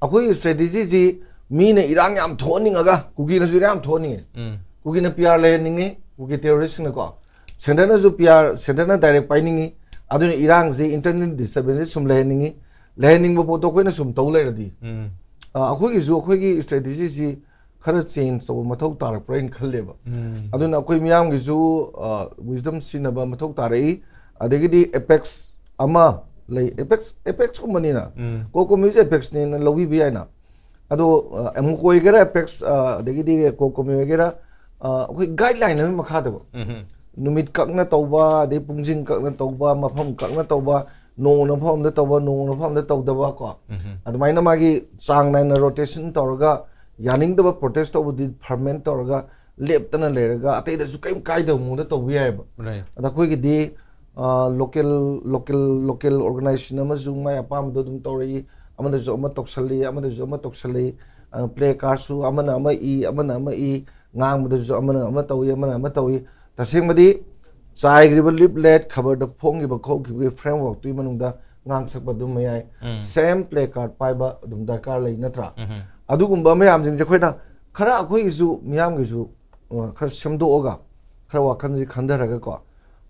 ꯑꯩꯈꯣꯏꯒꯤ strategyꯁꯤ ꯃꯤꯅ ꯏꯔꯥꯡ ꯌꯥꯝ ꯊꯣꯛꯍꯟꯅꯤꯡꯉꯒ, ꯀꯨꯀꯤꯅꯁꯨ ꯏꯔꯥꯡ ꯌꯥꯝ ꯊꯣꯛꯍꯟꯅꯤꯡꯉꯦ꯫ ꯀꯨꯀꯤꯅ P R ꯂꯩꯍꯟꯅꯤꯡꯉꯤ, ꯀꯨꯀꯤ terroristꯁꯤꯡꯅꯀꯣ꯫ Centreꯅꯁꯨ P R, Centreꯅ direct ꯄꯥꯏꯅꯤꯡꯉꯤ꯫ ꯑꯗꯨꯅ ꯏꯔꯥꯡꯁꯤ, internal disturbanceꯁꯦ ꯁꯨꯝ ꯂꯩꯍꯟꯅꯤꯡꯉꯤ꯫ ꯂꯩꯍꯟꯅꯤꯡꯕ ꯄꯣꯠꯇꯣ ꯑꯩꯈꯣꯏꯅ ꯁꯨꯝ ꯇꯧ ꯂꯩꯔꯗꯤ, ꯑ, ꯑꯩꯈꯣꯏꯒꯤꯁꯨ ꯑꯩꯈꯣꯏꯒꯤ strategyꯁꯤ ꯈꯔ change ꯇꯧꯕ ꯃꯊꯧ ꯇꯥꯔꯛꯄ꯭ꯔꯥ ꯍꯥꯏꯅ ꯈꯜꯂꯦꯕ꯫ ꯑꯗꯨꯅ ꯑꯩꯈꯣꯏ ꯃꯤꯌꯥꯝꯒꯤꯁꯨ, ꯑ, wisdom ꯁꯤꯖꯤꯟꯅꯕ ꯃꯊꯧ ꯇꯥꯔꯛꯏ꯫ ꯑꯗꯒꯤꯗꯤ apex ꯑꯃ ꯂꯩ, apex, apexꯀꯨꯝꯕꯅꯤꯅ, COCOMIꯁꯦ apexꯅꯦꯅ ꯂꯧꯕꯤꯕ ꯌꯥꯏꯅ꯫ ꯑꯗꯣ, ꯑ, ꯑꯃꯨꯛ ꯑꯣꯏꯒꯦꯔꯥ apex, ꯑ, ꯑꯗꯒꯤꯗꯤ COCOMI ꯑꯣꯏꯒꯦꯔꯥ, ꯑ, ꯑꯩꯈꯣꯏ guideline ꯑꯃꯒꯤ ꯃꯈꯥꯗꯀꯣ꯫ ꯅꯨꯃꯤꯠ ꯀꯛꯅ ꯇꯧꯕ, ꯑꯗꯩ ꯄꯨꯡꯁꯤꯡ ꯀꯛꯅ ꯇꯧꯕ, ꯃꯐꯝ ꯀꯛꯅ ꯇꯧꯕ, ꯅꯣꯡꯃ ꯃꯐꯝ ꯑꯃꯗ ꯇꯧꯕ, ꯅꯣꯡꯃ ꯃꯐꯝ ꯑꯃꯗ ꯇꯧꯗꯕ ꯀꯣ꯫ ꯑꯗꯨꯃꯥꯏꯅ ꯃꯥꯒꯤ ꯆꯥꯡ ꯅꯥꯏꯅ rotation ꯇꯧꯔꯒ, ꯌꯥꯅꯤꯡꯗꯕ protest ꯇꯧꯕꯗꯤ ferment ꯇꯧꯔꯒ, ꯂꯦꯞꯇꯅ ꯂꯩꯔꯒ, ꯑꯇꯩꯗꯁꯨ ꯀꯔꯤꯝ ꯀꯥꯏꯗꯕ ꯃꯑꯣꯡꯗ ꯇꯧꯕ ꯌꯥꯏꯑꯕ꯫ ꯑꯗ ꯑꯩꯈꯣꯏꯒꯤꯗꯤ, ꯑ, local, local, local organization ꯑꯃꯁꯨ ꯃꯥꯏ ꯑꯄꯥꯝꯕꯗꯣ ꯑꯗꯨꯝ ꯇꯧꯔꯛꯏ, ꯑꯃꯗꯁꯨ ꯑꯃ ꯇꯧꯁꯜꯂꯤ, ꯑꯃꯗꯁꯨ ꯑꯃ ꯇꯧꯁꯜꯂꯤ, ꯑ, placardꯁꯨ ꯑꯃꯅ ꯑꯃ ꯏ, ꯑꯃꯅ ꯑꯃ ꯏ, ꯉꯥꯡꯕꯗꯁꯨ ꯑꯃꯅ ꯑꯃ ꯇꯧꯏ, ꯑꯃꯅ ꯑꯃ ꯇꯧꯏ꯫ ꯇꯁꯦꯡꯕꯗꯤ ꯆꯥꯏꯈ꯭ꯔꯤꯕ leaflet, ꯈꯕꯔꯗ ꯐꯣꯡꯈꯤꯕ ꯈꯣꯠꯈꯤꯕꯒꯤ frameworkꯇꯨꯒꯤ ꯃꯅꯨꯡꯗ ꯉꯥꯡꯁꯛꯄ ꯑꯗꯨꯝ ꯃꯌꯥꯏ, same placard ꯄꯥꯏꯕ ꯑꯗꯨꯝ ꯗꯔꯀꯥꯔ ꯂꯩ, ꯅꯠꯇ꯭ꯔꯥ? ꯑꯗꯨꯒꯨꯝꯕ ꯃꯌꯥꯝꯁꯤꯡꯁꯦ ꯑꯩꯈꯣꯏꯅ ꯈꯔ, ꯑꯩꯈꯣꯏꯒꯤꯁꯨ, ꯃꯤꯌꯥꯝꯒꯤꯁꯨ, ꯑ, ꯈꯔ ꯁꯦꯝꯗꯣꯛꯑꯒ, ꯈꯔ ꯋꯥꯈꯜꯁꯤ ꯈꯟꯊꯔꯒꯀꯣ,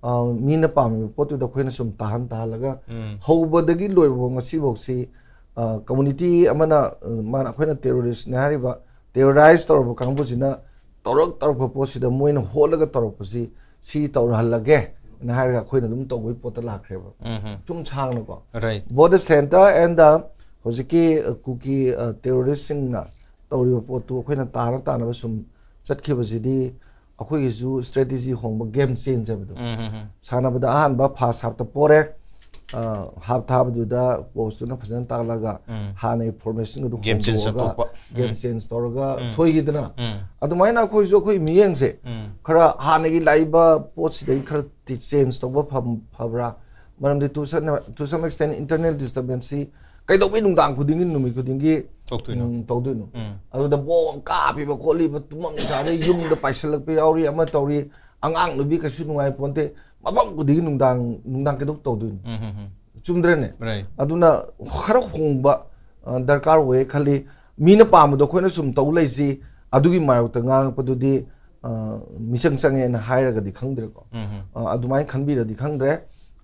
ꯑ, ꯃꯤꯅ ꯄꯥꯝꯃꯤꯕ ꯄꯣꯠꯇꯨꯗ ꯑꯩꯈꯣꯏꯅ ꯁꯨꯝ ꯇꯥꯍꯟ ꯇꯥꯍꯜꯂꯒ, ꯍꯧꯕꯗꯒꯤ ꯂꯣꯏꯕꯐꯥꯎ ꯉꯁꯤꯐꯥꯎꯁꯤ, ꯑ, community ꯑꯃꯅ, ꯑ, ꯃꯥꯅ, ꯑꯩꯈꯣꯏꯅ terroristꯅꯦ ꯍꯥꯏꯔꯤꯕ, terrorize ꯇꯧꯔꯕ ꯀꯥꯡꯕꯨꯁꯤꯅ ꯇꯧꯔꯛ ꯇꯧꯔꯛꯄ ꯄꯣꯠꯁꯤꯗ ꯃꯣꯏꯅ ꯍꯣꯠꯂꯒ ꯇꯧꯔꯛꯄꯁꯤ, ꯁꯤ ꯇꯧꯔꯍꯜꯂꯒꯦ ꯍꯥꯏꯅ ꯍꯥꯏꯔꯒ ꯑꯩꯈꯣꯏꯅ ꯑꯗꯨꯝ ꯇꯧꯕꯒꯤ ꯄꯣꯠꯇ ꯂꯥꯛꯈ꯭ꯔꯦꯕ꯫ ꯁꯨꯝ ꯁꯥꯡꯅꯀꯣ, both the centre and the ꯍꯧꯖꯤꯛꯀꯤ, ꯑ, ꯀꯨꯀꯤ, ꯑ, terroristꯁꯤꯡꯅ ꯇꯧꯔꯤꯕ ꯄꯣꯠꯇꯨ ꯑꯩꯈꯣꯏꯅ ꯇꯥꯅ ꯇꯥꯅꯕ ꯁꯨꯝ ꯆꯠꯈꯤꯕꯁꯤꯗꯤ, ꯑꯩꯈꯣꯏꯒꯤꯁꯨ strategy ꯍꯣꯡꯕ, game change ꯍꯥꯏꯕꯗꯣ꯫ ꯁꯥꯟꯅꯕꯗ ꯑꯍꯥꯟꯕ first halfꯇ ꯄꯣꯔꯦ, ꯑ, half ꯊꯥꯕꯗꯨꯗ coachꯇꯨꯅ ꯐꯖꯅ ꯇꯥꯛꯂꯒ ꯍꯥꯟꯅꯒꯤ formationꯒꯗꯨ ꯍꯣꯡꯗꯣꯛꯑꯒ, game change ꯇꯧꯔꯒ ꯊꯣꯏꯈꯤꯗꯅ꯫ ꯑꯗꯨꯃꯥꯏꯅ ꯑꯩꯈꯣꯏꯁꯨ ꯑꯩꯈꯣꯏ ꯃꯤꯠꯌꯦꯡꯁꯦ ꯈꯔ ꯍꯥꯟꯅꯒꯤ ꯂꯥꯛꯏꯕ ꯄꯣꯠꯁꯤꯗꯒꯤ ꯈꯔ change ꯇꯧꯕ ꯐꯕ꯭ꯔꯥ? ꯃꯔꯝꯗꯤ to some, to some extent internal disturbanceꯁꯤ ꯀꯩꯗꯧꯕꯩ ꯅꯨꯡꯗꯥꯡ ꯈꯨꯗꯤꯡꯒꯤ, ꯅꯨꯃꯤꯠ ꯈꯨꯗꯤꯡꯒꯤ ꯇꯧꯗꯣꯏꯅꯣ? ꯎꯝ, ꯇꯧꯗꯣꯏꯅꯣ? ꯑꯗꯨꯗ ꯕꯣꯝ ꯀꯥꯞꯄꯤꯕ ꯈꯣꯠꯂꯤꯕ, ꯇꯨꯝꯐꯝ ꯆꯥꯗ ꯌꯨꯝꯗ ꯄꯥꯏꯁꯜꯂꯛꯄ ꯌꯥꯎꯔꯤ, ꯑꯃ ꯇꯧꯔꯤ, ꯑꯉꯥꯡ ꯅꯨꯕꯤ ꯀꯩꯁꯨ ꯅꯨꯡꯉꯥꯏ ꯄꯣꯟꯇꯦ꯫ ꯃꯐꯝ ꯈꯨꯗꯤꯡꯒꯤ ꯅꯨꯡꯗꯥꯡ ꯅꯨꯡꯗꯥꯡ ꯀꯩꯗꯧ ꯇꯧꯗꯣꯏꯅꯣ? ꯎꯝ, ꯎꯝ, ꯎꯝ. ꯆꯨꯝꯗ꯭ꯔꯅꯦ? Right. ꯑꯗꯨꯅ ꯈꯔ ꯍꯣꯡꯕ ꯑ, ꯗꯔꯀꯥꯔ ꯑꯣꯏꯌꯦ ꯈꯜꯂꯤ꯫ ꯃꯤꯅ ꯄꯥꯝꯕꯗꯣ ꯑꯩꯈꯣꯏꯅ ꯁꯨꯝ ꯇꯧ ꯂꯩꯁꯤ, ꯑꯗꯨꯒꯤ ꯃꯥꯌꯣꯛꯇ ꯉꯥꯡꯉꯛꯄꯗꯨꯗꯤ ꯑ, ꯃꯤꯆꯪ ꯆꯪꯉꯦꯅ ꯍꯥꯏꯔꯒꯗꯤ ꯈꯪꯗ꯭ꯔꯦꯀꯣ꯫ ꯎꯝ, ꯎꯝ. ꯑ, ꯑꯗꯨꯃꯥꯏꯅ ꯈꯟꯕꯤꯔꯗꯤ ꯈꯪꯗ꯭ꯔꯦ꯫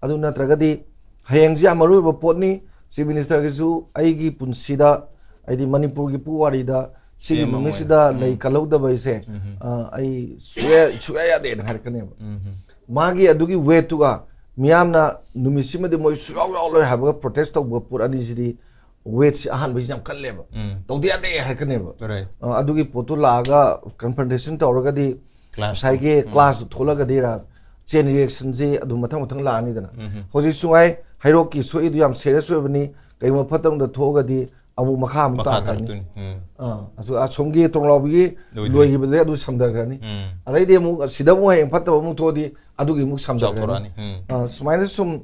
ꯑꯗꯨ ꯅꯠꯇ꯭ꯔꯒꯗꯤ ꯍꯌꯦꯡꯁꯤ ꯌꯥꯝ ꯃꯔꯨ ꯑꯣꯏꯕ ꯄꯣꯠꯅꯤ꯫ ꯆꯤꯐ ꯃꯤꯅꯤꯁꯇꯔꯒꯤꯁꯨ ꯑꯩꯒꯤ ꯄꯨꯟꯁꯤꯗ, ꯍꯥꯏꯗꯤ ꯃꯅꯤꯄꯨꯔꯒꯤ ꯄꯨꯋꯥꯔꯤꯗ ꯁꯤꯒꯤ ꯄꯦꯝꯕ ꯅꯨꯃꯤꯠꯁꯤꯗ ꯑꯣꯏ. ꯂꯩ ꯎꯝ. ꯀꯜꯍꯧꯗꯕ ꯑꯩꯁꯦ, ꯎꯝ. ꯑ, ꯑꯩ ꯁꯨꯌꯥ ꯁꯨꯌꯥ ꯌꯥꯗꯦꯅ ꯍꯥꯏꯔꯛꯀꯅꯦꯕ꯫ ꯎꯝ, ꯎꯝ. ꯃꯥꯒꯤ ꯑꯗꯨꯒꯤ ꯋꯦꯠꯇꯨꯒ ꯃꯤꯌꯥꯝꯅ ꯅꯨꯃꯤꯠꯁꯤꯃꯗꯤ ꯃꯣꯏ ꯁꯨꯌꯥꯎ ꯌꯥꯎꯔꯣꯏ ꯍꯥꯏꯕꯒ ꯄ꯭ꯔꯣꯇꯦꯁ ꯇꯧꯕ ꯄꯣꯠ ꯑꯅꯤꯁꯤꯗꯤ ꯋꯦꯠꯁꯤ ꯑꯍꯥꯟꯕꯁꯤ ꯌꯥꯝ ꯀꯜꯂꯦꯕ꯫ ꯎꯝ. ꯇꯧꯗ ꯌꯥꯗꯦ ꯍꯥꯏꯔꯛꯀꯅꯦꯕ꯫ Right. ꯑ, ꯑꯗꯨꯒꯤ ꯄꯣꯠꯇꯨ ꯂꯥꯛꯑꯒ ꯀꯟꯐ꯭ꯔꯟꯇꯦꯁꯟ ꯇꯧꯔꯒꯗꯤ Clash. ꯉꯁꯥꯏꯒꯤ ꯎꯝ. ꯀ꯭ꯂꯥꯁꯇꯨ ꯊꯣꯛꯂꯒꯗꯤꯔ ꯆꯦꯟ ꯔꯤꯌꯦꯛꯁꯟꯁꯤ ꯑꯗꯨꯝ ꯃꯊꯪ ꯃꯊꯪ ꯂꯥꯛꯑꯅꯤꯗꯅ꯫ ꯎꯝ. ꯍꯧꯖꯤꯛ ꯁꯨꯉꯥꯏ ꯍꯩꯔꯣꯛꯀꯤ ꯁꯣꯛꯏꯗꯨ ꯌꯥꯝ ꯁꯦꯔꯤꯌꯁ ꯑꯣꯏꯕꯅꯤ, ꯀꯩꯒꯨꯝꯕ ꯐꯠꯇꯕꯗ ꯊꯣꯛꯑꯒꯗꯤ ꯑꯃꯨꯛ ꯃꯈꯥ ꯑꯃꯨꯛ ꯃꯈꯥ ꯇꯥꯈ꯭ꯔꯅꯤ꯫ ꯇꯥꯔꯛꯇꯣꯏꯅꯤ. ꯎꯝ. ꯑꯥ, ꯑꯁ-, ꯑꯁꯣꯝꯒꯤ ꯇꯣꯡꯂꯥꯎꯕꯤꯒꯤ ꯂꯣꯏꯗ꯭ꯔꯤ. ꯂꯣꯏꯈꯤꯕꯗꯩ ꯑꯗꯨ ꯁꯝꯊꯈ꯭ꯔꯅꯤ꯫ ꯎꯝ. ꯑꯗꯩꯗꯤ ꯑꯃꯨꯛ ꯁꯤꯗ ꯑꯃꯨꯛ ꯍꯌꯦꯡ ꯐꯠꯇꯕ ꯑꯃꯨꯛ ꯊꯣꯛꯑꯗꯤ ꯑꯗꯨꯒꯤ ꯑꯃꯨꯛ ꯁꯝꯊꯈ꯭ꯔꯅꯤ꯫ ꯆꯥꯎꯊꯣꯔꯛꯑꯅꯤ. ꯎꯝ. ꯑꯥ, ꯁꯨꯃꯥꯏꯅ ꯁꯨꯝ,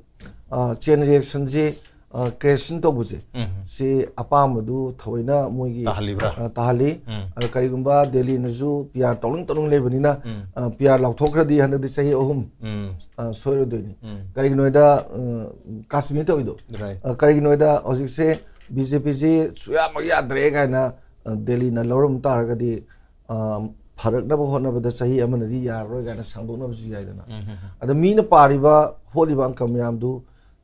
ꯑꯥ, ꯆꯦꯟ ꯔꯤꯌꯦꯛꯁꯟꯁꯤ, ꯑꯥ, ꯀ꯭ꯔꯤꯌꯦꯁꯟ ꯇꯧꯕꯁꯦ, ꯎꯝ. ꯁꯤ ꯑꯄꯥꯝꯕꯗꯨ ꯊꯑꯣꯏꯅ ꯃꯣꯏꯒꯤ, ꯇꯥꯍꯜꯂꯤꯕ꯭ꯔꯥ? ꯑꯥ, ꯇꯥꯍꯜꯂꯤ꯫ ꯎꯝ. ꯑꯗꯣ ꯀꯔꯤꯒꯨꯝꯕ ꯗꯦꯜꯂꯤꯅꯁꯨ ꯄꯤ ꯑꯥꯔ ꯇꯧꯅꯤꯡ ꯇꯧꯅꯤꯡ ꯂꯩꯕꯅꯤꯅ, ꯎꯝ. ꯑꯥ, ꯄꯤ ꯑꯥꯔ ꯂꯥꯎꯊꯣꯛꯈ꯭ꯔꯗꯤ ꯍꯟꯗꯛꯇꯤ ꯆꯍꯤ ꯑꯍꯨꯝ, ꯎꯝ. ꯑꯥ, ꯁꯣꯏꯔꯣꯏꯗꯣꯏꯅꯤ꯫ ꯎꯝ. ꯀꯔꯤꯒꯤꯅꯣ ꯍꯥꯏꯗ, ꯑꯥ, ꯀꯥꯁꯃꯤꯔ ꯇꯧꯔꯤꯗꯣ, Right. ꯑꯥ, ꯀꯔꯤꯒꯤꯅꯣ ꯍꯥꯏꯗ ꯍꯧꯖꯤꯛꯁꯦ ꯕꯤ ꯖꯦ ꯄꯤꯁꯤ ꯁꯨꯌꯥꯃꯛ ꯌꯥꯗ꯭ꯔꯦ ꯀꯥꯏꯅ, ꯑꯥ, ꯗꯦꯜꯂꯤꯅ ꯂꯧꯔꯝ ꯇꯥꯔꯒꯗꯤ, ꯑꯥ, ꯐꯔꯛꯅꯕ ꯍꯣꯠꯅꯕꯗ ꯆꯍꯤ ꯑꯃꯅꯗꯤ ꯌꯥꯔꯔꯣꯏ ꯀꯥꯏꯅ ꯁꯥꯡꯗꯣꯛꯅꯕꯁꯨ ꯌꯥꯏꯗꯅ꯫ ꯎꯝ, ꯎꯝ, ꯎꯝ. ꯑꯗ ꯃꯤꯅ ꯄꯥꯔꯤꯕ ꯍꯣꯠꯂꯤꯕ ꯑꯪꯀ ꯃꯌꯥꯝꯗꯨ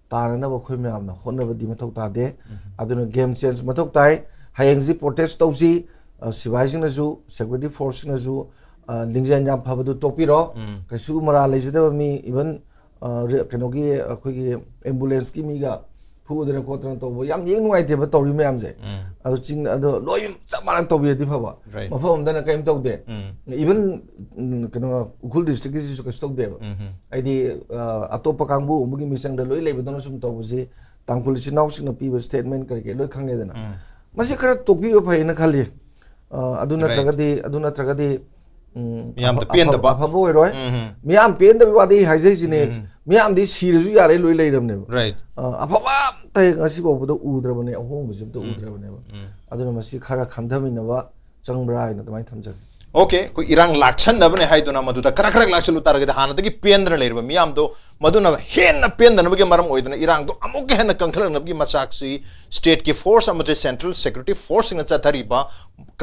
ꯇꯥꯅꯅꯕ ꯑꯩꯈꯣꯏ ꯃꯌꯥꯝꯅ ꯍꯣꯠꯅꯕꯗꯤ ꯃꯊꯧ ꯇꯥꯗꯦ꯫ ꯑꯗꯨꯅ ꯒꯦꯝ ꯆꯦꯟꯖ ꯃꯊꯧ ꯇꯥꯏ꯫ ꯍꯌꯦꯡꯁꯤ ꯄ꯭ꯔꯣꯇꯦꯁ ꯇꯧꯁꯤ, ꯑ, ꯁꯤꯐꯥꯏꯁꯤꯡꯅꯁꯨ, ꯁꯦꯀ꯭ꯌꯨꯔꯤꯇꯤ ꯐꯣꯔꯁꯁꯤꯡꯅꯁꯨ, ꯑ, ꯂꯤꯡꯖꯦꯜ ꯌꯥꯝ ꯐꯕꯗꯨ ꯇꯣꯛꯄꯤꯔꯣ꯫ ꯎꯝ. ꯀꯩꯁꯨ ꯃꯔꯥꯜ ꯂꯩꯖꯗꯕ ꯃꯤ, ꯏꯚꯟ, ꯑ, ꯔꯦ-, ꯀꯩꯅꯣꯒꯤ ꯑꯩꯈꯣꯏꯒꯤ ꯑꯦꯝꯕꯨꯂꯦꯟꯁꯀꯤ ꯃꯤꯒ ꯐꯨꯗꯅ ꯈꯣꯠꯇꯅ ꯇꯧꯕ ꯌꯥꯝ ꯌꯦꯡ ꯅꯨꯡꯉꯥꯏꯇꯦꯕ ꯇꯧꯔꯤ ꯃꯌꯥꯝꯁꯦ꯫ ꯎꯝ. ꯑꯗꯨ ꯆꯤꯡ, ꯑꯗꯣ ꯂꯣꯏ ꯆꯞ ꯃꯥꯟꯅ ꯇꯧꯕꯤꯔꯗꯤ ꯐꯕ꯫ Right. ꯃꯐꯝ ꯑꯃꯗꯅ ꯀꯔꯤꯝ ꯇꯧꯗꯦ꯫ ꯎꯝ. ꯏꯚꯟ, ꯎꯝ, ꯀꯩꯅꯣ, ꯎꯈ꯭ꯔꯨꯜ ꯗꯤꯁꯇ꯭ꯔꯤꯛꯀꯤꯁꯤꯁꯨ ꯀꯩꯁꯨ ꯇꯧꯗꯦꯕ꯫ ꯎꯝ. ꯍꯥꯏꯗꯤ, ꯑ, ꯑꯇꯣꯞꯄ ꯀꯥꯡꯕꯨ ꯑꯃꯒꯤ ꯃꯤꯆꯪꯗ ꯂꯣꯏ ꯂꯩꯕꯗꯧꯅ ꯁꯨꯝ ꯇꯧꯕꯁꯤ ꯇꯥꯡꯈꯨꯜ ꯏꯆꯤꯟ ꯏꯅꯥꯎꯁꯤꯡꯅ ꯄꯤꯕ ꯁ꯭ꯇꯦꯠꯃꯦꯟ ꯀꯔꯤ ꯀꯔꯤ ꯂꯣꯏ ꯈꯪꯉꯦꯗꯅ꯫ ꯎꯝ. ꯃꯁꯤ ꯈꯔ ꯇꯣꯛꯄꯤꯕ ꯐꯩꯅ ꯈꯜꯂꯤ꯫ ꯑ, ꯑꯗꯨ Right. ꯅꯠꯇ꯭ꯔꯒꯗꯤ, ꯑꯗꯨ ꯅꯠꯇ꯭ꯔꯒꯗꯤ, ꯎꯝ, ꯃꯤꯌꯥꯝꯗ ꯑꯐ-, ꯄꯦꯟꯗꯕ. ꯑꯐꯕ ꯑꯣꯏꯔꯣꯏ꯫ ꯎꯝ. ꯃꯤꯌꯥꯝ ꯄꯦꯟꯗꯕ ꯋꯥꯗꯤ ꯑꯩ ꯍꯥꯏꯖꯩꯁꯤꯅꯦ꯫ ꯎꯝ. ꯃꯤꯌꯥꯝꯗꯤ ꯁꯤꯔꯁꯨ ꯌꯥꯔꯦ ꯂꯣꯏ ꯂꯩꯔꯕꯅꯦꯕ꯫ Right. ꯑ, ꯑꯐꯕ ꯑꯝꯇ ꯍꯦꯛ ꯉꯁꯤ ꯐꯥꯎꯕꯗ ꯎꯗ꯭ꯔꯕꯅꯦ, ꯑꯍꯣꯡꯕꯁꯦ ꯑꯝꯇ ꯎꯝ. ꯎꯗ꯭ꯔꯕꯅꯦꯕ꯫ ꯎꯝ. ꯑꯗꯨꯅ ꯃꯁꯤ ꯈꯔ ꯈꯟꯊꯃꯤꯟꯅꯕ ꯆꯪꯕ꯭ꯔꯥ ꯍꯥꯏꯅ ꯑꯗꯨꯃꯥꯏꯅ ꯊꯝꯖꯒꯦ꯫ ꯑꯣꯀꯦ, ꯑꯩꯈꯣꯏ ꯏꯔꯥꯡ ꯂꯥꯛꯁꯟꯅꯕꯅꯦ ꯍꯥꯏꯗꯨꯅ ꯃꯗꯨꯗ ꯈꯔ ꯈꯔ ꯂꯥꯛꯁꯜꯂꯨ ꯇꯥꯔꯒꯗꯤ ꯍꯥꯟꯅꯗꯒꯤ ꯄꯦꯟꯗꯅ ꯂꯩꯔꯕ ꯃꯤꯌꯥꯝꯗꯣ ꯃꯗꯨꯅ ꯍꯦꯟꯅ ꯄꯦꯟꯗꯅꯕꯒꯤ ꯃꯔꯝ ꯑꯣꯏꯗꯅ ꯏꯔꯥꯡꯗꯣ ꯑꯃꯨꯛꯀ ꯍꯦꯟꯅ ꯀꯟꯈꯠꯂꯛꯅꯕꯒꯤ ꯃꯆꯥꯛꯁꯤ ꯁ꯭ꯇꯦꯠꯀꯤ ꯐꯣꯔꯁ ꯑꯃꯗꯤ ꯁꯦꯟꯇ꯭ꯔꯦꯜ ꯁꯦꯀ꯭ꯌꯨꯔꯤꯇꯤ ꯐꯣꯔꯁꯁꯤꯡꯅ ꯆꯠꯊꯔꯤꯕ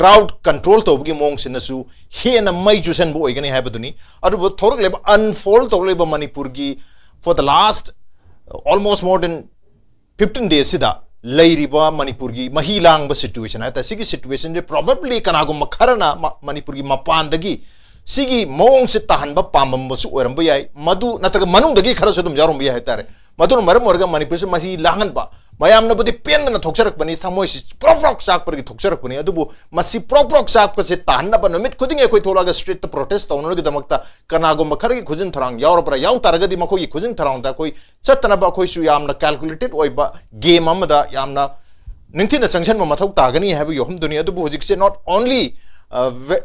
ꯀ꯭ꯔꯥꯎꯗ ꯀꯟꯇ꯭ꯔꯣꯜ ꯇꯧꯕꯒꯤ ꯃꯑꯣꯡꯁꯤꯅꯁꯨ ꯍꯦꯟꯅ ꯃꯩ ꯆꯨꯁꯟꯕ ꯑꯣꯏꯒꯅꯤ ꯍꯥꯏꯕꯗꯨꯅꯤ꯫ ꯑꯗꯨꯕꯨ ꯊꯣꯔꯛꯂꯤꯕ, ꯑꯟꯐꯣꯜ ꯇꯧꯔꯛꯂꯤꯕ ꯃꯅꯤꯄꯨꯔꯒꯤ for the last almost more than fifteen days ꯁꯤꯗ ꯂꯩꯔꯤꯕ ꯃꯅꯤꯄꯨꯔꯒꯤ ꯃꯍꯤ ꯂꯥꯡꯕ ꯁꯤꯆꯨꯋꯦꯁꯟ ꯍꯥꯏ ꯇꯥꯔꯦ, ꯁꯤꯒꯤ ꯁꯤꯆꯨꯋꯦꯁꯟꯁꯦ ꯄ꯭ꯔꯣꯕꯦꯕ꯭ꯂꯤ ꯀꯅꯥꯒꯨꯝꯕ ꯈꯔꯅ ꯃ-, ꯃꯅꯤꯄꯨꯔꯒꯤ ꯃꯄꯥꯟꯗꯒꯤ ꯁꯤꯒꯤ ꯃꯑꯣꯡꯁꯦ ꯇꯥꯍꯟꯕ ꯄꯥꯝꯕꯁꯨ ꯑꯣꯏꯔꯝꯕ ꯌꯥꯏ, ꯃꯗꯨ ꯅꯠꯇ꯭ꯔꯒ ꯃꯅꯨꯡꯗꯒꯤ ꯈꯔꯁꯨ ꯑꯗꯨꯝ ꯌꯥꯎꯔꯝꯕ ꯌꯥꯏ ꯍꯥꯏꯇꯥꯔꯦ꯫ ꯃꯗꯨꯅ ꯃꯔꯝ ꯑꯣꯏꯔꯒ ꯃꯅꯤꯄꯨꯔꯁꯤ ꯃꯍꯤ ꯂꯥꯡꯍꯟꯕ, ꯃꯌꯥꯝꯅꯕꯨꯗꯤ ꯄꯦꯟꯗꯅ ꯊꯣꯛꯆꯔꯛꯄꯅꯤ, ꯊꯃꯣꯏꯁꯤ ꯄ꯭ꯔꯣꯛ ꯄ꯭ꯔꯣꯛ ꯆꯥꯛꯄꯗꯒꯤ ꯊꯣꯛꯆꯔꯛꯄꯅꯤ, ꯑꯗꯨꯕꯨ ꯃꯁꯤ ꯄ꯭ꯔꯣꯛ ꯄ꯭ꯔꯣꯛ ꯆꯥꯛꯄꯁꯦ ꯇꯥꯍꯟꯅꯕ ꯅꯨꯃꯤꯠ ꯈꯨꯗꯤꯡꯒꯤ ꯑꯩꯈꯣꯏ ꯊꯣꯛꯂꯛꯑꯒ ꯁ꯭ꯇ꯭ꯔꯤꯠꯇ ꯄ꯭ꯔꯣꯇꯦꯁ ꯇꯧꯅꯕꯒꯤꯗꯃꯛꯇ ꯀꯅꯥꯒꯨꯝꯕ ꯈꯔꯒꯤ ꯈꯨꯖꯤꯟ ꯊꯧꯔꯥꯡ ꯌꯥꯎꯔꯕ꯭ꯔꯥ, ꯌꯥꯎ ꯇꯥꯔꯒꯗꯤ ꯃꯈꯣꯏꯒꯤ ꯈꯨꯖꯤꯟ ꯊꯧꯔꯥꯡꯗ ꯑꯩꯈꯣꯏ ꯆꯠꯇꯅꯕ ꯑꯩꯈꯣꯏꯁꯨ ꯌꯥꯝꯅ ꯀꯦꯜꯀꯨꯂꯦꯇꯦꯠ ꯑꯣꯏꯕ ꯒꯦꯝ ꯑꯃꯗ ꯌꯥꯝꯅ ꯅꯤꯡꯊꯤꯅ ꯆꯪꯁꯤꯟꯕ ꯃꯊꯧ ꯇꯥꯒꯅꯤ ꯍꯥꯏꯕꯒꯤ ꯋꯥꯐꯝꯗꯨꯅꯤ꯫ ꯑꯗꯨꯕꯨ ꯍꯧꯖꯤꯛꯁꯦ not only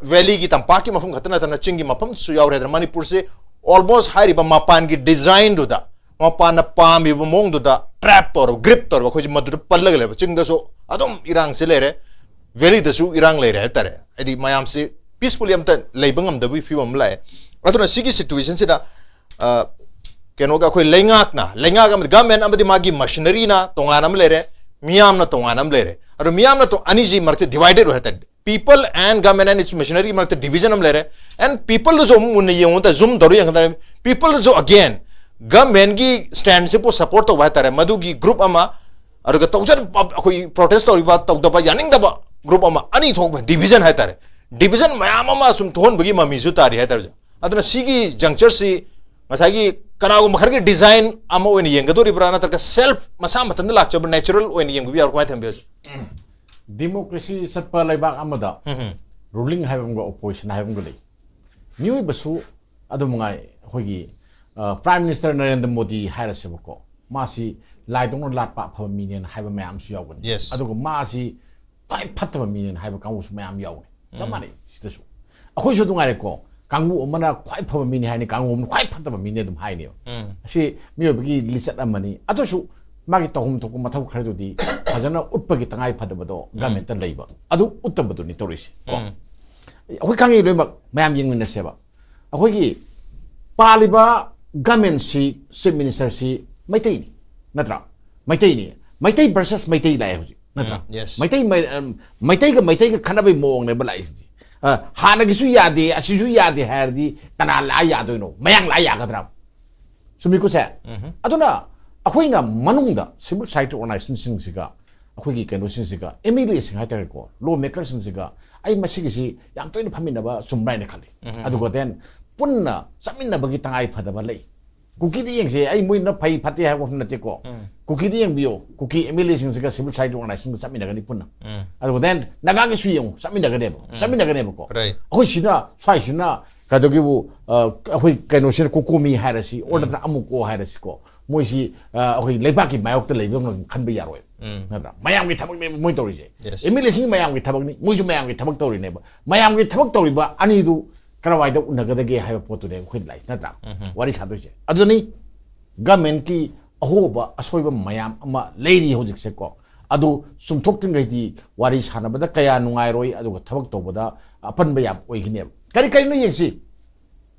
ꯚꯦꯂꯤꯒꯤ, ꯇꯝꯄꯥꯛꯀꯤ ꯃꯐꯝ ꯈꯛꯇ ꯅꯠꯇꯅ ꯆꯤꯡꯒꯤ ꯃꯐꯝꯁꯨ ꯌꯥꯎꯔꯦ꯫ ꯑꯗꯨꯅ ꯃꯅꯤꯄꯨꯔꯁꯦ ꯑꯣꯜꯃꯣꯁ ꯍꯥꯏꯔꯤꯕ ꯃꯄꯥꯟꯒꯤ ꯗꯤꯖꯥꯏꯟꯗꯨꯗ, ꯃꯄꯥꯟꯅ ꯄꯥꯝꯃꯤꯕ ꯃꯑꯣꯡꯗꯨꯗ ꯇ꯭ꯔꯦꯞ ꯇꯧꯔꯕ, ꯒ꯭ꯔꯤꯞ ꯇꯧꯔꯕ, ꯑꯩꯈꯣꯏꯁꯦ ꯃꯗꯨꯗ ꯄꯜꯂꯒ ꯂꯩꯕ꯫ ꯆꯤꯡꯗꯁꯨ ꯑꯗꯨꯝ ꯏꯔꯥꯡꯁꯦ ꯂꯩꯔꯦ, ꯚꯦꯂꯤꯗꯁꯨ ꯏꯔꯥꯡ ꯂꯩꯔꯦ ꯍꯥꯏꯇꯥꯔꯦ꯫ ꯍꯥꯏꯗꯤ ꯃꯌꯥꯝꯁꯤ ꯄꯤꯁꯐꯨꯜꯂꯤ ꯑꯝꯇ ꯂꯩꯕ ꯉꯝꯗꯕꯒꯤ ꯐꯤꯕꯝ ꯑꯃ ꯂꯥꯛꯑꯦ꯫ ꯑꯗꯨꯅ ꯁꯤꯒꯤ ꯁꯤꯆꯨꯋꯦꯁꯟꯁꯤꯗ, ꯑ, ꯀꯩꯅꯣꯒ ꯑꯩꯈꯣꯏ ꯂꯩꯉꯥꯛꯅ, ꯂꯩꯉꯥꯛ ꯑꯃꯗꯤ ꯒꯚꯔꯟꯃꯦꯟ ꯑꯃꯗꯤ ꯃꯥꯒꯤ ꯃꯁꯤꯅꯔꯤꯅ ꯇꯣꯉꯥꯟ ꯑꯃ ꯂꯩꯔꯦ, ꯃꯤꯌꯥꯝꯅ ꯇꯣꯉꯥꯟ ꯑꯃ ꯂꯩꯔꯦ꯫ ꯑꯗꯣ ꯃꯤꯌꯥꯝꯅ ꯇꯣ-, ꯑꯅꯤꯁꯤ ꯃꯔꯛꯇ ꯗꯤꯚꯥꯏꯗꯦꯠ ꯑꯣꯏ ꯍꯥꯏꯇꯥꯔꯦ꯫ People and government and its machinery ꯃꯔꯛꯇ ꯗꯤꯚꯤꯖꯟ ꯑꯃ ꯂꯩꯔꯦ꯫ And ꯄꯤꯄꯜꯗꯁꯨ ꯑꯃꯨꯛ ꯃꯨꯟꯅ ꯌꯦꯡꯉꯨ ꯇꯥꯔꯦ, ꯖꯨꯝ ꯇꯧꯔ ꯌꯦꯡꯉ ꯇꯥꯔꯦ, ꯄꯤꯄꯜꯗꯁꯨ ꯑꯒꯦꯟ ꯒꯚꯔꯟꯃꯦꯟꯒꯤ ꯁ꯭ꯇꯦꯟꯁꯤꯕꯨ ꯁꯄꯣꯔꯠ ꯇꯧꯕ ꯍꯥꯏꯇꯥꯔꯦ, ꯃꯗꯨꯒꯤ ꯒ꯭ꯔꯨꯞ ꯑꯃ, ꯑꯗꯨꯒ ꯇꯧꯖꯔ-, ꯑꯩꯈꯣꯏ ꯄ꯭ꯔꯣꯇꯦꯁ ꯇꯧꯔꯤꯕ, ꯇꯧꯗꯕ, ꯌꯥꯅꯤꯡꯗꯕ ꯒ꯭ꯔꯨꯞ ꯑꯃ, ꯑꯅꯤ ꯊꯣꯛꯄ ꯗꯤꯚꯤꯖꯟ ꯍꯥꯏꯇꯥꯔꯦ꯫ ꯗꯤꯚꯤꯖꯟ ꯃꯌꯥꯝ ꯑꯃ ꯁꯨꯝ ꯊꯣꯛꯍꯟꯕꯒꯤ ꯃꯃꯤꯁꯨ ꯇꯥꯔꯤ ꯍꯥꯏꯇꯥꯔꯦ꯫ ꯑꯗꯨꯅ ꯁꯤꯒꯤ ꯖꯪꯆꯔꯁꯤ ꯉꯁꯥꯏꯒꯤ ꯀꯅꯥꯒꯨꯝꯕ ꯈꯔꯒꯤ ꯗꯤꯖꯥꯏꯟ ꯑꯃ ꯑꯣꯏꯅ ꯌꯦꯡꯒꯗꯣꯔꯤꯕ꯭ꯔꯥ, ꯅꯠꯇ꯭ꯔꯒ ꯁꯦꯜꯐ ꯃꯁꯥ ꯃꯊꯟꯇ ꯂꯥꯛꯆꯕ ꯅꯦꯆꯔꯦꯜ ꯑꯣꯏꯅ ꯌꯦꯡꯕꯤꯕ ꯌꯥꯕ꯭ꯔꯥ, ꯀꯃꯥꯏꯅ ꯊꯝꯕꯤꯌꯨ? ꯗꯦꯃꯣꯀ꯭ꯔꯦꯁꯤ ꯆꯠꯄ ꯂꯩꯕꯥꯛ ꯑꯃꯗ ꯎꯝ ꯍꯝ꯫ ꯔꯨꯂꯤꯡ ꯍꯥꯏꯕ ꯑꯃꯒ ꯑꯣꯄꯣꯖꯤꯁꯟ ꯍꯥꯏꯕ ꯑꯃꯒ ꯂꯩ꯫ ꯃꯤꯑꯣꯏꯕꯁꯨ ꯑꯗꯨ ꯃꯉꯥꯏ, ꯑꯩꯈꯣꯏꯒꯤ, ꯑ, ꯄ꯭ꯔꯥꯏꯝ ꯃꯤꯅꯤꯁꯇꯔ ꯅꯔꯦꯟꯗ꯭ꯔ ꯃꯣꯗꯤ ꯍꯥꯏꯔꯁꯦꯕꯀꯣ, ꯃꯥꯁꯤ ꯂꯥꯏꯗꯧꯅ ꯂꯥꯠꯄ ꯑꯐꯕ ꯃꯤꯅꯦꯅ ꯍꯥꯏꯕ ꯃꯌꯥꯝꯁꯨ ꯌꯥꯎꯒꯅꯤ꯫ Yes. ꯑꯗꯨꯒ ꯃꯥꯁꯤ ꯈ꯭ꯋꯥꯏ ꯐꯠꯇꯕ ꯃꯤꯅꯦꯅ ꯍꯥꯏꯕ ꯀꯥꯡꯕꯨꯁꯨ ꯃꯌꯥꯝ ꯌꯥꯎꯒꯅꯤ꯫ ꯆꯞ ꯎꯝ꯫ ꯃꯥꯟꯅꯩ ꯁꯤꯗꯁꯨ꯫ ꯑꯩꯈꯣꯏꯁꯨ ꯑꯗꯨ ꯉꯥꯏꯔꯦꯀꯣ, ꯀꯥꯡꯕꯨ ꯑꯃꯅ ꯈ꯭ꯋꯥꯏ ꯐꯕ ꯃꯤꯅꯤ ꯍꯥꯏꯅꯤ, ꯀꯥꯡꯕꯨ ꯑꯃꯅ ꯈ꯭ꯋꯥꯏ ꯐꯠꯇꯕ ꯃꯤꯅꯤ ꯑꯗꯨꯝ ꯍꯥꯏꯅꯦꯕ꯫ ꯎꯝ꯫ ꯑꯁꯤ ꯃꯤꯑꯣꯏꯕꯒꯤ ꯂꯤꯆꯠ ꯑꯃꯅꯤ꯫ ꯑꯗꯨꯁꯨ ꯃꯥꯒꯤ ꯇꯧꯐꯝ ꯊꯣꯛꯄ ꯃꯊꯧ ꯈꯔꯗꯨꯗꯤ ꯐꯖꯅ ꯎꯠꯄꯒꯤ ꯇꯉꯥꯏ ꯐꯗꯕꯗꯣ ꯎꯝ꯫ ꯒꯃꯦꯟꯇ ꯂꯩꯕ꯫ ꯑꯗꯨ ꯎꯠꯇꯕꯗꯨꯅꯤ ꯇꯧꯔꯤꯁꯦ ꯀꯣ꯫ ꯎꯝ꯫ ꯑꯩꯈꯣꯏ ꯈꯪꯉꯤ ꯂꯣꯏꯅꯃꯛ, ꯃꯌꯥꯝ ꯌꯦꯡꯃꯤꯟꯅꯁꯦꯕ꯫ ꯑꯩꯈꯣꯏꯒꯤ ꯄꯥꯜꯂꯤꯕ ꯒꯃꯦꯟꯁꯤ, ꯆꯤꯐ ꯃꯤꯅꯤꯁꯇꯔꯁꯤ ꯃꯩꯇꯩꯅꯤ, ꯅꯠꯇ꯭ꯔꯥ? ꯃꯩꯇꯩꯅꯤ꯫ ꯃꯩꯇꯩ ꯚꯔꯁꯦꯁ ꯃꯩꯇꯩ ꯂꯥꯛꯑꯦ ꯍꯧꯖꯤꯛ, ꯅꯠꯇ꯭ꯔꯥ? ꯎꯝ, yes. ꯃꯩꯇꯩ ꯃꯩ- ꯑꯝ, ꯃꯩꯇꯩꯒ ꯃꯩꯇꯩꯒ ꯈꯠꯅꯕꯒꯤ ꯃꯑꯣꯡꯅꯦꯕ ꯂꯥꯛꯏꯁꯤꯡꯁꯤ꯫ ꯑ, ꯍꯥꯟꯅꯒꯤꯁꯨ ꯌꯥꯗꯦ, ꯑꯁꯤꯁꯨ ꯌꯥꯗꯦ ꯍꯥꯏꯔꯗꯤ ꯀꯅꯥ ꯂꯥꯛꯑ ꯌꯥꯗꯣꯏꯅꯣ? ꯃꯌꯥꯡ ꯂꯥꯛꯑ ꯌꯥꯒꯗ꯭ꯔꯥ? ꯆꯨꯝꯃꯤꯀꯣ ꯁꯦ? ꯑꯗꯨꯅ ꯑꯩꯈꯣꯏꯅ ꯃꯅꯨꯡꯗ ꯁꯤꯚꯤꯜ ꯁꯣꯁꯥꯏꯇꯤ ꯑꯣꯔꯒꯅꯥꯏꯖꯦꯁꯟꯁꯤꯡꯁꯤꯒ, ꯑꯩꯈꯣꯏꯒꯤ ꯀꯩꯅꯣꯁꯤꯡꯁꯤꯒ, ꯑꯦꯝ ꯑꯦꯜ ꯑꯦꯁꯤꯡ ꯍꯥꯏꯇꯥꯔꯦꯀꯣ, ꯂꯣ ꯃꯦꯀꯔꯁꯤꯡꯁꯤꯒ ꯑꯩ ꯃꯁꯤꯒꯤꯁꯤ ꯌꯥꯝ ꯇꯣꯏꯅ ꯐꯝꯃꯤꯟꯅꯕ ꯆꯨꯝꯕ꯭ꯔꯥ ꯍꯥꯏꯅ ꯈꯜꯂꯤ꯫ ꯑꯗꯨꯒ then ꯄꯨꯟꯅ ꯆꯠꯃꯤꯟꯅꯕꯒꯤ ꯇꯉꯥꯏ ꯐꯗꯕ ꯂꯩ꯫ ꯀꯨꯀꯤꯗ ꯌꯦꯡꯁꯦ, ꯑꯩ ꯃꯣꯏꯅ ꯐꯩ ꯐꯠꯇꯦ ꯍꯥꯏꯕ ꯋꯥꯐꯝ ꯅꯠꯇꯦꯀꯣ꯫ ꯀꯨꯀꯤꯗ ꯌꯦꯡꯕꯤꯌꯣ, ꯀꯨꯀꯤ ꯑꯦꯝ ꯑꯦꯜ ꯑꯦꯁꯤꯡꯁꯤꯒ ꯁꯤꯚꯤꯜ ꯁꯣꯁꯥꯏꯇꯤ ꯑꯣꯔꯒꯅꯥꯏꯖꯦꯁꯟꯒ ꯆꯠꯃꯤꯟꯅꯒꯅꯤ ꯄꯨꯟꯅ꯫ ꯑꯗꯨꯒ then ꯅꯥꯒꯥꯒꯤꯁꯨ ꯌꯦꯡꯉꯨ, ꯆꯠꯃꯤꯟꯅꯒꯅꯦꯕ, ꯆꯠꯃꯤꯟꯅꯒꯅꯦꯕꯀꯣ꯫ Right. ꯑꯩꯈꯣꯏ ꯁꯤꯅ, ꯁ꯭ꯋꯥꯏꯁꯤꯅ ꯀꯩꯗꯧꯒꯦꯕꯨ, ꯑ, ꯑꯩꯈꯣꯏ ꯀꯩꯅꯣꯁꯤꯅ ꯀꯣꯀꯣꯃꯤ ꯍꯥꯏꯔꯁꯤ, ꯑꯣꯔ ꯅꯠꯇ꯭ꯔ ꯑꯃꯨꯛꯀꯣ ꯍꯥꯏꯔꯁꯤꯀꯣ, ꯃꯣꯏꯁꯤ, ꯑ, ꯑꯩꯈꯣꯏ ꯂꯩꯕꯥꯛꯀꯤ ꯃꯥꯌꯣꯛꯇ ꯂꯩꯕ ꯉꯝ- ꯈꯟꯕ ꯌꯥꯔꯣꯏ, ꯅꯠꯇ꯭ꯔꯥ? ꯃꯌꯥꯝꯒꯤ ꯊꯕꯛꯅꯦꯕ ꯃꯣꯏ ꯇꯧꯔꯤꯁꯦ꯫ Yes. ꯑꯦꯝ ꯑꯦꯜ ꯑꯦꯁꯤꯡ ꯃꯌꯥꯝꯒꯤ ꯊꯕꯛꯅꯤ, ꯃꯣꯏꯁꯨ ꯃꯌꯥꯝꯒꯤ ꯊꯕꯛ ꯇꯧꯔꯤꯅꯦꯕ꯫ ꯃꯌꯥꯝꯒꯤ ꯊꯕꯛ ꯇꯧꯔꯤꯕ ꯑꯅꯤꯗꯨ ꯀꯔꯝꯍꯥꯏꯅ ꯎꯅꯒꯗꯒꯦ ꯍꯥꯏꯕ ꯄꯣꯠꯇꯨꯅꯦ ꯑꯩꯈꯣꯏꯅ ꯂꯥꯛꯏꯁꯤ, ꯅꯠꯇ꯭ꯔꯥ? ꯋꯥꯔꯤ ꯁꯥꯗꯣꯏꯁꯦ ꯑꯗꯨꯅꯤ꯫ ꯒꯃꯦꯟꯀꯤ ꯑꯍꯣꯕ ꯑꯁꯣꯏꯕ ꯃꯌꯥꯝ ꯑꯃ ꯂꯩꯔꯤ ꯍꯧꯖꯤꯛꯁꯦꯀꯣ꯫ ꯑꯗꯨ ꯆꯨꯝꯊꯣꯛꯇ꯭ꯔꯤꯉꯩꯗꯤ ꯋꯥꯔꯤ ꯁꯥꯟꯅꯕꯗ ꯀꯌꯥ ꯅꯨꯡꯉꯥꯏꯔꯣꯏ, ꯑꯗꯨꯒ ꯊꯕꯛ ꯇꯧꯕꯗ ꯑꯄꯟꯕ ꯌꯥꯝ ꯑꯣꯏꯒꯅꯦꯕ꯫ ꯀꯔꯤ ꯀꯔꯤꯅꯣ ꯌꯦꯡꯁꯤ꯫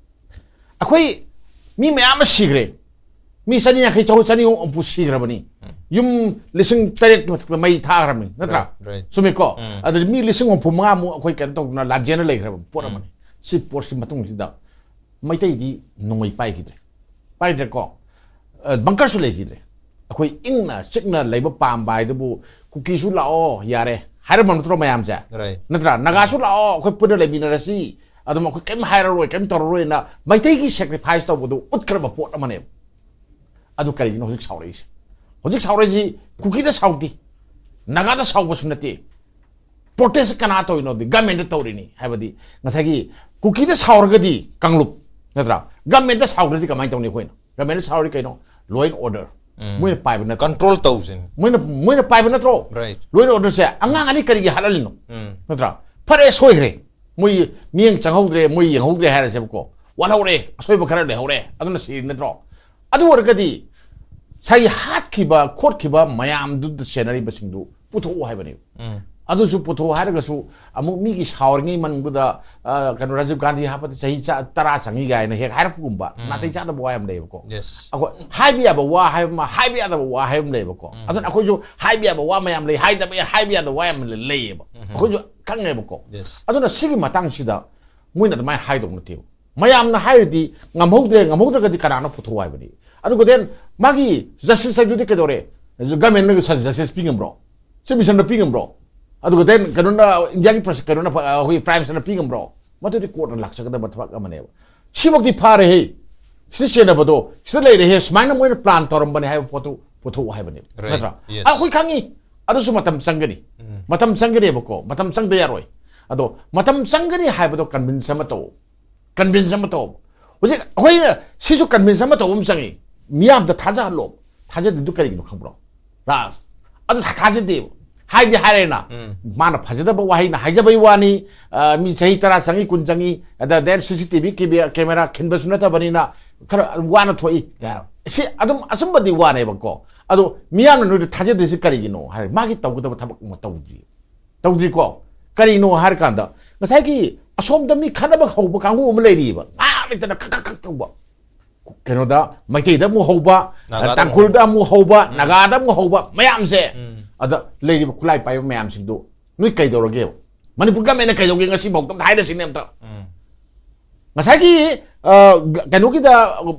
ꯑꯩꯈꯣꯏ ꯃꯤ ꯃꯌꯥꯝ ꯑꯃ ꯁꯤꯈ꯭ꯔꯦ꯫ ꯃꯤ ꯆꯅꯤ ꯌꯥꯡꯈꯩ, ꯆꯍꯨꯝ, ꯆꯅꯤ ꯍꯨꯝꯐꯨ ꯁꯤꯈ꯭ꯔꯕꯅꯤ꯫ ꯌꯨꯝ ꯂꯤꯁꯤꯡ ꯇꯔꯦꯠꯀꯤ ꯃꯊꯛꯇ ꯃꯩ ꯊꯥꯈ꯭ꯔꯕꯅꯤ, ꯅꯠꯇ꯭ꯔꯥ? Right, right. ꯆꯨꯝꯃꯤꯀꯣ? ꯎꯝ. ꯑꯗꯨꯗꯤ ꯃꯤ ꯂꯤꯁꯤꯡ ꯍꯨꯝꯐꯨ ꯃꯉꯥꯃꯨꯛ ꯑꯩꯈꯣꯏ ꯀꯩꯅꯣ ꯇꯧꯗꯅ ꯂꯥꯟꯖꯦꯟꯅ ꯂꯩꯈ꯭ꯔꯕ ꯄꯣꯠ ꯑꯃꯅꯤ꯫ ꯁꯤ ꯄꯣꯠꯁꯤ ꯃꯇꯨꯡꯁꯤꯗ ꯃꯩꯇꯩꯗꯤ ꯅꯣꯡꯃꯩ ꯄꯥꯏꯈꯤꯗ꯭ꯔꯦ, ꯄꯥꯏꯗ꯭ꯔꯦꯀꯣ? ꯕꯪꯀꯔꯁꯨ ꯂꯩꯈꯤꯗ꯭ꯔꯦ꯫ ꯑꯩꯈꯣꯏ ꯏꯪꯅ ꯆꯤꯛꯅ ꯂꯩꯕ ꯄꯥꯝꯕ ꯍꯥꯏꯗꯨꯕꯨ ꯀꯨꯀꯤꯁꯨ ꯂꯥꯛꯑꯣ ꯌꯥꯔꯦ ꯍꯥꯏꯔꯝꯕ ꯅꯠꯇ꯭ꯔꯣ ꯃꯌꯥꯝꯁꯦ? Right. ꯅꯠꯇ꯭ꯔꯥ? ꯅꯥꯒꯥꯁꯨ ꯂꯥꯛꯑꯣ, ꯑꯩꯈꯣꯏ ꯄꯨꯟꯅ ꯂꯩꯃꯤꯟꯅꯔꯁꯤ, ꯑꯗꯨꯝ ꯑꯩꯈꯣꯏ ꯀꯔꯤꯝ ꯍꯥꯏꯔꯔꯣꯏ, ꯀꯔꯤꯝ ꯇꯧꯔꯔꯣꯏꯅ ꯃꯩꯇꯩꯒꯤ ꯁꯦꯀ꯭ꯔꯤꯐꯥꯏꯁ ꯇꯧꯕꯗꯨ ꯎꯠꯈ꯭ꯔꯕ ꯄꯣꯠ ꯑꯃꯅꯦꯕ꯫ ꯑꯗꯨ ꯀꯔꯤꯒꯤꯅꯣ ꯍꯧꯖꯤꯛ ꯁꯥꯎꯔꯛꯏꯁꯦ? ꯍꯧꯖꯤꯛ ꯁꯥꯎꯔꯛꯏꯁꯤ ꯀꯨꯀꯤꯗ ꯁꯥꯎꯗꯦ, ꯅꯥꯒꯥꯗ ꯁꯥꯎꯕꯁꯨ ꯅꯠꯇꯦ꯫ ꯄ꯭ꯔꯣꯇꯦꯁ ꯀꯅꯥ ꯇꯧꯔꯤꯅꯣꯗꯤ ꯒꯃꯦꯟꯗ ꯇꯧꯔꯤꯅꯤ꯫ ꯍꯥꯏꯕꯗꯤ ꯉꯁꯥꯏꯒꯤ ꯀꯨꯀꯤꯗ ꯁꯥꯎꯔꯒꯗꯤ ꯀꯥꯡꯂꯨꯞ, ꯅꯠꯇ꯭ꯔꯥ? ꯒꯃꯦꯟꯗ ꯁꯥꯎꯗ꯭ꯔꯗꯤ ꯀꯃꯥꯏꯅ ꯇꯧꯅꯤ ꯑꯩꯈꯣꯏꯅ? ꯒꯃꯦꯟꯗ ꯁꯥꯎꯔꯤ ꯀꯩꯅꯣ? Law and order꯫ ꯃꯣꯏꯅ ꯄꯥꯏꯕ ꯅꯠꯇ꯭ꯔꯣ? ꯀꯟꯇ꯭ꯔꯣꯜ ꯇꯧꯁꯤꯅꯤ꯫ ꯃꯣꯏꯅ, ꯃꯣꯏꯅ ꯄꯥꯏꯕ ꯅꯠꯇ꯭ꯔꯣ? Right. Law and orderꯁꯦ꯫ ꯑꯉꯥꯡ ꯑꯅꯤ ꯀꯔꯤꯒꯤ ꯍꯥꯠꯍꯜꯂꯤꯅꯣ? ꯎꯝ. ꯅꯠꯇ꯭ꯔꯥ? ꯐꯔꯦ, ꯁꯣꯏꯈ꯭ꯔꯦ, ꯃꯣꯏ ꯃꯤꯠꯌꯦꯡ ꯆꯪꯍꯧꯗ꯭ꯔꯦ, ꯃꯣꯏ ꯌꯦꯡꯍꯧꯗ꯭ꯔꯦ ꯍꯥꯏꯔꯁꯦꯕꯀꯣ, ꯋꯥꯠꯍꯧꯔꯦ, ꯑꯁꯣꯏꯕ ꯈꯔ ꯂꯩꯍꯧꯔꯦ, ꯑꯗꯨꯅ ꯁꯤꯔꯤ ꯅꯠꯇ꯭ꯔꯣ? ꯑꯗꯨ ꯑꯣꯏꯔꯒꯗꯤ ꯉꯁꯥꯏꯒꯤ ꯍꯥꯠꯈꯤꯕ ꯈꯣꯠꯈꯤꯕ ꯃꯌꯥꯝꯗꯨꯗ ꯁꯦꯟꯅꯔꯤꯕꯁꯤꯡꯗꯨ ꯄꯨꯊꯣꯛꯎ ꯍꯥꯏꯕꯅꯦꯕ꯫ ꯎꯝ. ꯑꯗꯨꯁꯨ ꯄꯨꯊꯣꯛ ꯍꯥꯏꯔꯒꯁꯨ ꯑꯃꯨꯛ ꯃꯤꯒꯤ ꯁꯥꯎꯔꯤꯉꯩ ꯃꯅꯨꯡꯗꯨꯗ, ꯑ, ꯀꯩꯅꯣ, ꯔꯥꯖꯤꯕ ꯒꯥꯟꯙꯤ ꯍꯥꯞꯄꯗ ꯆꯍꯤ ꯆꯥ-, ꯇꯔꯥ ꯆꯪꯉꯤ ꯀꯥꯏꯅ ꯍꯦꯛ ꯍꯥꯏꯔꯛꯄꯒꯨꯝꯕ, ꯎꯝ꯫ ꯅꯥꯇꯩ ꯆꯥꯗꯕ ꯋꯥ ꯌꯥꯝ ꯂꯩꯌꯦꯕꯀꯣ꯫ Yes. ꯑꯩꯈꯣꯏ ꯍꯥꯏꯕ ꯌꯥꯕ ꯋꯥ ꯍꯥꯏꯕ ꯑꯃ, ꯍꯥꯏꯕ ꯌꯥꯗꯕ ꯋꯥ ꯍꯥꯏꯕ ꯑꯃ ꯂꯩꯌꯦꯕꯀꯣ꯫ ꯎꯝ꯫ ꯑꯗꯨꯅ ꯑꯩꯈꯣꯏꯁꯨ ꯍꯥꯏꯕ ꯌꯥꯕ ꯋꯥ ꯃꯌꯥꯝ ꯂꯩ, ꯍꯥꯏꯗꯕ ꯌꯥ-, ꯍꯥꯏꯕ ꯌꯥꯗꯕ ꯋꯥ ꯌꯥꯝ ꯂꯩ-, ꯂꯩꯌꯦꯕ꯫ ꯎꯝ꯫ ꯑꯩꯈꯣꯏꯁꯨ ꯈꯪꯉꯦꯕꯀꯣ꯫ Yes. ꯑꯗꯨꯅ ꯁꯤꯒꯤ ꯃꯇꯥꯡꯁꯤꯗ ꯃꯣꯏꯅ ꯑꯗꯨꯃꯥꯏꯅ ꯍꯥꯏꯗꯧ ꯅꯠꯇꯦꯕ꯫ ꯃꯌꯥꯝꯅ ꯍꯥꯏꯔꯗꯤ ꯉꯝꯍꯧꯗ꯭ꯔꯦ, ꯉꯝꯍꯧꯗ꯭ꯔꯒꯗꯤ ꯀꯅꯥꯅ ꯄꯨꯊꯣꯛꯑꯣ ꯍꯥꯏꯕꯅꯤ? ꯑꯗꯨꯒ then ꯃꯥꯒꯤ justice ꯍꯥꯏꯗꯨꯗꯤ ꯀꯩꯗꯧꯔꯦ? Government ꯅ justice ꯄꯤ ꯉꯝꯕ꯭ꯔꯣ? Chief Minister ꯅ ꯄꯤ ꯉꯝꯕ꯭ꯔꯣ? ꯑꯗꯨꯒ then ꯀꯩꯅꯣꯅ, ꯏꯟꯗꯤꯌꯥꯒꯤ ꯄ꯭ꯔꯁ-, ꯀꯩꯅꯣꯅ, ꯑ, ꯑꯩꯈꯣꯏꯒꯤ Prime Minister ꯅ ꯄꯤ ꯉꯝꯕ꯭ꯔꯣ? ꯃꯗꯨꯗꯤ court ꯅ ꯂꯥꯛꯆꯒꯗꯕ ꯊꯕꯛ ꯑꯃꯅꯦꯕ꯫ ꯁꯤꯃꯛꯇꯤ ꯐꯥꯔꯦꯍꯦ, ꯁꯤꯗ ꯆꯦꯟꯅꯕꯗꯣ, ꯁꯤꯗ ꯂꯩꯔꯦꯍꯦ, ꯁꯨꯃꯥꯏꯅ ꯃꯣꯏꯅ plan ꯇꯧꯔꯝꯕꯅꯦ ꯍꯥꯏꯕ ꯄꯣꯠꯇꯨ ꯄꯨꯊꯣꯛꯑꯣ ꯍꯥꯏꯕꯅꯦꯕ꯫ Right. ꯅꯠꯇ꯭ꯔꯥ? Yes. ꯑꯩꯈꯣꯏ ꯈꯪꯉꯤ, ꯑꯗꯨꯁꯨ ꯃꯇꯝ ꯆꯪꯒꯅꯤ꯫ ꯎꯝ꯫ ꯃꯇꯝ ꯆꯪꯒꯅꯦꯕꯀꯣ, ꯃꯇꯝ ꯆꯪꯗ ꯌꯥꯔꯣꯏ꯫ ꯑꯗꯣ ꯃꯇꯝ ꯆꯪꯒꯅꯤ ꯍꯥꯏꯕꯗꯣ convince ꯑꯃ ꯇꯧ, convince ꯑꯃ ꯇꯧ꯫ ꯍꯧꯖꯤꯛ ꯑꯩꯈꯣꯏꯅ ꯁꯤꯁꯨ convince ꯑꯃ ꯇꯧꯕ ꯑꯃ ꯆꯪꯉꯤ꯫ ꯃꯤꯌꯥꯝꯗ ꯊꯥꯖꯍꯜꯂꯣ꯫ ꯊꯥꯖꯗ꯭ꯔꯤꯗꯨ ꯀꯔꯤꯒꯤꯅꯣ ꯈꯪꯕ꯭ꯔꯣ, ꯔꯥꯖ? ꯑꯗꯨ ꯊꯥ-, ꯊꯥꯖꯗꯦꯕ꯫ ꯍꯥꯏꯗꯤ ꯍꯥꯏꯔꯦꯅ, ꯎꯝ꯫ ꯃꯥꯅ ꯐꯖꯗꯕ ꯋꯥꯍꯩꯅ ꯍꯥꯏꯖꯕꯩ ꯋꯥꯅꯤ꯫ ꯑ, ꯃꯤ ꯆꯍꯤ ꯇꯔꯥ ꯆꯪꯉꯤ, ꯀꯨꯟ ꯆꯪꯉꯤ, ꯑꯗ then C C T V camera ꯈꯤꯟꯕꯁꯨ ꯅꯠꯇꯕꯅꯤꯅ ꯈꯔ ꯋꯥꯅ ꯊꯣꯛꯏ꯫ ꯎꯝ꯫ ꯁꯤ ꯑꯗꯨꯝ ꯑꯆꯨꯝꯕꯗꯤ ꯋꯥꯅꯦꯕꯀꯣ꯫ ꯑꯗꯣ ꯃꯤꯌꯥꯝꯅ ꯅꯣꯏꯗ ꯊꯥꯖꯗ꯭ꯔꯤꯁꯤ ꯀꯔꯤꯒꯤꯅꯣ ꯍꯥꯏꯔ, ꯃꯥꯒꯤ ꯇꯧꯒꯗꯕ ꯊꯕꯛ ꯑꯃ ꯇꯧꯗ꯭ꯔꯤ꯫ ꯇꯧꯗ꯭ꯔꯤꯀꯣ? ꯀꯔꯤꯅꯣ ꯍꯥꯏꯔꯀꯥꯟꯗ, ꯉꯁꯥꯏꯒꯤ ꯑꯁꯣꯝꯗ ꯃꯤ ꯈꯠꯅꯕ ꯍꯧꯕ ꯀꯥꯡꯕꯨ ꯑꯃ ꯂꯩꯔꯤꯕ, ꯉꯥꯏꯍꯥꯛ ꯂꯩꯇꯅ ꯈꯛ ꯈꯛ ꯈꯛ ꯇꯧꯕ꯫ ꯀꯩꯅꯣꯗ, ꯃꯩꯇꯩꯗ ꯑꯃꯨꯛ ꯍꯧꯕ, ꯅꯥꯒꯥꯗ ꯑꯃꯨꯛ ꯇꯥꯡꯈꯨꯜꯗ ꯑꯃꯨꯛ ꯍꯧꯕ, ꯎꯝ꯫ ꯅꯥꯒꯥꯗ ꯑꯃꯨꯛ ꯍꯧꯕ ꯃꯌꯥꯝꯁꯦ, ꯎꯝ꯫ ꯑꯗ ꯂꯩꯔꯤꯕ ꯈꯨꯠꯂꯥꯏ ꯄꯥꯏꯕ ꯃꯌꯥꯝꯁꯤꯡꯗꯨ ꯅꯣꯏ ꯀꯩꯗꯧꯔꯒꯦꯕ? ꯃꯅꯤꯄꯨꯔ government ꯅ ꯀꯩꯗꯧꯒꯦ ꯉꯁꯤꯐꯥꯎꯗ? ꯑꯝꯇ ꯍꯥꯏꯔꯁꯤꯅꯦ ꯑꯝꯇ꯫ ꯎꯝ꯫ ꯉꯁꯥꯏꯒꯤ, ꯑ, ꯒ-, ꯀꯩꯅꯣꯒꯤꯗ,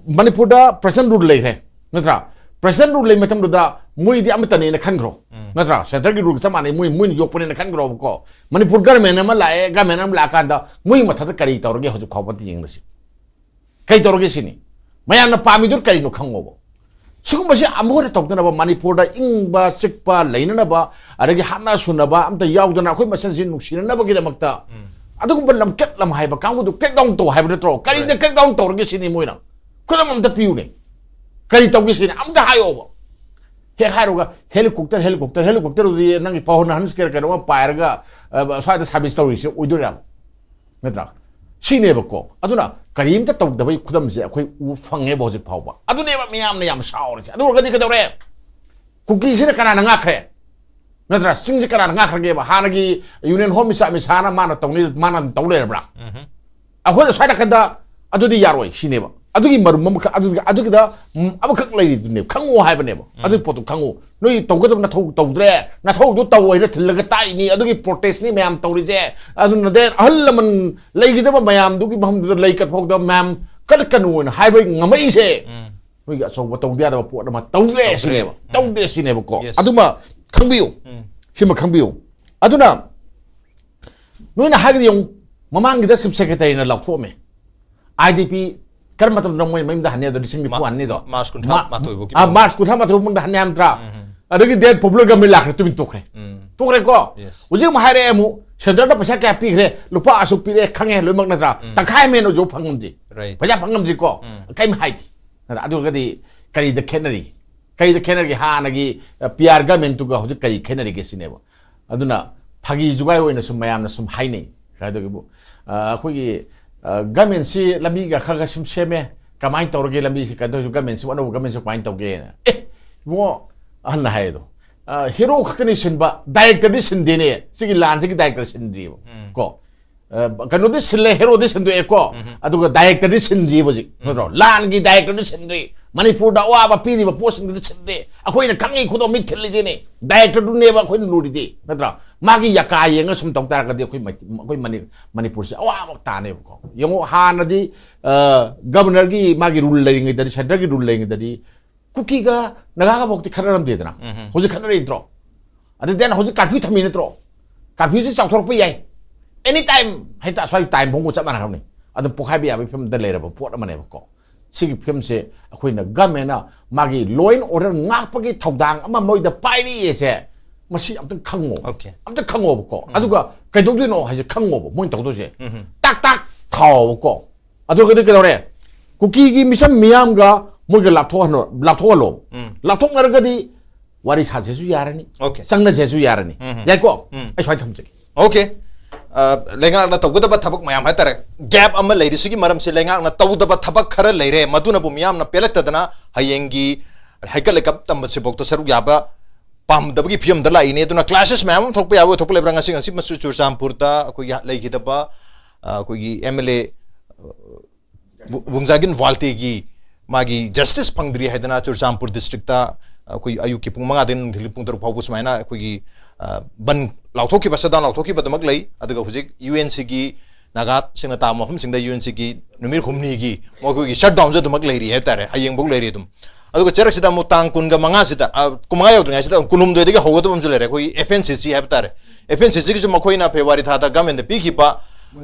ꯃꯅꯤꯄꯨꯔꯗ President Rule ꯂꯩꯈ꯭ꯔꯦ, ꯅꯠꯇ꯭ꯔꯥ? President Rule ꯂꯩ ꯃꯇꯝꯗꯨꯗ ꯃꯣꯏꯗꯤ ꯑꯃꯠꯇꯅꯦꯅ ꯈꯟꯈ꯭ꯔꯣ, ꯎꯝ꯫ ꯅꯠꯇ꯭ꯔꯥ? Centre ꯒꯤ rule ꯒ ꯆꯞ ꯃꯥꯟꯅꯩ, ꯃꯣꯏ, ꯃꯣꯏꯅ ꯌꯣꯛꯄꯅꯦꯅ ꯈꯟꯈ꯭ꯔꯣꯕꯀꯣ꯫ ꯃꯅꯤꯄꯨꯔ government ꯑꯃ ꯂꯥꯛꯑꯦ, government ꯑꯃ ꯂꯥꯛꯑꯀꯥꯟꯗ ꯃꯣꯏ ꯃꯊꯛꯇ ꯀꯔꯤ ꯇꯧꯔꯒꯦ ꯍꯧꯖꯤꯛ ꯐꯥꯎꯕ ꯑꯝꯇ ꯌꯦꯡꯂꯁꯤ꯫ ꯀꯩ ꯇꯧꯔꯒꯦ ꯁꯤꯅꯤ꯫ ꯃꯌꯥꯝꯅ ꯄꯥꯝꯃꯤꯗꯨ ꯀꯔꯤꯅꯣ ꯈꯪꯉꯣꯕ꯫ ꯁꯤꯒꯨꯝꯕꯁꯤ ꯑꯃꯨꯛ ꯍꯟꯅ ꯇꯧꯗꯅꯕ, ꯃꯅꯤꯄꯨꯔꯗ ꯏꯪꯕ ꯆꯤꯛꯄ ꯂꯩꯅꯅꯕ, ꯑꯗꯒꯤ ꯍꯥꯠꯅ ꯁꯨꯅꯕ ꯑꯝꯇ ꯌꯥꯎꯗꯅ ꯑꯩꯈꯣꯏ ꯃꯁꯦꯟꯁꯤ ꯅꯨꯡꯁꯤꯅꯅꯕꯒꯤꯗꯃꯛꯇ ꯎꯝ꯫ ꯑꯗꯨꯒꯨꯝꯕ ꯂꯝꯀꯦꯠ ꯂꯝꯍꯥꯏꯕ ꯀꯥꯡꯕꯨꯗꯨ crack down ꯇꯧ ꯍꯥꯏꯕ ꯅꯠꯇ꯭ꯔꯣ? ꯀꯔꯤꯗ Right. crack down ꯇꯧꯔꯒꯦ ꯁꯤꯅꯤ ꯃꯣꯏꯅ? ꯈꯨꯗꯝ ꯑꯝꯇ ꯄꯤꯌꯨꯅꯦ꯫ ꯀꯔꯤ ꯇꯧꯒꯦ ꯁꯤꯅꯤ? ꯑꯝꯇ ꯍꯥꯏꯌꯣꯕ꯫ ꯍꯦꯛ ꯍꯥꯏꯔꯨꯒ helicopter, helicopter, helicopter ꯗꯨꯗꯤ ꯅꯪꯒꯤ ꯄꯥꯎ ꯅꯍꯟ ꯀꯩꯅꯣ ꯑꯃ ꯄꯥꯏꯔꯒ, ꯑ, ꯁ꯭ꯋꯥꯏꯗ service ꯇꯧꯔꯤꯁꯦ ꯑꯣꯏꯗꯣꯏꯔꯥ? ꯅꯠꯇ꯭ꯔꯥ? ꯁꯤꯅꯦꯕꯀꯣ꯫ ꯑꯗꯨꯅ ꯀꯔꯤꯝꯇ ꯇꯧꯗꯕꯒꯤ ꯈꯨꯗꯝꯁꯦ ꯑꯩꯈꯣꯏ ꯎꯕ ꯐꯪꯉꯦꯕ ꯍꯧꯖꯤꯛ ꯐꯥꯎꯕ꯫ ꯑꯗꯨꯅꯦꯕ ꯃꯤꯌꯥꯝꯅ ꯌꯥꯝ ꯁꯥꯎꯔꯤꯁꯦ꯫ ꯑꯗꯨ ꯑꯣꯏꯔꯒꯗꯤ ꯀꯩꯗꯧꯔꯦ? ꯀꯨꯀꯤꯁꯤꯅ ꯀꯅꯥꯅ ꯉꯥꯛꯈ꯭ꯔꯦ? ꯅꯠꯇ꯭ꯔꯥ? ꯆꯤꯡꯁꯦ ꯀꯅꯥꯅ ꯉꯥꯛꯈ꯭ꯔꯒꯦꯕ? ꯍꯥꯟꯅꯒꯤ Union Home Minister ꯑꯃ ꯁꯥꯅ ꯃꯥꯅ ꯇꯧꯅꯤ, ꯃꯥꯅ ꯑꯗꯨꯝ ꯇꯧ ꯂꯩꯔꯕ꯭ꯔꯥ? ꯑꯩꯈꯣꯏꯅ ꯁ꯭ꯋꯥꯏ ꯅꯥꯀꯟꯗ ꯑꯗꯨꯗꯤ ꯌꯥꯔꯣꯏ ꯁꯤꯅꯦꯕ꯫ ꯑꯗꯨꯒꯤ ꯃꯔꯨꯝ ꯑꯃꯈꯛ, ꯑꯗꯨꯒꯤ, ꯑꯗꯨꯒꯤꯗ, ꯎꯝ, ꯑꯃꯈꯛ ꯂꯩꯔꯤꯗꯨꯅꯦꯕ, ꯈꯪꯉꯣ ꯍꯥꯏꯕꯅꯦꯕ꯫ ꯑꯗꯨꯒꯤ ꯄꯣꯠꯇꯣ ꯈꯪꯉꯣ꯫ ꯅꯣꯏ ꯇꯧꯒꯗꯕ ꯅꯊꯧ ꯇꯧꯗ꯭ꯔꯦ, ꯅꯊꯧꯗꯣ ꯇꯧ ꯍꯥꯏꯅ ꯊꯤꯜꯂꯒ ꯇꯥꯛꯏꯅꯤ, ꯑꯗꯨꯒꯤ protest ꯅꯤ ꯃꯌꯥꯝ ꯇꯧꯔꯤꯁꯦ꯫ ꯑꯗꯨꯅ then ꯑꯍꯜ ꯂꯃꯟ ꯂꯩꯒꯗꯕ ꯃꯌꯥꯝꯗꯨꯒꯤ ꯃꯐꯝꯗꯨꯗ ꯂꯩ ꯀꯠꯐꯥꯎꯗ ꯃꯌꯥꯝ ꯀꯠꯀꯅꯨꯅ ꯍꯥꯏꯕ ꯉꯝꯃꯛꯏꯁꯦ꯫ ꯎꯝ꯫ ꯃꯣꯏꯒꯤ ꯑꯆꯧꯕ ꯇꯧꯗ ꯌꯥꯗꯕ ꯄꯣꯠ ꯑꯃ ꯇꯧꯗ꯭ꯔꯦ ꯇꯧꯗ꯭ꯔꯦ꯫ ꯁꯤꯅꯦꯕ꯫ ꯎꯝ꯫ ꯇꯧꯗ꯭ꯔꯦ ꯁꯤꯅꯦꯕꯀꯣ꯫ Yes. ꯑꯗꯨꯃ ꯈꯪꯕꯤꯌꯨ꯫ ꯎꯝ꯫ ꯁꯤꯃ ꯈꯪꯕꯤꯌꯨ꯫ ꯑꯗꯨꯅ ꯅꯣꯏꯅ ꯍꯥꯏꯒꯗꯤ ꯌꯦꯡꯉꯨ, ꯃꯃꯥꯡꯒꯤꯗ Chief Secretary ꯅ ꯂꯥꯎꯊꯣꯛꯑꯝꯃꯦ꯫ IDP ꯀꯔꯝꯕ ꯃꯇꯝꯗ ꯃꯣꯏ ꯃꯌꯨꯝꯗ ꯍꯟꯅꯤ? ꯑꯗꯨ ꯂꯤꯁꯤꯡ ꯅꯤꯐꯨ ꯃꯥ-, ꯍꯟꯅꯤꯗꯣ꯫ March ꯀꯨꯟꯊ꯭ꯔꯥ ꯃꯥ-, ꯃꯥꯊꯣꯏ ꯐꯥꯎꯒꯤ ꯑꯥ, ꯃꯅꯨꯡꯗ꯫ March ꯀꯨꯟꯊ꯭ꯔꯥ ꯃꯥꯊꯣꯏ ꯐꯥꯎ ꯃꯅꯨꯡꯗ ꯍꯟꯅꯤ ꯍꯥꯏꯕ ꯅꯠꯇ꯭ꯔꯥ? ꯎꯝ꯫ ꯑꯗꯒꯤ then Popular Government ꯂꯥꯛꯈ꯭ꯔꯦ, ꯇꯨꯃꯤꯟ ꯇꯣꯛꯈ꯭ꯔꯦ꯫ ꯎꯝ꯫ ꯇꯣꯛꯈ꯭ꯔꯦꯀꯣ? Yes. ꯍꯧꯖꯤꯛ ꯑꯃꯨꯛ ꯍꯥꯏꯔꯛꯑꯦ ꯑꯃꯨꯛ, centre ꯗ ꯄꯩꯁꯥ ꯀꯌꯥ ꯄꯤꯈ꯭ꯔꯦ? ꯂꯨꯄꯥ ꯑꯁꯨꯛ ꯄꯤꯔꯛꯑꯦ, ꯈꯪꯉꯦ ꯂꯣꯏꯅꯃꯛ ꯅꯠꯇ꯭ꯔꯥ? ꯎꯝ꯫ ꯇꯪꯈꯥꯏ ꯑꯃ ꯍꯦꯟꯅ ꯍꯧꯖꯤꯛ ꯐꯪꯉꯝꯗꯦ꯫ Right. ꯄꯩꯁꯥ ꯐꯪꯉꯝꯗ꯭ꯔꯤꯀꯣ? ꯎꯝ꯫ ꯀꯔꯤꯝ ꯍꯥꯏꯗꯦ꯫ ꯑꯗ ꯑꯗꯨꯒꯗꯤ ꯀꯔꯤꯗ ꯈꯦꯠꯅꯔꯤ? ꯀꯔꯤꯗ ꯈꯦꯠꯅꯔꯤꯒꯦ? ꯍꯥꯟꯅꯒꯤ, ꯑ, P R government ꯇꯨꯒ ꯍꯧꯖꯤꯛ ꯀꯔꯤ ꯈꯦꯠꯅꯔꯤꯒꯦ ꯁꯤꯅꯦꯕ꯫ ꯑꯗꯨꯅ ꯐꯥꯒꯤ ꯖꯨꯒꯥꯏ ꯑꯣꯏꯅ ꯁꯨꯝ ꯃꯌꯥꯝꯅ ꯁꯨꯝ ꯍꯥꯏꯅꯩ꯫ ꯀꯩꯗꯧꯒꯦꯕꯨ, ꯑ, ꯑꯩꯈꯣꯏꯒꯤ, ꯑ, government ꯁꯤ ꯂꯝꯕꯤꯒ ꯈꯔ ꯈꯔ ꯁꯨꯝ ꯁꯦꯝꯃꯦ, ꯀꯃꯥꯏꯅ ꯇꯧꯔꯒꯦ ꯂꯝꯕꯤꯁꯤ? ꯀꯩꯗꯧ-, government ꯁꯤꯕꯨ, ꯑꯅꯧꯕ government ꯁꯤꯕꯨ ꯀꯃꯥꯏꯅ ꯇꯧꯒꯦꯅ? ꯑꯦ, ꯏꯕꯨꯡꯉꯣ, ꯑꯍꯜꯅ ꯍꯥꯏꯌꯦ ꯑꯗꯣ, ꯑ, hero ꯈꯛꯇꯅꯤ ꯁꯤꯟꯕ, director ꯗꯤ ꯁꯤꯟꯗꯦꯅꯦ, ꯁꯤꯒꯤ ꯂꯥꯟꯁꯤꯒꯤ director ꯁꯤꯟꯗ꯭ꯔꯤꯕ꯫ ꯎꯝ꯫ ꯀꯣ? ꯑ, ꯀꯩꯅꯣꯗꯤ ꯁꯤꯜꯂꯦ, hero ꯗꯤ ꯁꯤꯟꯗꯣꯛꯑꯦꯀꯣ꯫ ꯎꯝ꯫ ꯑꯗꯨꯒ director ꯗꯤ ꯁꯤꯟꯗ꯭ꯔꯤꯕ ꯍꯧꯖꯤꯛ, ꯎꯝ꯫ ꯅꯠꯇ꯭ꯔꯣ? ꯂꯥꯟꯒꯤ director ꯗꯤ ꯁꯤꯟꯗ꯭ꯔꯤ, ꯃꯅꯤꯄꯨꯔꯗ ꯑꯋꯥꯕ ꯄꯤꯔꯤꯕ ꯄꯣꯠꯁꯤꯡꯗꯨꯗꯤ ꯁꯤꯟꯗ꯭ꯔꯤ꯫ ꯑꯩꯈꯣꯏꯅ ꯈꯪꯉꯤ, ꯈꯨꯗꯣꯝ ꯃꯤꯠ ꯊꯤꯜꯂꯤꯁꯤꯅꯤ꯫ Director ꯗꯨꯅꯦꯕ ꯑꯩꯈꯣꯏꯅ ꯂꯨꯔꯤꯗꯤ, ꯅꯠꯇ꯭ꯔꯣ? ꯃꯥꯒꯤ ꯌꯥꯀꯥ ꯌꯦꯡꯉ ꯁꯨꯝ ꯇꯧ ꯇꯥꯔꯒꯗꯤ ꯑꯩꯈꯣꯏ ꯃꯩ-, ꯑꯩꯈꯣꯏ ꯃꯅꯤ-, ꯃꯅꯤꯄꯨꯔꯁꯦ ꯑꯋꯥꯕ ꯇꯥꯅꯦꯕꯀꯣ꯫ ꯌꯦꯡꯉꯣ, ꯍꯥꯟꯅꯗꯤ, ꯑ, governor ꯒꯤ ꯃꯥꯒꯤ rule ꯂꯩꯔꯤꯉꯩꯗꯗꯤ, centre ꯒꯤ rule ꯂꯩꯔꯤꯉꯩꯗꯗꯤ ꯀꯨꯀꯤꯒ ꯅꯥꯒꯥꯒ ꯐꯥꯎꯗꯤ ꯈꯠꯅꯔꯝꯗꯦꯗꯅ꯫ ꯎꯝ꯫ ꯍꯧꯖꯤꯛ ꯈꯠꯅꯔꯛꯏ ꯅꯠꯇ꯭ꯔꯣ? ꯑꯗꯨ then ꯍꯧꯖꯤꯛ curfew ꯊꯝꯃꯤ ꯅꯠꯇ꯭ꯔꯣ? Curfew ꯁꯤ ꯆꯥꯎꯊꯣꯔꯛꯄ ꯌꯥꯏ꯫ Any time ꯍꯦꯛꯇ ꯑꯁ꯭ꯋꯥꯏ time bomb ꯒ ꯆꯞ ꯃꯥꯟꯅꯈ꯭ꯔꯕꯅꯤ꯫ ꯑꯗꯨꯝ ꯄꯣꯛꯈꯥꯏꯕ ꯌꯥꯕꯒꯤ ꯐꯤꯕꯝꯗ ꯂꯩꯔꯕ ꯄꯣꯠ ꯑꯃꯅꯦꯕꯀꯣ꯫ ꯁꯤꯒꯤ ꯐꯤꯕꯝꯁꯦ ꯑꯩꯈꯣꯏꯅ government ꯅ ꯃꯥꯒꯤ law and order ꯉꯥꯛꯄꯒꯤ ꯊꯧꯗꯥꯡ ꯑꯃ ꯃꯣꯏꯗ ꯄꯥꯏꯔꯤꯑꯦꯁꯦ, ꯃꯁꯤ ꯑꯝꯇꯪ ꯈꯪꯉꯣ꯫ Okay. ꯑꯝꯇ ꯈꯪꯉꯣꯕꯀꯣ꯫ ꯎꯝ꯫ ꯑꯗꯨꯒ ꯀꯩꯗꯧꯗꯣꯏꯅꯣ ꯍꯥꯏꯁꯦ ꯈꯪꯉꯣꯕ ꯃꯣꯏꯅ ꯇꯧꯗꯣꯏꯁꯦ꯫ ꯎꯝ꯫ ꯇꯥꯛ ꯇꯥꯛ ꯊꯥꯎꯕꯀꯣ꯫ ꯑꯗꯨꯒꯗꯤ ꯀꯩꯗꯧꯔꯦ? ꯀꯨꯀꯤꯒꯤ ꯃꯤꯆꯝ ꯃꯤꯌꯥꯝꯒ ꯃꯣꯏꯒ ꯂꯥꯞꯊꯣꯛꯍꯜꯂꯣ, ꯂꯥꯞꯊꯣꯛꯍꯜꯂꯣ꯫ ꯎꯝ꯫ ꯂꯥꯞꯊꯣꯛꯅꯔꯒꯗꯤ ꯋꯥꯔꯤ ꯁꯥꯁꯦꯁꯨ ꯌꯥꯔꯅꯤ, Okay. ꯆꯪꯅꯁꯦꯁꯨ ꯌꯥꯔꯅꯤ꯫ ꯎꯝ꯫ ꯌꯥꯏꯀꯣ? ꯎꯝ꯫ ꯑꯩ ꯁ꯭ꯋꯥꯏ ꯊꯝꯖꯒꯦ꯫ Okay꯫ ꯑ, ꯂꯩꯉꯥꯛꯅ ꯇꯧꯒꯗꯕ ꯊꯕꯛ ꯃꯌꯥꯝ ꯍꯥꯏꯇꯥꯔꯦ꯫ Gap ꯑꯃ ꯂꯩꯔꯤꯁꯤꯒꯤ ꯃꯔꯝꯁꯦ ꯂꯩꯉꯥꯛꯅ ꯇꯧꯗꯕ ꯊꯕꯛ ꯈꯔ ꯂꯩꯔꯦ꯫ ꯃꯗꯨꯅꯕꯨ ꯃꯤꯌꯥꯝꯅ ꯄꯦꯜꯂꯛꯇꯗꯅ ꯍꯌꯦꯡꯒꯤ ꯍꯩꯀꯠ ꯂꯩꯀꯠ ꯇꯝꯕꯁꯤꯐꯥꯎꯗ ꯁꯔꯨꯛ ꯌꯥꯕ ꯄꯥꯝꯗꯕꯒꯤ ꯐꯤꯕꯝꯗ ꯂꯥꯛꯏꯅꯦ꯫ ꯑꯗꯨꯅ clashes ꯃꯌꯥꯝ ꯑꯃ ꯊꯣꯛꯄ ꯌꯥꯕ ꯊꯣꯛꯄ ꯂꯩꯕ꯭ꯔꯥ? ꯉꯁꯤ ꯉꯁꯤ ꯃꯁꯨ ꯆꯨꯔꯆꯥꯟꯄꯨꯔꯗ ꯑꯩꯈꯣꯏꯒꯤ ꯂꯩꯈꯤꯗꯕ, ꯑ, ꯑꯩꯈꯣꯏꯒꯤ M L A ꯕꯨ-, ꯕꯨꯡꯖꯥꯒꯤꯟ ꯋꯥꯜꯇꯦꯒꯤ ꯃꯥꯒꯤ justice ꯐꯪꯗ꯭ꯔꯤ ꯍꯥꯏꯗꯅ ꯆꯨꯔꯆꯥꯟꯄꯨꯔ district ꯑꯩꯈꯣꯏ ꯑꯌꯨꯛꯀꯤ ꯄꯨꯡ ꯃꯉꯥꯗꯒꯤ ꯅꯨꯡꯊꯤꯜꯒꯤ ꯄꯨꯡ ꯇꯔꯨꯛ ꯐꯥꯎꯕ ꯁꯨꯃꯥꯏꯅ ꯑꯩꯈꯣꯏꯒꯤ, ꯑ, ꯕꯟ ꯂꯥꯎꯊꯣꯛꯈꯤꯕ, shutdown ꯂꯥꯎꯊꯣꯛꯈꯤꯕ ꯑꯗꯨꯃꯛ ꯂꯩ꯫ ꯑꯗꯨꯒ ꯍꯧꯖꯤꯛ U N C ꯒꯤ ꯅꯥꯒꯥꯁꯤꯡꯅ ꯇꯥꯕ ꯃꯐꯝꯁꯤꯡꯗ U N C ꯒꯤ ꯅꯨꯃꯤꯠ ꯍꯨꯝꯅꯤꯒꯤ ꯃꯈꯣꯏꯒꯤ shutdown ꯁꯨ ꯑꯗꯨꯃꯛ ꯂꯩꯔꯤ ꯍꯥꯏꯕ ꯇꯥꯔꯦ, ꯍꯌꯦꯡꯐꯥꯎ ꯂꯩꯔꯤ ꯑꯗꯨꯝ꯫ ꯑꯗꯨꯒ ꯆꯩꯔꯛꯁꯤꯗ ꯑꯃꯨꯛ ꯇꯥꯡ ꯀꯨꯟꯒ ꯃꯉꯥꯁꯤꯗ, ꯑ, ꯀꯨꯟꯃꯉꯥ ꯌꯧꯗ꯭ꯔꯤꯉꯩꯁꯤꯗ ꯀꯨꯟꯍꯨꯝꯗꯣꯏꯗꯒꯤ ꯍꯧꯒꯗꯕ ꯑꯃꯁꯨ ꯂꯩꯔꯦ, ꯑꯩꯈꯣꯏꯒꯤ F N C C ꯍꯥꯏꯕ ꯇꯥꯔꯦ꯫ F N C C ꯒꯤꯁꯨ ꯃꯈꯣꯏꯅ February ꯊꯥꯗ government ꯗ ꯄꯤꯈꯤꯕ,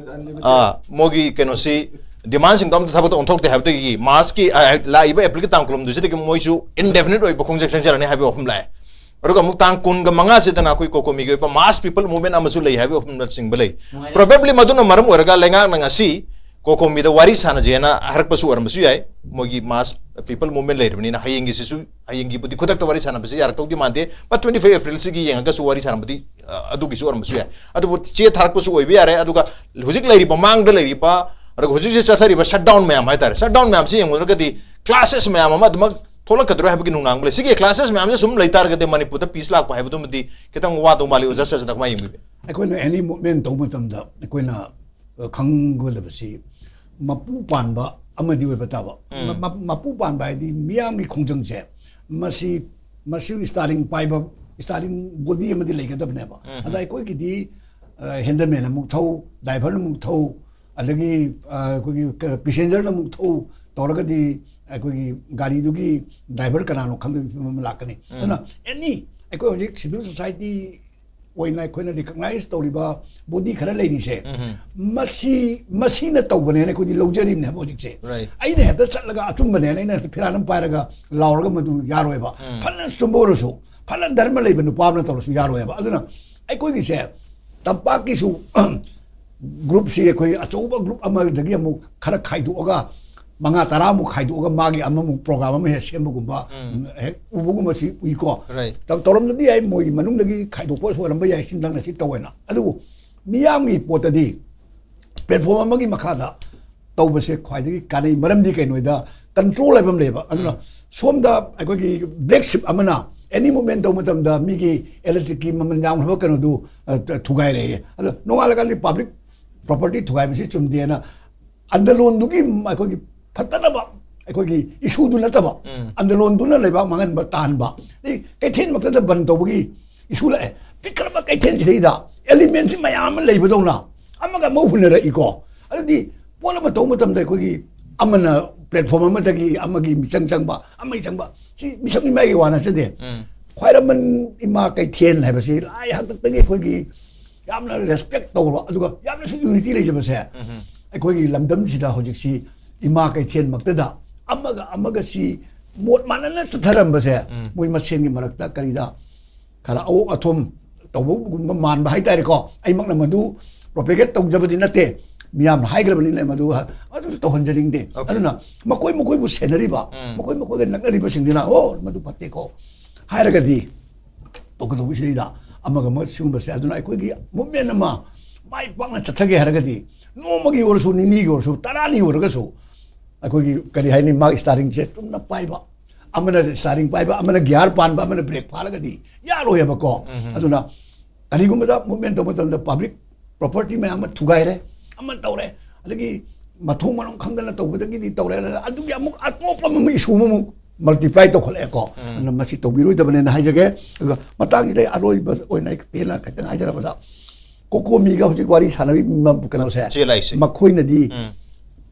ꯑ, ꯃꯣꯏꯒꯤ ꯀꯩꯅꯣꯁꯤ, demand ꯁꯤꯡꯗꯣ ꯑꯝꯇ ꯊꯕꯛꯇ ꯑꯣꯟꯊꯣꯛꯇꯦ ꯍꯥꯏꯕꯗꯒꯤ March ꯀꯤ, ꯑ, ꯂꯥꯛꯏꯕ April ꯒꯤ ꯇꯥꯡ ꯀꯨꯟꯍꯨꯝꯗꯣꯏꯁꯤꯗꯒꯤ ꯃꯣꯏꯁꯨ indefinite ꯑꯣꯏꯕ ꯈꯣꯡꯖꯪ ꯆꯪꯖꯔꯅꯤ ꯍꯥꯏꯕ ꯋꯥꯐꯝ ꯂꯥꯛꯑꯦ꯫ ꯑꯗꯨꯒ ꯑꯃꯨꯛ ꯇꯥꯡ ꯀꯨꯟꯒ ꯃꯉꯥꯁꯤꯗꯅ ꯑꯩꯈꯣꯏ COCOMI ꯒꯤ ꯑꯣꯏꯕ mass people movement ꯑꯃꯁꯨ ꯂꯩ ꯍꯥꯏꯕ ꯋꯥꯐꯝꯅꯆꯤꯡꯕ ꯂꯩ꯫ Probably ꯃꯗꯨꯅ ꯃꯔꯝ ꯑꯣꯏꯔꯒ ꯂꯩꯉꯥꯛꯅ ꯉꯁꯤ COCOMI ꯗ ꯋꯥꯔꯤ ꯁꯥꯟꯅꯖꯦꯅ ꯍꯥꯏꯔꯛꯄꯁꯨ ꯑꯣꯏꯔꯝꯕꯁꯨ ꯌꯥꯏ꯫ ꯃꯣꯏꯒꯤ mass people movement ꯂꯩꯔꯤꯕꯅꯤꯅ ꯍꯌꯦꯡꯒꯤꯁꯤꯁꯨ, ꯍꯌꯦꯡꯒꯤꯕꯨꯗꯤ ꯈꯨꯗꯛꯇ ꯋꯥꯔꯤ ꯁꯥꯟꯅꯕꯁꯤ ꯌꯥꯔꯛꯇꯧꯗꯤ ꯃꯥꯟꯗꯦ꯫ But twenty five April ꯁꯤꯒꯤ ꯌꯦꯡꯉꯒꯁꯨ ꯋꯥꯔꯤ ꯁꯥꯟꯅꯕꯗꯤ, ꯑ, ꯑꯗꯨꯒꯤꯁꯨ ꯑꯣꯏꯔꯝꯕꯁꯨ ꯌꯥꯏ꯫ ꯑꯗꯨꯕꯨ ꯆꯦ ꯊꯥꯔꯛꯄꯁꯨ ꯑꯣꯏꯕ ꯌꯥꯔꯦ꯫ ꯑꯗꯨꯒ ꯍꯧꯖꯤꯛ ꯂꯩꯔꯤꯕ, ꯃꯥꯡꯗ ꯂꯩꯔꯤꯕ, ꯑꯗꯨꯒ ꯍꯧꯖꯤꯛ ꯍꯧꯖꯤꯛ ꯆꯠꯊꯔꯤꯕ shutdown ꯃꯌꯥꯝ ꯍꯥꯏꯇꯥꯔꯦ, shutdown ꯃꯌꯥꯝꯁꯤ ꯌꯦꯡꯉꯨꯔꯒꯗꯤ clashes ꯃꯌꯥꯝ ꯑꯃ ꯑꯗꯨꯃꯛ ꯊꯣꯛꯂꯛꯀꯗ꯭ꯔꯣ ꯍꯥꯏꯕꯒꯤ ꯅꯨꯡꯅꯥꯡꯕ ꯂꯩ꯫ ꯁꯤꯒꯤ clashes ꯃꯌꯥꯝꯁꯦ ꯁꯨꯝ ꯂꯩꯇꯥꯔꯒꯗꯤ ꯃꯅꯤꯄꯨꯔꯗ peace ꯂꯥꯛꯄ ꯍꯥꯏꯕꯗꯨꯃꯗꯤ ꯈꯤꯇꯪ ꯋꯥꯗꯧ ꯃꯥꯜꯂꯤ꯫ ꯑꯣꯖꯥ ꯁꯔꯁꯤꯅ ꯀꯃꯥꯏꯅ ꯌꯦꯡꯕꯤꯕꯤ? ꯑꯩꯈꯣꯏꯅ any movement ꯇꯧꯕ ꯃꯇꯝꯗ ꯑꯩꯈꯣꯏꯅ, ꯑ, ꯈꯪꯒꯗꯕꯁꯤ ꯃꯄꯨ ꯄꯥꯟꯕ ꯑꯃꯗꯤ ꯑꯣꯏꯕ ꯇꯥꯕ꯫ ꯎꯝ꯫ ꯃ-, ꯃ-, ꯃꯄꯨ ꯄꯥꯟꯕ ꯍꯥꯏꯗꯤ ꯃꯤꯌꯥꯝꯒꯤ ꯈꯣꯡꯖꯪꯁꯦ, ꯃꯁꯤ, ꯃꯁꯤ starting ꯄꯥꯏꯕ, starting body ꯑꯃꯗꯤ ꯂꯩꯒꯗꯕꯅꯦꯕ꯫ ꯎꯝ꯫ ꯑꯗ ꯑꯩꯈꯣꯏꯒꯤꯗꯤ, ꯑ, handyman ꯑꯃꯨꯛ ꯊꯧ, driver ꯑꯃꯨꯛ ꯊꯧ, ꯑꯗꯒꯤ, ꯑ, ꯑꯩꯈꯣꯏꯒꯤ ꯀ-, passenger ꯅ ꯑꯃꯨꯛ ꯊꯧ ꯇꯧꯔꯒꯗꯤ ꯑꯩꯈꯣꯏꯒꯤ ꯒꯥꯔꯤꯗꯨꯒꯤ driver ꯀꯅꯥꯅꯣ ꯈꯪꯗꯕꯒꯤ ꯐꯤꯕꯝ ꯑꯃ ꯂꯥꯛꯀꯅꯤ꯫ ꯎꯝ꯫ ꯑꯗꯨꯅ any ꯑꯩꯈꯣꯏ ꯍꯧꯖꯤꯛ civil society ꯑꯣꯏꯅ ꯑꯩꯈꯣꯏꯅ recognize ꯇꯧꯔꯤꯕ body ꯈꯔ ꯂꯩꯔꯤꯁꯦ, ꯎꯝ꯫ ꯃꯁꯤ, ꯃꯁꯤꯅ ꯇꯧꯕꯅꯦꯅ ꯑꯩꯈꯣꯏꯗꯤ ꯂꯧꯖꯔꯤꯕꯅꯦꯕ ꯍꯧꯖꯤꯛꯁꯦ꯫ Right꯫ ꯑꯩꯅ ꯍꯦꯛꯇ ꯆꯠꯂꯒ ꯑꯆꯨꯝꯕꯅꯦꯅ ꯑꯩꯅ ꯍꯦꯛꯇ ꯐꯤꯔꯥꯟ ꯑꯃ ꯄꯥꯏꯔꯒ ꯂꯥꯎꯔꯒ ꯃꯗꯨ ꯌꯥꯔꯣꯏꯕ꯫ ꯎꯝ꯫ ꯐꯅ ꯆꯨꯝꯕ ꯑꯣꯏꯔꯁꯨ, ꯐꯅ ꯙꯔꯃ ꯂꯩꯕ ꯅꯨꯄꯥ ꯑꯃꯅ ꯇꯧꯔꯁꯨ ꯌꯥꯔꯣꯏꯕ꯫ ꯑꯗꯨꯅ ꯑꯩꯈꯣꯏꯒꯤꯁꯦ ꯇꯝꯄꯥꯛꯀꯤꯁꯨ group ꯁꯤ ꯑꯩꯈꯣꯏ ꯑꯆꯧꯕ group ꯑꯃꯗꯒꯤ ꯑꯃꯨꯛ ꯈꯔ ꯈꯥꯏꯗꯣꯛꯑꯒ, ꯃꯉꯥ ꯇꯔꯥ ꯑꯃꯨꯛ ꯈꯥꯏꯗꯣꯛꯑꯒ ꯃꯥꯒꯤ ꯑꯃꯃꯨꯛ program ꯑꯃ ꯍꯦꯛ ꯁꯦꯝꯕꯒꯨꯝꯕ, ꯎꯝ꯫ ꯍꯦꯛ ꯎꯕꯒꯨꯝꯕꯁꯤ ꯎꯏꯀꯣ꯫ Right꯫ ꯇꯧ-, ꯇꯧꯔꯝꯕꯗꯤ ꯌꯥꯏ, ꯃꯣꯏꯒꯤ ꯃꯅꯨꯡꯗꯒꯤ ꯈꯥꯏꯗꯣꯛꯄ ꯑꯣꯏꯔꯝꯕ ꯌꯥꯏ, ꯁꯤꯝꯇꯪꯅ ꯁꯤ ꯇꯧꯋꯦꯅ꯫ ꯑꯗꯨꯕꯨ ꯃꯤꯌꯥꯝꯒꯤ ꯄꯣꯠꯇꯗꯤ platform ꯑꯃꯒꯤ ꯃꯈꯥꯗ ꯇꯧꯕꯁꯦ ꯈ꯭ꯋꯥꯏꯗꯒꯤ ꯀꯥꯟꯅꯩ꯫ ꯃꯔꯝꯗꯤ ꯀꯩꯅꯣꯗ control ꯍꯥꯏꯕ ꯑꯃ ꯂꯩꯌꯦꯕ꯫ ꯑꯗꯨꯅ ꯎꯝ꯫ ꯁꯣꯝꯗ ꯑꯩꯈꯣꯏꯒꯤ black sheep ꯑꯃꯅ ꯑꯦꯅꯤ ꯃꯨꯞꯃꯦꯟ ꯇꯧꯕ ꯃꯇꯝꯗ ꯃꯤꯒꯤ ꯏꯂꯦꯛꯇ꯭ꯔꯤꯛꯀꯤ ꯃꯃꯜ ꯌꯥꯝꯈ꯭ꯔꯕ ꯀꯩꯅꯣꯗꯨ ꯑ, ꯊꯨꯒꯥꯏꯔꯛꯑꯦ꯫ ꯑꯗꯣ ꯅꯣꯡꯉꯥꯜꯂꯀꯥꯟꯗ ꯄꯕ꯭ꯂꯤꯛ ꯄ꯭ꯔꯣꯄꯔꯇꯤ ꯊꯨꯒꯥꯏꯕꯁꯤ ꯆꯨꯝꯗꯦꯅ ꯑꯟꯗꯂꯣꯟꯗꯨꯒꯤ ꯑꯩꯈꯣꯏꯒꯤ ꯐꯠꯇꯅꯕ ꯑꯩꯈꯣꯏꯒꯤ ꯏꯁꯨꯗꯨ ꯅꯠꯇꯕ, ꯎꯝ꯫ ꯑꯟꯗꯂꯣꯟꯗꯨꯅ ꯂꯩꯕꯥꯛ ꯃꯥꯡꯍꯟꯕ ꯇꯥꯍꯟꯕ, ꯑꯗꯩ ꯀꯩꯊꯦꯜꯃꯛꯇꯗ ꯕꯟ ꯇꯧꯕꯒꯤ ꯏꯁꯨ ꯂꯥꯛꯑꯦ꯫ ꯄꯤꯛꯈ꯭ꯔꯕ ꯀꯩꯊꯦꯜꯁꯤꯗꯩꯗ ꯑꯦꯂꯤꯃꯦꯟꯁꯤ ꯃꯌꯥꯝ ꯑꯃ ꯂꯩꯕꯗꯧꯅ ꯑꯃꯒ ꯑꯃ ꯍꯨꯟꯅꯔꯛꯏꯀꯣ꯫ ꯑꯗꯨꯗꯤ ꯄꯣꯠ ꯑꯃ ꯇꯧꯕ ꯃꯇꯝꯗ ꯑꯩꯈꯣꯏꯒꯤ ꯑꯃꯅ ꯄ꯭ꯂꯦꯠꯐꯣꯝ ꯑꯃꯗꯒꯤ ꯑꯃꯒꯤ ꯃꯤꯆꯪ ꯆꯪꯕ, ꯑꯃꯒꯤ ꯆꯪꯕ, ꯁꯤ ꯃꯤꯁꯛ ꯃꯤꯃꯥꯏꯒꯤ ꯋꯥ ꯅꯠꯆꯗꯦ꯫ ꯎꯝ꯫ ꯈ꯭ꯋꯥꯏꯔꯝꯕꯟ ꯏꯃꯥ ꯀꯩꯊꯦꯜ ꯍꯥꯏꯕꯁꯤ ꯂꯥꯏ ꯍꯥꯛꯇꯛꯇꯒꯤ ꯑꯩꯈꯣꯏꯒꯤ ꯌꯥꯝꯅ ꯔꯦꯁꯄꯦꯛ ꯇꯧꯕ, ꯑꯗꯨꯒ ꯌꯥꯝꯅꯁꯨ ꯌꯨꯅꯤꯇꯤ ꯂꯩꯖꯕꯁꯦ ꯎꯝ꯫ ꯑꯩꯈꯣꯏꯒꯤ ꯂꯝꯗꯝꯁꯤꯗ ꯍꯧꯖꯤꯛꯁꯤ ꯏꯃꯥ ꯀꯩꯊꯦꯜꯃꯛꯇꯗ ꯑꯃꯒ ꯑꯃꯒꯁꯤ ꯃꯣꯠ ꯃꯥꯟꯅꯅ ꯆꯠꯊꯔꯝꯕꯁꯦ, ꯎꯝ꯫ ꯃꯣꯏ ꯃꯁꯦꯟꯒꯤ ꯃꯔꯛꯇ ꯀꯔꯤꯗ ꯈꯔ ꯑꯑꯣꯛ ꯑꯊꯨꯝ ꯇꯧꯕꯒꯨꯝꯕ ꯃꯥꯟꯕ ꯍꯥꯏꯇꯥꯔꯦꯀꯣ꯫ ꯑꯩꯃꯛꯅ ꯃꯗꯨ ꯄ꯭ꯔꯣꯄꯦꯒꯦꯠ ꯇꯧꯖꯕꯗꯤ ꯅꯠꯇꯦ, ꯃꯤꯌꯥꯝꯅ ꯍꯥꯏꯈ꯭ꯔꯕꯅꯤꯅ ꯃꯗꯨ ꯑꯗꯨꯁꯨ ꯇꯧꯍꯟꯖꯅꯤꯡꯗꯦ꯫ Okay. ꯑꯗꯨꯅ ꯃꯈꯣꯏ ꯃꯈꯣꯏꯕꯨ ꯁꯦꯟꯅꯔꯤꯕ, ꯎꯝ꯫ ꯃꯈꯣꯏ ꯃꯈꯣꯏꯒ ꯅꯛꯅꯔꯤꯕꯁꯤꯡꯁꯤꯅ "ꯑꯣ, ꯃꯗꯨ ꯐꯠꯇꯦꯀꯣ" ꯍꯥꯏꯔꯒꯗꯤ ꯇꯧꯒꯗꯧꯕꯁꯤꯗꯩꯗ ꯑꯃꯒ ꯑꯃꯒ ꯁꯤꯒꯨꯝꯕꯁꯦ꯫ ꯑꯗꯨꯅ ꯑꯩꯈꯣꯏꯒꯤ ꯃꯨꯞꯃꯦꯟ ꯑꯃ ꯃꯥꯏ ꯄꯥꯛꯅ ꯆꯠꯊꯒꯦ ꯍꯥꯏꯔꯒꯗꯤ ꯅꯣꯡꯃꯒꯤ ꯑꯣꯏꯔꯁꯨ, ꯅꯤꯅꯤꯒꯤ ꯑꯣꯏꯔꯁꯨ, ꯇꯔꯥꯅꯤ ꯑꯣꯏꯔꯒꯁꯨ ꯑꯩꯈꯣꯏꯒꯤ ꯀꯔꯤ ꯍꯥꯏꯅꯤ, ꯃꯥꯒꯤ ꯏꯁꯇꯥꯔꯤꯡꯁꯦ ꯆꯨꯝꯅ ꯄꯥꯏꯕ, ꯑꯃꯅ ꯏꯁꯇꯥꯔꯤꯡ ꯄꯥꯏꯕ, ꯑꯃꯅ ꯒꯤꯌꯥꯔ ꯄꯥꯟꯕ, ꯑꯃꯅ ꯕ꯭ꯔꯦꯛ ꯐꯥꯔꯒꯗꯤ ꯌꯥꯔꯣꯏꯕꯀꯣ꯫ ꯎꯝ꯫ ꯑꯗꯨꯅ ꯀꯔꯤꯒꯨꯝꯕꯗ ꯃꯨꯞꯃꯦꯟ ꯇꯧꯕ ꯃꯇꯝꯗ ꯄꯕ꯭ꯂꯤꯛ ꯄ꯭ꯔꯣꯄꯔꯇꯤ ꯃꯌꯥꯝ ꯑꯃ ꯊꯨꯒꯥꯏꯔꯦ, ꯑꯃ ꯇꯧꯔꯦ, ꯑꯗꯒꯤ ꯃꯊꯣꯡ ꯃꯔꯝ ꯈꯪꯗꯅ ꯇꯧꯕꯗꯒꯤꯗꯤ ꯇꯧꯔꯦ, ꯑꯗꯨꯒꯤ ꯑꯃꯨꯛ ꯑꯇꯣꯞꯄ ꯑꯃ ꯏꯁꯨ ꯑꯃꯃꯨꯛ ꯃꯜꯇꯤꯄ꯭ꯂꯥꯏ ꯇꯧꯈꯠꯂꯛꯑꯦꯀꯣ꯫ ꯎꯝ꯫ ꯑꯗꯨꯅ ꯃꯁꯤ ꯇꯧꯕꯤꯔꯣꯏꯗꯕꯅꯦꯅ ꯍꯥꯏꯖꯒꯦ꯫ ꯑꯗꯨꯒ ꯃꯇꯥꯡꯁꯤꯗ ꯑꯩ ꯑꯔꯣꯏꯕ ꯑꯣꯏꯅ ꯑꯩ ꯇꯦꯟꯅ ꯈꯤꯇꯪ ꯍꯥꯏꯖꯔꯕꯗ, ꯀꯣꯀꯣꯃꯤꯒ ꯍꯧꯖꯤꯛ ꯋꯥꯔꯤ ꯁꯥꯟꯅꯔꯤꯕ ꯀꯩꯅꯣꯁꯦ, ꯆꯦ ꯂꯥꯏꯁꯦ꯫ ꯃꯈꯣꯏꯅꯗꯤ ꯎꯝ꯫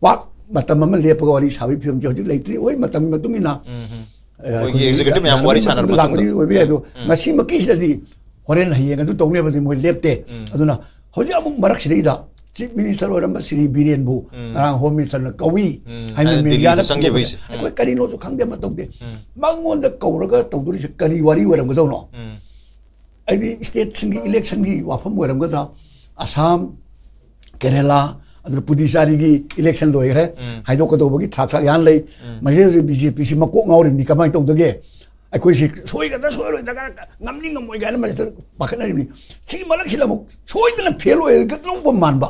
ꯄꯥꯛ ꯃꯇꯝ ꯑꯃ ꯂꯦꯞꯄꯒ ꯋꯥꯔꯤ ꯁꯥꯕꯒꯤ ꯐꯤꯕꯝꯁꯦ ꯍꯧꯖꯤꯛ ꯂꯩꯇ꯭ꯔꯤ꯫ ꯍꯣꯏ, ꯃꯇꯝꯒꯤ ꯃꯇꯨꯡ ꯏꯟꯅ ꯎꯝ, ꯎꯝ꯫ ꯑꯦ, ꯃꯣꯏꯒꯤ ꯑꯩꯈꯣꯏꯒꯤ executive ꯃꯌꯥꯝ ꯋꯥꯔꯤ ꯌꯥꯅꯕꯒꯤ ꯁꯥꯟꯅꯔꯕ ꯃꯇꯨꯡ ꯂꯥꯛꯄꯗꯤ ꯃꯇꯨꯡꯗ꯫ ꯑꯣꯏꯕ ꯌꯥꯏ꯫ ꯑꯗꯣ ꯎꯝ꯫ ꯉꯁꯤꯃꯛꯀꯤꯁꯤꯗꯗꯤ ꯍꯣꯔꯦꯟ ꯍꯌꯦꯡ ꯑꯗꯨ ꯇꯧꯅꯦꯕꯗꯤ ꯃꯣꯏ ꯂꯦꯞꯇꯦ꯫ ꯎꯝ꯫ ꯑꯗꯨꯅ ꯍꯧꯖꯤꯛ ꯑꯃꯨꯛ ꯃꯔꯛꯁꯤꯗꯩꯗ ꯆꯤꯐ ꯃꯤꯅꯤꯁꯇꯔ ꯑꯣꯏꯔꯝꯕ ꯁ꯭ꯔꯤ ꯕꯤꯔꯦꯟꯕꯨ ꯎꯝ꯫ ꯉꯔꯥꯡ ꯍꯣꯝ ꯃꯤꯅꯤꯁꯇꯔꯅ ꯀꯧꯏ ꯎꯝ꯫ ꯍꯥꯏꯅ ꯍꯥꯏꯅ ꯃꯦꯗꯤꯌꯥꯅ ꯗꯤꯜꯂꯤꯗ ꯆꯪꯈꯤꯕ ꯄꯨꯊꯣꯛꯄꯁꯦ꯫ ꯍꯥꯏꯁꯦ꯫ ꯎꯝ꯫ ꯑꯩꯈꯣꯏ ꯀꯔꯤꯅꯣꯁꯨ ꯈꯪꯗꯦ, ꯑꯃ ꯇꯧꯗꯦ꯫ ꯎꯝ꯫ ꯃꯉꯣꯟꯗ ꯀꯧꯔꯒ ꯇꯧꯗꯣꯔꯤꯁꯦ ꯀꯔꯤ ꯋꯥꯔꯤ ꯑꯣꯏꯔꯝꯒꯗꯧꯅꯣ? ꯎꯝ꯫ ꯍꯥꯏꯗꯤ ꯁ꯭ꯇꯦꯠꯁꯤꯡꯒꯤ ꯏꯂꯦꯛꯁꯟꯒꯤ ꯋꯥꯐꯝ ꯑꯣꯏꯔꯝꯒꯗ꯭ꯔꯥ? ꯑꯁꯥꯝ, ꯀꯦꯔꯦꯂꯥ, ꯑꯗꯨꯒ ꯄꯨꯗꯨꯆꯥꯔꯤꯒꯤ ꯏꯂꯦꯛꯁꯟ ꯂꯣꯏꯈ꯭ꯔꯦ꯫ ꯎꯝ꯫ ꯍꯥꯏꯗꯣꯛꯀꯗꯧꯕꯒꯤ ꯊꯥꯛ ꯊꯥꯛ ꯌꯥꯝ ꯂꯩ꯫ ꯎꯝ꯫ ꯃꯁꯤꯗ ꯍꯧꯖꯤꯛ ꯕꯤ ꯖꯦ ꯄꯤꯁꯤ ꯃꯀꯣꯛ ꯉꯥꯎꯔꯤꯕꯅꯤ꯫ ꯀꯃꯥꯏꯅ ꯇꯧꯗꯒꯦ? ꯑꯩꯈꯣꯏꯁꯤ ꯁꯣꯏꯒꯗ꯭ꯔꯥ ꯁꯣꯏꯔꯣꯏꯗ꯭ꯔꯥ ꯀꯥꯏꯅ ꯉꯝꯅꯤ ꯉꯝꯃꯣꯏ ꯀꯥꯏꯅ ꯃꯁꯤꯗ ꯄꯥꯈꯠꯅꯔꯤꯕꯅꯤ꯫ ꯁꯤꯒꯤ ꯃꯔꯛꯁꯤꯗ ꯑꯃꯨꯛ ꯁꯣꯏꯗꯅ ꯐꯦꯜ ꯑꯣꯏꯔꯒꯗꯧꯕ ꯃꯥꯟꯕ,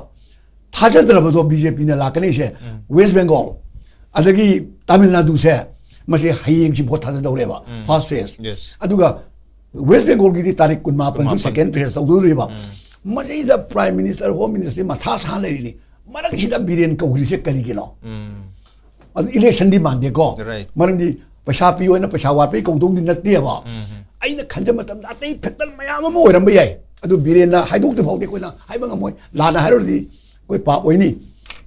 ꯊꯥꯖꯗ꯭ꯔꯕꯗꯣ ꯕꯤ ꯖꯦ ꯄꯤꯅ ꯂꯥꯛꯀꯅꯤꯁꯦ꯫ ꯎꯝ꯫ ꯋꯦꯁ ꯕꯦꯡꯒꯣꯜ, ꯑꯗꯒꯤ ꯇꯥꯃꯤꯜ ꯅꯥꯗꯨꯁꯦ, ꯃꯁꯤ ꯍꯌꯦꯡꯁꯤ ꯚꯣꯠ ꯊꯥꯗꯗꯧꯔꯦꯕ, ꯎꯝ. First phase. Yes. ꯑꯗꯨꯒ ꯋꯦꯁ ꯕꯦꯡꯒꯣꯜꯒꯤꯗꯤ ꯇꯥꯔꯤꯛ ꯀꯨꯟꯃꯥꯄꯟꯁꯨ ꯀꯨꯟꯃꯥꯄꯟ. ꯁꯦꯀꯦꯟ ꯐꯦꯁ ꯇꯧꯗꯣꯔꯤꯕ꯫ ꯎꯝ. ꯃꯁꯤꯗ ꯄ꯭ꯔꯥꯏꯝ ꯃꯤꯅꯤꯁꯇꯔ, ꯍꯣꯝ ꯃꯤꯅꯤꯁꯇꯔꯁꯤ ꯃꯊꯥ ꯁꯥ ꯂꯩꯔꯤꯅꯤ꯫ ꯃꯔꯛꯁꯤꯗ ꯕꯤꯔꯦꯟ ꯀꯧꯈ꯭ꯔꯤꯁꯦ ꯀꯔꯤꯒꯤꯅꯣ? ꯎꯝ. ꯑꯗꯨ ꯏꯂꯦꯛꯁꯟꯗꯤ ꯃꯥꯟꯗꯦꯀꯣ꯫ Right. ꯃꯔꯝꯗꯤ ꯄꯩꯁꯥ ꯄꯤꯌꯣ ꯍꯥꯏꯅ ꯄꯩꯁꯥ ꯋꯥꯠꯄꯩ ꯀꯧꯗꯧꯗꯤ ꯅꯠꯇꯦꯕ꯫ ꯎꯝ. ꯑꯩꯅ ꯈꯟꯖ ꯃꯇꯝꯗ ꯑꯇꯩ ꯐꯦꯛꯇꯔ ꯃꯌꯥꯝ ꯑꯃ ꯑꯣꯏꯔꯝꯕ ꯌꯥꯏ꯫ ꯑꯗꯨ ꯕꯤꯔꯦꯟꯅ ꯍꯥꯏꯗꯣꯛꯇ꯭ꯔꯤ ꯐꯥꯎꯗꯤ ꯑꯩꯈꯣꯏꯅ ꯍꯥꯏꯕ ꯉꯝꯃꯣꯏ꯫ ꯂꯥꯟꯅ ꯍꯥꯏꯔꯨꯔꯗꯤ ꯑꯩꯈꯣꯏ ꯄꯥꯞ ꯑꯣꯏꯅꯤ꯫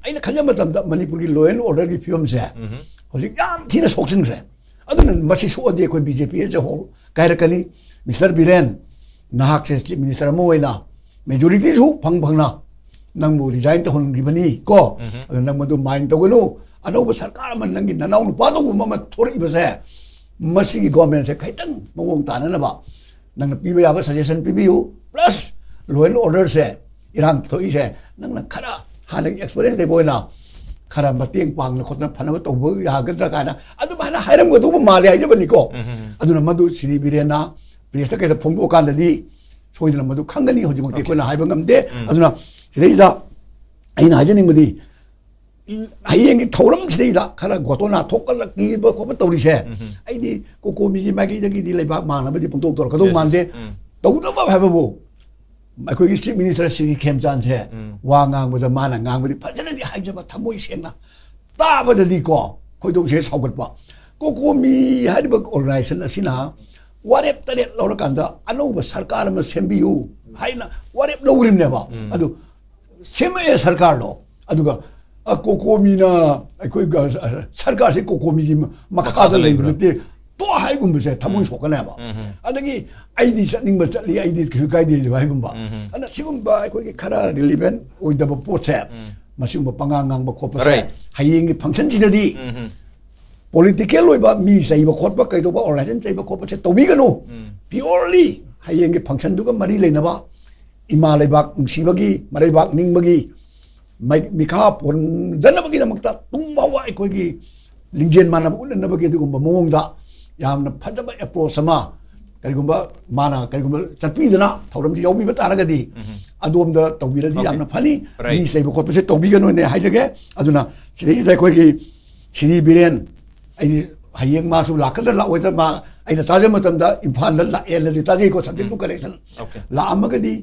ꯑꯩꯅ ꯈꯟꯖ ꯃꯇꯝꯗ ꯃꯅꯤꯄꯨꯔꯒꯤ law and orderꯒꯤ ꯐꯤꯕꯝꯁꯦ ꯎꯝ. ꯍꯧꯖꯤꯛ ꯌꯥꯝ ꯊꯤꯅ ꯁꯣꯛꯆꯤꯟꯈ꯭ꯔꯦ꯫ ꯑꯗꯨꯅ ꯃꯁꯤ ꯁꯣꯛꯑꯗꯤ ꯑꯩꯈꯣꯏ B J P as a whole ꯀꯥꯏꯔꯛꯀꯅꯤ꯫ ꯃꯤꯁꯇꯔ ꯕꯤꯔꯦꯟ, ꯅꯍꯥꯛꯁꯦ ꯆꯤꯐ ꯃꯤꯅꯤꯁꯇꯔ ꯑꯃ ꯑꯣꯏꯅ ꯃꯦꯖꯣꯔꯤꯇꯤꯁꯨ ꯐꯪ ꯐꯪꯅ ꯅꯪꯕꯨ ꯔꯤꯖꯥꯏꯟ ꯇꯧꯍꯟꯈꯤꯕꯅꯤ ꯀꯣ꯫ ꯎꯝ. ꯑꯗꯨ ꯅꯪ ꯃꯗꯨ ꯃꯥꯏꯟ ꯇꯧꯒꯅꯨ꯫ ꯑꯅꯧꯕ ꯁꯔꯀꯥꯔ ꯑꯃ, ꯅꯪꯒꯤ ꯅꯅꯥꯎ ꯅꯨꯄꯥꯗꯧꯕ ꯑꯃ ꯊꯣꯔꯛꯏꯕꯁꯦ, ꯃꯁꯤꯒꯤ ꯒꯣꯔꯃꯦꯟꯁꯦ ꯈꯤꯇꯪ ꯃꯑꯣꯡ ꯇꯥꯅꯅꯕ ꯅꯪꯅ ꯄꯤꯕ ꯌꯥꯕ ꯁꯖꯦꯁꯟ ꯄꯤꯕꯤꯌꯨ꯫ ꯄ꯭ꯂꯁ law and orderꯁꯦ, ꯏꯔꯥꯡ ꯊꯣꯛꯏꯁꯦ, ꯅꯪꯅ ꯈꯔ ꯍꯥꯟꯅꯒꯤ ꯑꯦꯛꯁꯄꯤꯔꯤꯌꯦꯟꯁ ꯂꯩꯕ ꯑꯣꯏꯅ ꯈꯔ ꯃꯇꯦꯡ ꯄꯥꯡꯗꯅ ꯈꯣꯠꯇꯅ ꯐꯅꯕ ꯇꯧꯕ ꯌꯥꯒꯗ꯭ꯔꯥ ꯀꯥꯏꯅ ꯑꯗꯨꯃꯥꯏꯅ ꯍꯥꯏꯔꯝꯒꯗꯧꯕ ꯃꯥꯜꯂꯦ ꯍꯥꯏꯖꯕꯅꯤꯀꯣ꯫ ꯎꯝ. ꯑꯗꯨꯅ ꯃꯗꯨ ꯁꯤꯔꯤ ꯕꯤꯔꯦꯟꯅ ꯄ꯭ꯔꯦꯁꯇ ꯀꯩꯗ ꯐꯣꯡꯗꯣꯛꯑꯀꯥꯟꯗꯗꯤ ꯁꯣꯏꯗꯅ ꯃꯗꯨ ꯈꯪꯒꯅꯤ꯫ ꯍꯧꯖꯤꯛꯃꯛꯇꯤ Okay. ꯑꯩꯈꯣꯏꯅ ꯍꯥꯏꯕ ꯉꯝꯗꯦ꯫ ꯎꯝ. ꯑꯗꯨꯅ ꯁꯤꯗꯩꯁꯤꯗ ꯑꯩꯅ ꯍꯥꯏꯖꯅꯤꯡꯕꯗꯤ, ꯍꯌꯦꯡꯒꯤ ꯊꯧꯔꯝꯁꯤꯗꯩꯗ ꯈꯔ ꯒꯣꯇꯣꯅꯥ ꯊꯣꯛꯀꯠꯂꯛꯈꯤꯕ ꯈꯣꯠꯄ ꯇꯧꯔꯤꯁꯦ, ꯎꯝ. ꯑꯩꯗꯤ ꯀꯣꯀꯣꯃꯤꯒꯤ ꯃꯥꯏꯀꯩꯗꯒꯤꯗꯤ ꯂꯩꯕꯥꯛ ꯃꯥꯡꯅꯕꯗꯤ ꯄꯪꯇꯧ ꯇꯧꯔꯛꯀꯗꯧ Yes. ꯃꯥꯟꯗꯦ꯫ ꯎꯝ. ꯇꯧꯗꯕ ꯍꯥꯏꯕꯕꯨ ꯑꯩꯈꯣꯏꯒꯤ ꯆꯤꯐ ꯃꯤꯅꯤꯁꯇꯔ ꯁꯤꯔꯤ ꯈꯦꯝꯆꯥꯟꯁꯦ ꯎꯝ. ꯋꯥ ꯉꯥꯡꯕꯗ ꯃꯥꯅ ꯉꯥꯡꯕꯗꯤ ꯐꯖꯅꯗꯤ ꯍꯥꯏꯖꯕ, ꯊꯃꯣꯏ ꯁꯦꯡꯅ ꯇꯥꯕꯗꯗꯤꯀꯣ ꯈꯣꯏꯗꯧꯁꯦ ꯁꯥꯎꯒꯠꯄ꯫ ꯀꯣꯀꯣꯃꯤ ꯍꯥꯏꯔꯤꯕ ꯑꯣꯔꯒꯅꯥꯏꯖꯦꯁꯟ ꯑꯁꯤꯅ ꯋꯥꯔꯦꯞ ꯇꯔꯦꯠ ꯂꯧꯔꯀꯥꯟꯗ ꯑꯅꯧꯕ ꯁꯔꯀꯥꯔ ꯑꯃ ꯁꯦꯝꯕꯤꯌꯨ ꯍꯥꯏꯅ ꯋꯥꯔꯦꯞ ꯂꯧꯔꯤꯕꯅꯦꯕ꯫ ꯎꯝ. ꯑꯗꯨ ꯁꯦꯝꯃꯛꯑꯦ ꯁꯔꯀꯥꯔꯗꯣ, ꯑꯗꯨꯒ ꯑ, ꯀꯣꯀꯣꯃꯤꯅ ꯑꯩꯈꯣꯏ ꯒ-, ꯁꯔꯀꯥꯔꯁꯤ ꯀꯣꯀꯣꯃꯤꯒꯤ ꯃ-, ꯃꯈꯥꯗ ꯃꯈꯥꯗ ꯂꯩꯕ ꯂꯩꯕ꯭ꯔꯥ? ꯅꯠꯇꯦ꯫ ꯇꯣ ꯍꯥꯏꯒꯨꯝꯕꯁꯦ ꯊꯃꯣꯏ ꯎꯝ. ꯁꯣꯛꯀꯅꯦꯕ꯫ ꯎꯝ. ꯑꯗꯒꯤ ꯑꯩꯗꯤ ꯆꯠꯅꯤꯡꯕ ꯆꯠꯂꯤ, ꯑꯩꯗꯤ ꯀꯩꯁꯨ ꯀꯥꯏꯗꯦ ꯍꯥꯏꯒꯨꯝꯕ꯫ ꯎꯝ. ꯑꯗꯨꯅ ꯁꯤꯒꯨꯝꯕ ꯑꯩꯈꯣꯏꯒꯤ ꯈꯔ ꯔꯤꯂꯤꯚꯦꯟ ꯑꯣꯏꯗꯕ ꯄꯣꯠꯁꯦ, ꯎꯝ. ꯃꯁꯤꯒꯨꯝꯕ ꯄꯉꯥꯡ ꯉꯥꯡꯕ ꯈꯣꯠꯄꯁꯦ Right. ꯍꯌꯦꯡꯒꯤ ꯐꯪꯁꯟꯁꯤꯗꯗꯤ ꯎꯝ. ꯄꯣꯂꯤꯇꯤꯀꯦꯜ ꯑꯣꯏꯕ ꯃꯤ ꯆꯩꯕ ꯈꯣꯠꯄ, ꯀꯩꯗꯧꯕ, ꯑꯣꯔꯒꯅꯥꯏꯖꯦꯁꯟ ꯆꯩꯕ ꯈꯣꯠꯄꯁꯦ ꯇꯧꯕꯤꯒꯅꯨ꯫ ꯎꯝ. Purely ꯍꯌꯦꯡꯒꯤ ꯐꯪꯁꯟꯗꯨꯒ ꯃꯔꯤ ꯂꯩꯅꯕ, ꯏꯃꯥ ꯂꯩꯕꯥꯛ ꯅꯨꯡꯁꯤꯕꯒꯤ, ꯃꯔꯩꯕꯥꯛ ꯅꯤꯡꯕꯒꯤ, ꯃꯩ-, ꯃꯤꯈꯥ ꯄꯣꯟꯗꯅꯕꯒꯤꯗꯃꯛꯇ ꯇꯨꯡ ꯐꯥꯎꯕ ꯑꯩꯈꯣꯏꯒꯤ ꯂꯤꯡꯖꯦꯜ ꯃꯥꯟꯅꯕ ꯎꯠꯅꯅꯕꯒꯤ ꯑꯗꯨꯒꯨꯝꯕ ꯃꯑꯣꯡꯗ ꯌꯥꯝꯅ ꯐꯖꯕ ꯑꯦꯄ꯭ꯔꯣꯆ ꯑꯃ, ꯀꯔꯤꯒꯨꯝꯕ ꯃꯥꯅ ꯀꯔꯤꯒꯨꯝꯕ ꯆꯠꯄꯤꯗꯅ ꯊꯧꯔꯝꯁꯤ ꯌꯥꯎꯕꯤꯕ ꯇꯥꯔꯒꯗꯤ, ꯎꯝ. ꯑꯗꯣꯝꯗ ꯇꯧꯕꯤꯔꯗꯤ Okay. ꯌꯥꯝꯅ ꯐꯅꯤ꯫ Right. ꯃꯤ ꯆꯩꯕ ꯈꯣꯠꯄꯁꯦ ꯇꯧꯕꯤꯒꯅꯨꯅꯦ ꯍꯥꯏꯖꯒꯦ꯫ ꯑꯗꯨꯅ ꯁꯤꯗꯩꯁꯤꯗ ꯑꯩꯈꯣꯏꯒꯤ ꯁꯤꯔꯤ ꯕꯤꯔꯦꯟ, ꯑꯩꯗꯤ ꯍꯌꯦꯡ ꯃꯥꯁꯨ ꯂꯥꯛꯀꯗ꯭ꯔꯥ ꯂꯥꯛꯑꯣꯏꯗ꯭ꯔꯥ, ꯃꯥ, ꯑꯩꯅ ꯇꯥꯖꯕ ꯃꯇꯝꯗ ꯏꯝꯐꯥꯜꯗ ꯂꯥꯛꯑꯦꯅꯗꯤ ꯇꯥꯖꯩꯀꯣ, subject to correction. Okay. ꯂꯥꯛꯑꯝꯃꯒꯗꯤ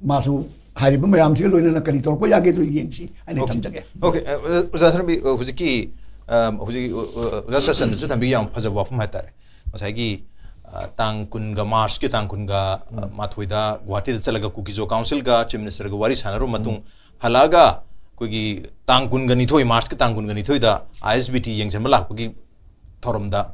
ꯃꯥꯁꯨ ꯍꯥꯏꯔꯤꯕ ꯃꯌꯥꯝꯁꯤꯒ ꯂꯣꯏꯅꯅ ꯀꯔꯤ ꯇꯧꯔꯛꯄ ꯌꯥꯒꯦꯗꯨ ꯌꯦꯡꯁꯤ ꯍꯥꯏꯅ Okay. ꯊꯝꯖꯒꯦ꯫ Okay, ꯑ, ꯑꯣꯖꯥ ꯁꯅꯥꯇꯣꯝꯕꯤ, ꯑ, ꯍꯧꯖꯤꯛꯀꯤ, ꯑ, ꯍꯧꯖꯤꯛ, ꯑ, ꯑ, ꯑꯣꯖꯥ ꯁꯆꯟꯗꯁꯨ ꯊꯝꯕꯤꯈꯤ, ꯌꯥꯝ ꯐꯖꯕ ꯋꯥꯐꯝ ꯍꯥꯏꯇꯥꯔꯦ꯫ ꯉꯁꯥꯏꯒꯤ, ꯑ, ꯇꯥꯡ ꯀꯨꯟꯒ, March ꯀꯤ ꯇꯥꯡ ꯀꯨꯟꯒ, ꯑ, ꯃꯥꯊꯣꯏꯗ ꯒꯨꯋꯥꯍꯥꯇꯤꯗ ꯆꯠꯂꯒ ꯀꯨꯀꯤꯖꯣ council ꯒ Chief Minister ꯒ ꯋꯥꯔꯤ ꯁꯥꯟꯅꯔꯨꯕ ꯃꯇꯨꯡ ꯍꯜꯂꯛꯑꯒ ꯑꯩꯈꯣꯏꯒꯤ ꯇꯥꯡ ꯀꯨꯟꯒ ꯅꯤꯊꯣꯏ, March ꯀꯤ ꯇꯥꯡ ꯀꯨꯟꯒ ꯅꯤꯊꯣꯏꯗ I S B T ꯌꯦꯡꯁꯤꯟꯕ ꯂꯥꯛꯄꯒꯤ ꯊꯧꯔꯝꯗ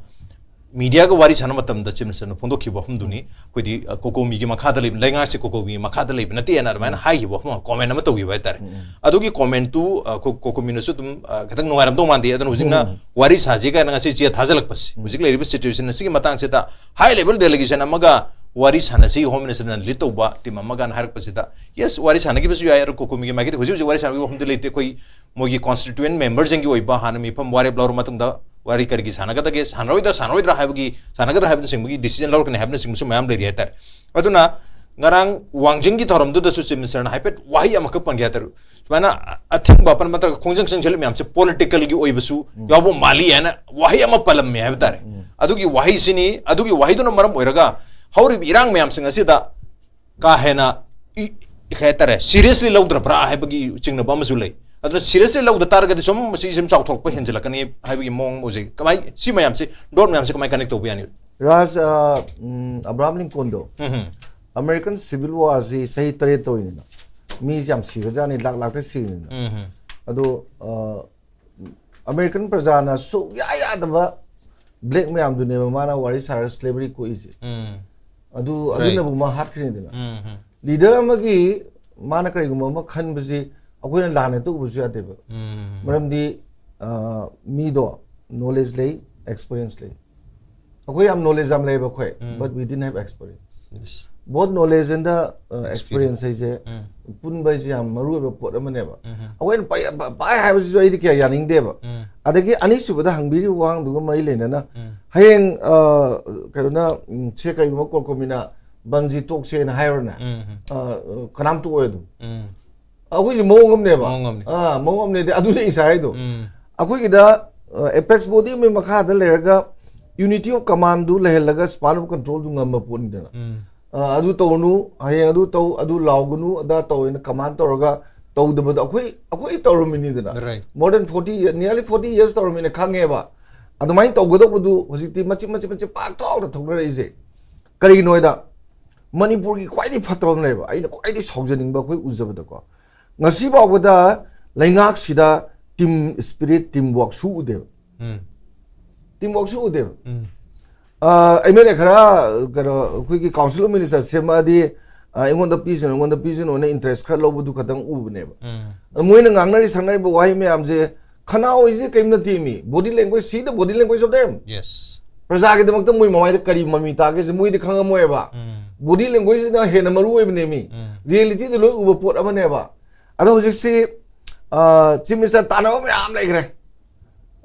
media ꯒ ꯋꯥꯔꯤ ꯁꯥꯟꯅꯕ ꯃꯇꯝꯗ Chief Minister ꯅ ꯐꯣꯡꯗꯣꯛꯈꯤꯕ ꯋꯥꯐꯝꯗꯨꯅꯤ꯫ ꯑꯩꯈꯣꯏꯗꯤ, ꯑ, COCOMI ꯒꯤ ꯃꯈꯥꯗ ꯂꯩꯕ, ꯂꯩꯉꯥꯛꯁꯤ COCOMI ꯒꯤ ꯃꯈꯥꯗ ꯂꯩꯕ ꯅꯠꯇꯦꯅ ꯑꯗꯨꯃꯥꯏꯅ ꯍꯥꯏꯈꯤꯕ ꯋꯥꯐꯝ, comment ꯑꯃ ꯇꯧꯈꯤꯕ ꯍꯥꯏꯇꯥꯔꯦ꯫ ꯑꯗꯨꯒꯤ comment ꯇꯨ, ꯑ, ꯀꯣ-, COCOMI ꯅꯁꯨ ꯑꯗꯨꯝ, ꯑ, ꯈꯤꯇꯪ ꯅꯨꯡꯉꯥꯏꯔꯝꯗꯧ ꯃꯥꯟꯗꯦ꯫ ꯑꯗꯨꯅ ꯍꯧꯖꯤꯛꯅ ꯋꯥꯔꯤ ꯁꯥꯁꯤ ꯀꯥꯏꯅ ꯉꯁꯤ ꯆꯦ ꯊꯥꯖꯤꯜꯂꯛꯄꯁꯤ, ꯍꯧꯖꯤꯛ ꯂꯩꯔꯤꯕ situation ꯑꯁꯤꯒꯤ ꯃꯇꯥꯡꯁꯤꯗ high level delegation ꯑꯃꯒ ꯋꯥꯔꯤ ꯁꯥꯟꯅꯁꯤ, Home Minister ꯅ lead ꯇꯧꯕ team ꯑꯃꯒꯅ ꯍꯥꯏꯔꯛꯄꯁꯤꯗ, yes, ꯋꯥꯔꯤ ꯁꯥꯟꯅꯈꯤꯕꯁꯨ ꯌꯥꯏ꯫ ꯑꯗꯣ COCOMI ꯒꯤ ꯃꯥꯏꯀꯩꯗꯒꯤ ꯍꯧꯖꯤꯛ ꯍꯧꯖꯤꯛ ꯋꯥꯔꯤ ꯁꯥꯟꯅꯕꯒꯤ ꯋꯥꯐꯝꯗꯤ ꯂꯩꯇꯦ꯫ ꯑꯩꯈꯣꯏ ꯃꯣꯏꯒꯤ constituent member ꯁꯤꯡꯒꯤ ꯑꯣꯏꯕ ꯍꯥꯟꯅ ꯃꯤꯐꯝ ꯋꯥꯔꯦꯞ ꯂꯧꯔ ꯃꯇꯨꯡꯗ ꯋꯥꯔꯤ ꯀꯔꯤꯒꯤ ꯁꯥꯟꯅꯒꯗꯒꯦ, ꯁꯥꯟꯅꯔꯣꯏꯗ꯭ꯔꯥ, ꯁꯥꯟꯅꯔꯣꯏꯗ꯭ꯔꯥ ꯍꯥꯏꯕꯒꯤ, ꯁꯥꯟꯅꯒꯗ꯭ꯔꯥ ꯍꯥꯏꯕꯅꯆꯤꯡꯕꯒꯤ decision ꯂꯧꯔꯛꯀꯅꯤ ꯍꯥꯏꯕꯅꯆꯤꯡꯕꯁꯨ ꯃꯌꯥꯝ ꯂꯩꯔꯤ ꯍꯥꯏꯇꯥꯔꯦ꯫ ꯑꯗꯨꯅ ꯉꯔꯥꯡ ꯋꯥꯡꯖꯤꯡꯒꯤ ꯊꯧꯔꯝꯗꯨꯗꯁꯨ Chief Minister ꯅ ꯍꯥꯏꯐꯦꯠ ꯋꯥꯍꯩ ꯑꯃꯈꯛ ꯄꯟꯒꯦ ꯍꯥꯏꯇꯥꯔꯦ꯫ ꯁꯨꯃꯥꯏꯅ ꯑ-, ꯑꯊꯤꯡꯕ ꯑꯄꯟꯕ ꯅꯠꯇ꯭ꯔꯒ ꯈꯣꯡꯖꯪ ꯆꯪꯁꯤꯜꯂꯤ ꯃꯌꯥꯝꯁꯦ political ꯒꯤ ꯑꯣꯏꯕꯁꯨ ꯌꯥꯎꯕ ꯃꯥꯜꯂꯤ ꯍꯥꯏꯅ ꯋꯥꯍꯩ ꯑꯃ ꯄꯜꯂꯝꯃꯦ ꯍꯥꯏꯕ ꯇꯥꯔꯦ꯫ ꯑꯗꯨꯒꯤ ꯋꯥꯍꯩꯁꯤꯅꯤ, ꯑꯗꯨꯒꯤ ꯋꯥꯍꯩꯗꯨꯅ ꯃꯔꯝ ꯑꯣꯏꯔꯒ ꯍꯧꯔꯤꯕ ꯏꯔꯥꯡ ꯃꯌꯥꯝꯁꯤꯡ ꯑꯁꯤꯗ ꯀꯥ ꯍꯦꯟꯅ ꯏ-, ꯀꯩ ꯍꯥꯏꯇꯥꯔꯦ, seriously ꯂꯧꯗ꯭ꯔꯕ꯭ꯔꯥ ꯍꯥꯏꯕꯒꯤ ꯆꯤꯡꯅꯕ ꯑꯃꯁꯨ ꯂꯩ꯫ ꯑꯗꯨꯅ seriously ꯂꯧꯗ ꯇꯥꯔꯒꯗꯤ ꯁꯨꯝ ꯃꯁꯤ ꯁꯨꯝ ꯆꯥꯎꯊꯣꯔꯛꯄ ꯍꯦꯟꯖꯤꯜꯂꯛꯀꯅꯤ ꯍꯥꯏꯕꯒꯤ ꯃꯑꯣꯡ ꯑꯃ ꯎꯖꯩ꯫ ꯀꯃꯥꯏ, ꯁꯤ ꯃꯌꯥꯝꯁꯦ, dot ꯃꯌꯥꯝꯁꯦ ꯀꯃꯥꯏ connect ꯇꯧꯕ ꯌꯥꯅꯤ? ꯔꯥꯖ, ꯑ, ꯎꯝ, ꯑꯕ꯭ꯔꯥꯍꯥꯝ ꯂꯤꯡꯀꯣꯟꯗꯣ, ꯎꯝ, American Civil War ꯁꯤ ꯆꯍꯤ ꯇꯔꯦꯠ ꯇꯧꯔꯤꯅꯤꯅ, ꯃꯤꯁꯦ ꯌꯥꯝ ꯁꯤꯈ꯭ꯔꯖꯥꯠꯅꯤ, ꯂꯥꯛ ꯂꯥꯛꯇ ꯁꯤꯔꯤꯅꯤꯅ꯫ ꯎꯝ, ꯑꯗꯣ, ꯑ, American ꯄ꯭ꯔꯖꯥꯅ ꯁꯨꯛꯌꯥ ꯌꯥꯗꯕ black ꯃꯌꯥꯝꯗꯨꯅꯦꯕ ꯃꯥꯅ ꯋꯥꯔꯤ ꯁꯥꯔꯒ slavery ꯀꯣꯛꯏꯁꯦ꯫ ꯎꯝ, ꯑꯗꯨ, Right. ꯑꯗꯨꯅꯕꯨ ꯃꯥ ꯍꯥꯠꯈ꯭ꯔꯤꯅꯤꯗꯅ꯫ ꯎꯝ, Leader ꯑꯃꯒꯤ ꯃꯥꯅ ꯀꯔꯤꯒꯨꯝꯕ ꯑꯃ ꯈꯟꯕꯁꯤ ꯑꯩꯈꯣꯏꯅ ꯂꯥꯟꯅ ꯍꯦꯛꯇ ꯎꯕꯁꯨ ꯌꯥꯗꯦꯕ꯫ ꯎꯝ, ꯃꯔꯝꯗꯤ, ꯑ, ꯃꯤꯗꯣ knowledge ꯂꯩ, experience ꯂꯩ꯫ ꯑꯩꯈꯣꯏ ꯌꯥꯝ knowledge ꯌꯥꯝ ꯂꯩꯌꯦꯕ ꯑꯩꯈꯣꯏ, ꯎꯝ. But we didn't have experience. Yes. Both knowledge and the, uh, Experience. experience ꯍꯥꯏꯁꯦ ꯎꯝ. ꯄꯨꯟꯕ ꯍꯥꯏꯁꯦ ꯌꯥꯝ ꯃꯔꯨ ꯑꯣꯏꯕ ꯄꯣꯠ ꯑꯃꯅꯦꯕ꯫ ꯎꯝ. ꯑꯩꯈꯣꯏꯅ ꯄꯥꯏ-, ꯄꯥꯏ ꯍꯥꯏꯕꯁꯤꯁꯨ ꯑꯩꯗꯤ ꯀꯌꯥ ꯌꯥꯅꯤꯡꯗꯦꯕ꯫ ꯎꯝ. ꯑꯗꯒꯤ ꯑꯅꯤꯁꯨꯕꯗ ꯍꯪꯕꯤꯔꯤꯕ ꯋꯥꯍꯪꯗꯨꯒ ꯃꯔꯤ ꯂꯩꯅꯅ, ꯎꯝ. ꯍꯌꯦꯡ, ꯑ, ꯀꯩꯅꯣꯅ, ꯎꯝ, ꯁꯦ ꯀꯔꯤꯒꯨꯝꯕ COCOMI ꯅ ꯕꯟꯁꯤ ꯇꯣꯛꯁꯦꯅ ꯍꯥꯏꯔꯣꯅꯦ, ꯎꯝ. ꯑ, ꯀꯅꯥꯝ ꯇꯣꯛꯑꯣꯏ ꯑꯗꯨꯝ꯫ ꯎꯝ. ꯑꯩꯈꯣꯏꯁꯦ ꯃꯑꯣꯡ ꯑꯃꯅꯦꯕ꯫ ꯃꯑꯣꯡ ꯑꯃꯅꯤ꯫ ꯑꯥ, ꯃꯑꯣꯡ ꯑꯃꯅꯦꯗꯤ ꯑꯗꯨꯗꯤ ꯑꯩ ꯉꯁꯥꯏ ꯍꯥꯏꯗꯣ꯫ ꯎꯝ. ꯑꯩꯈꯣꯏꯒꯤꯗ ꯑꯦꯄꯦꯛꯁ ꯕꯣꯗꯤ ꯑꯃꯒꯤ ꯃꯈꯥꯗ ꯂꯩꯔꯒ unity of command do ꯂꯩꯍꯜꯂꯒ span of control ꯗꯨ ꯉꯝꯕ ꯄꯣꯠꯅꯤꯗꯅ꯫ ꯎꯝ. ꯑ, ꯑꯗꯨ ꯇꯧꯅꯨ, ꯍꯌꯦꯡ ꯑꯗꯨ ꯇꯧ, ꯑꯗꯨ ꯂꯥꯎꯒꯅꯨ, ꯑꯗꯥ ꯇꯧ ꯍꯥꯏꯅ command ꯇꯧꯔꯒ ꯇꯧꯗꯕꯗꯣ ꯑꯩꯈꯣꯏ ꯑꯩꯈꯣꯏ ꯇꯧꯔꯝꯃꯤꯅꯤꯗꯅ꯫ Right. More than forty years, nearly forty years ꯇꯧꯔꯝꯃꯤꯅ ꯈꯪꯉꯦꯕ꯫ ꯑꯗꯨꯃꯥꯏꯅ ꯇꯧꯒꯗꯧꯕꯗꯨ ꯍꯧꯖꯤꯛꯇꯤ ꯃꯆꯤꯠ ꯃꯆꯤꯠ ꯃꯆꯤꯠ ꯄꯥꯛꯊꯣꯛꯅ ꯊꯣꯛꯅꯔꯛꯏꯁꯦ ꯀꯔꯤꯒꯤꯅꯣ ꯍꯥꯏꯗ, ꯃꯅꯤꯄꯨꯔꯒꯤ ꯈ꯭ꯋꯥꯏꯗꯒꯤ ꯐꯠꯇꯕ ꯑꯃ ꯂꯩꯕ, ꯑꯩꯅ ꯈ꯭ꯋꯥꯏꯗꯒꯤ ꯁꯥꯎꯖꯅꯤꯡꯕ ꯑꯩꯈꯣꯏ ꯎꯖꯕꯗꯀꯣ, ꯉꯁꯤ ꯐꯥꯎꯕꯗ ꯂꯩꯉꯥꯛꯁꯤꯗ team spirit, team work ꯁꯨ ꯎꯗꯦꯕ꯫ ꯎꯝ. Team work ꯁꯨ ꯎꯗꯦꯕ꯫ ꯎꯝ. ꯑꯦꯝ ꯑꯦꯜ ꯑꯦ ꯈꯔ ꯀꯩꯅꯣ ꯑꯩꯈꯣꯏꯒꯤ council of minister ꯁꯦꯝꯃꯛꯑꯗꯤ, ꯑ, ꯑꯩꯉꯣꯟꯗ ꯄꯤꯁꯅꯨ, ꯑꯩꯉꯣꯟꯗ ꯄꯤꯁꯅꯨꯅ interest ꯈꯔ ꯂꯧꯕꯗꯨ ꯈꯛꯇꯪ ꯎꯕꯅꯦꯕ꯫ ꯎꯝ. ꯑꯗ ꯃꯣꯏꯅ ꯉꯥꯡꯅꯔꯤ ꯁꯛꯅꯔꯤꯕ ꯋꯥꯍꯩ ꯃꯌꯥꯝꯁꯦ ꯈꯅꯥꯎꯁꯤꯗꯤ ꯀꯔꯤꯝ ꯅꯠꯇꯦ ꯃꯤ, body language, see the body language of them. Yes. ꯄ꯭ꯔꯖꯥꯒꯤꯗꯃꯛꯇ ꯃꯣꯏ ꯃꯃꯥꯏꯗ ꯀꯔꯤ ꯃꯃꯤ ꯇꯥꯒꯦꯁꯦ ꯃꯣꯏꯗꯤ ꯈꯪꯉꯝꯃꯣꯏꯕ꯫ ꯎꯝ. Body language ꯁꯤꯅ ꯍꯦꯟꯅ ꯃꯔꯨ ꯑꯣꯏꯕꯅꯦ ꯃꯤ꯫ ꯎꯝ. Reality ꯗ ꯂꯣꯏ ꯎꯕ ꯄꯣꯠ ꯑꯃꯅꯦꯕ꯫ ꯑꯗꯣ ꯍꯧꯖꯤꯛꯁꯤ, ꯑ, chief minister ꯇꯥꯟꯅꯕ ꯃꯌꯥꯝ ꯂꯩꯈ꯭ꯔꯦ꯫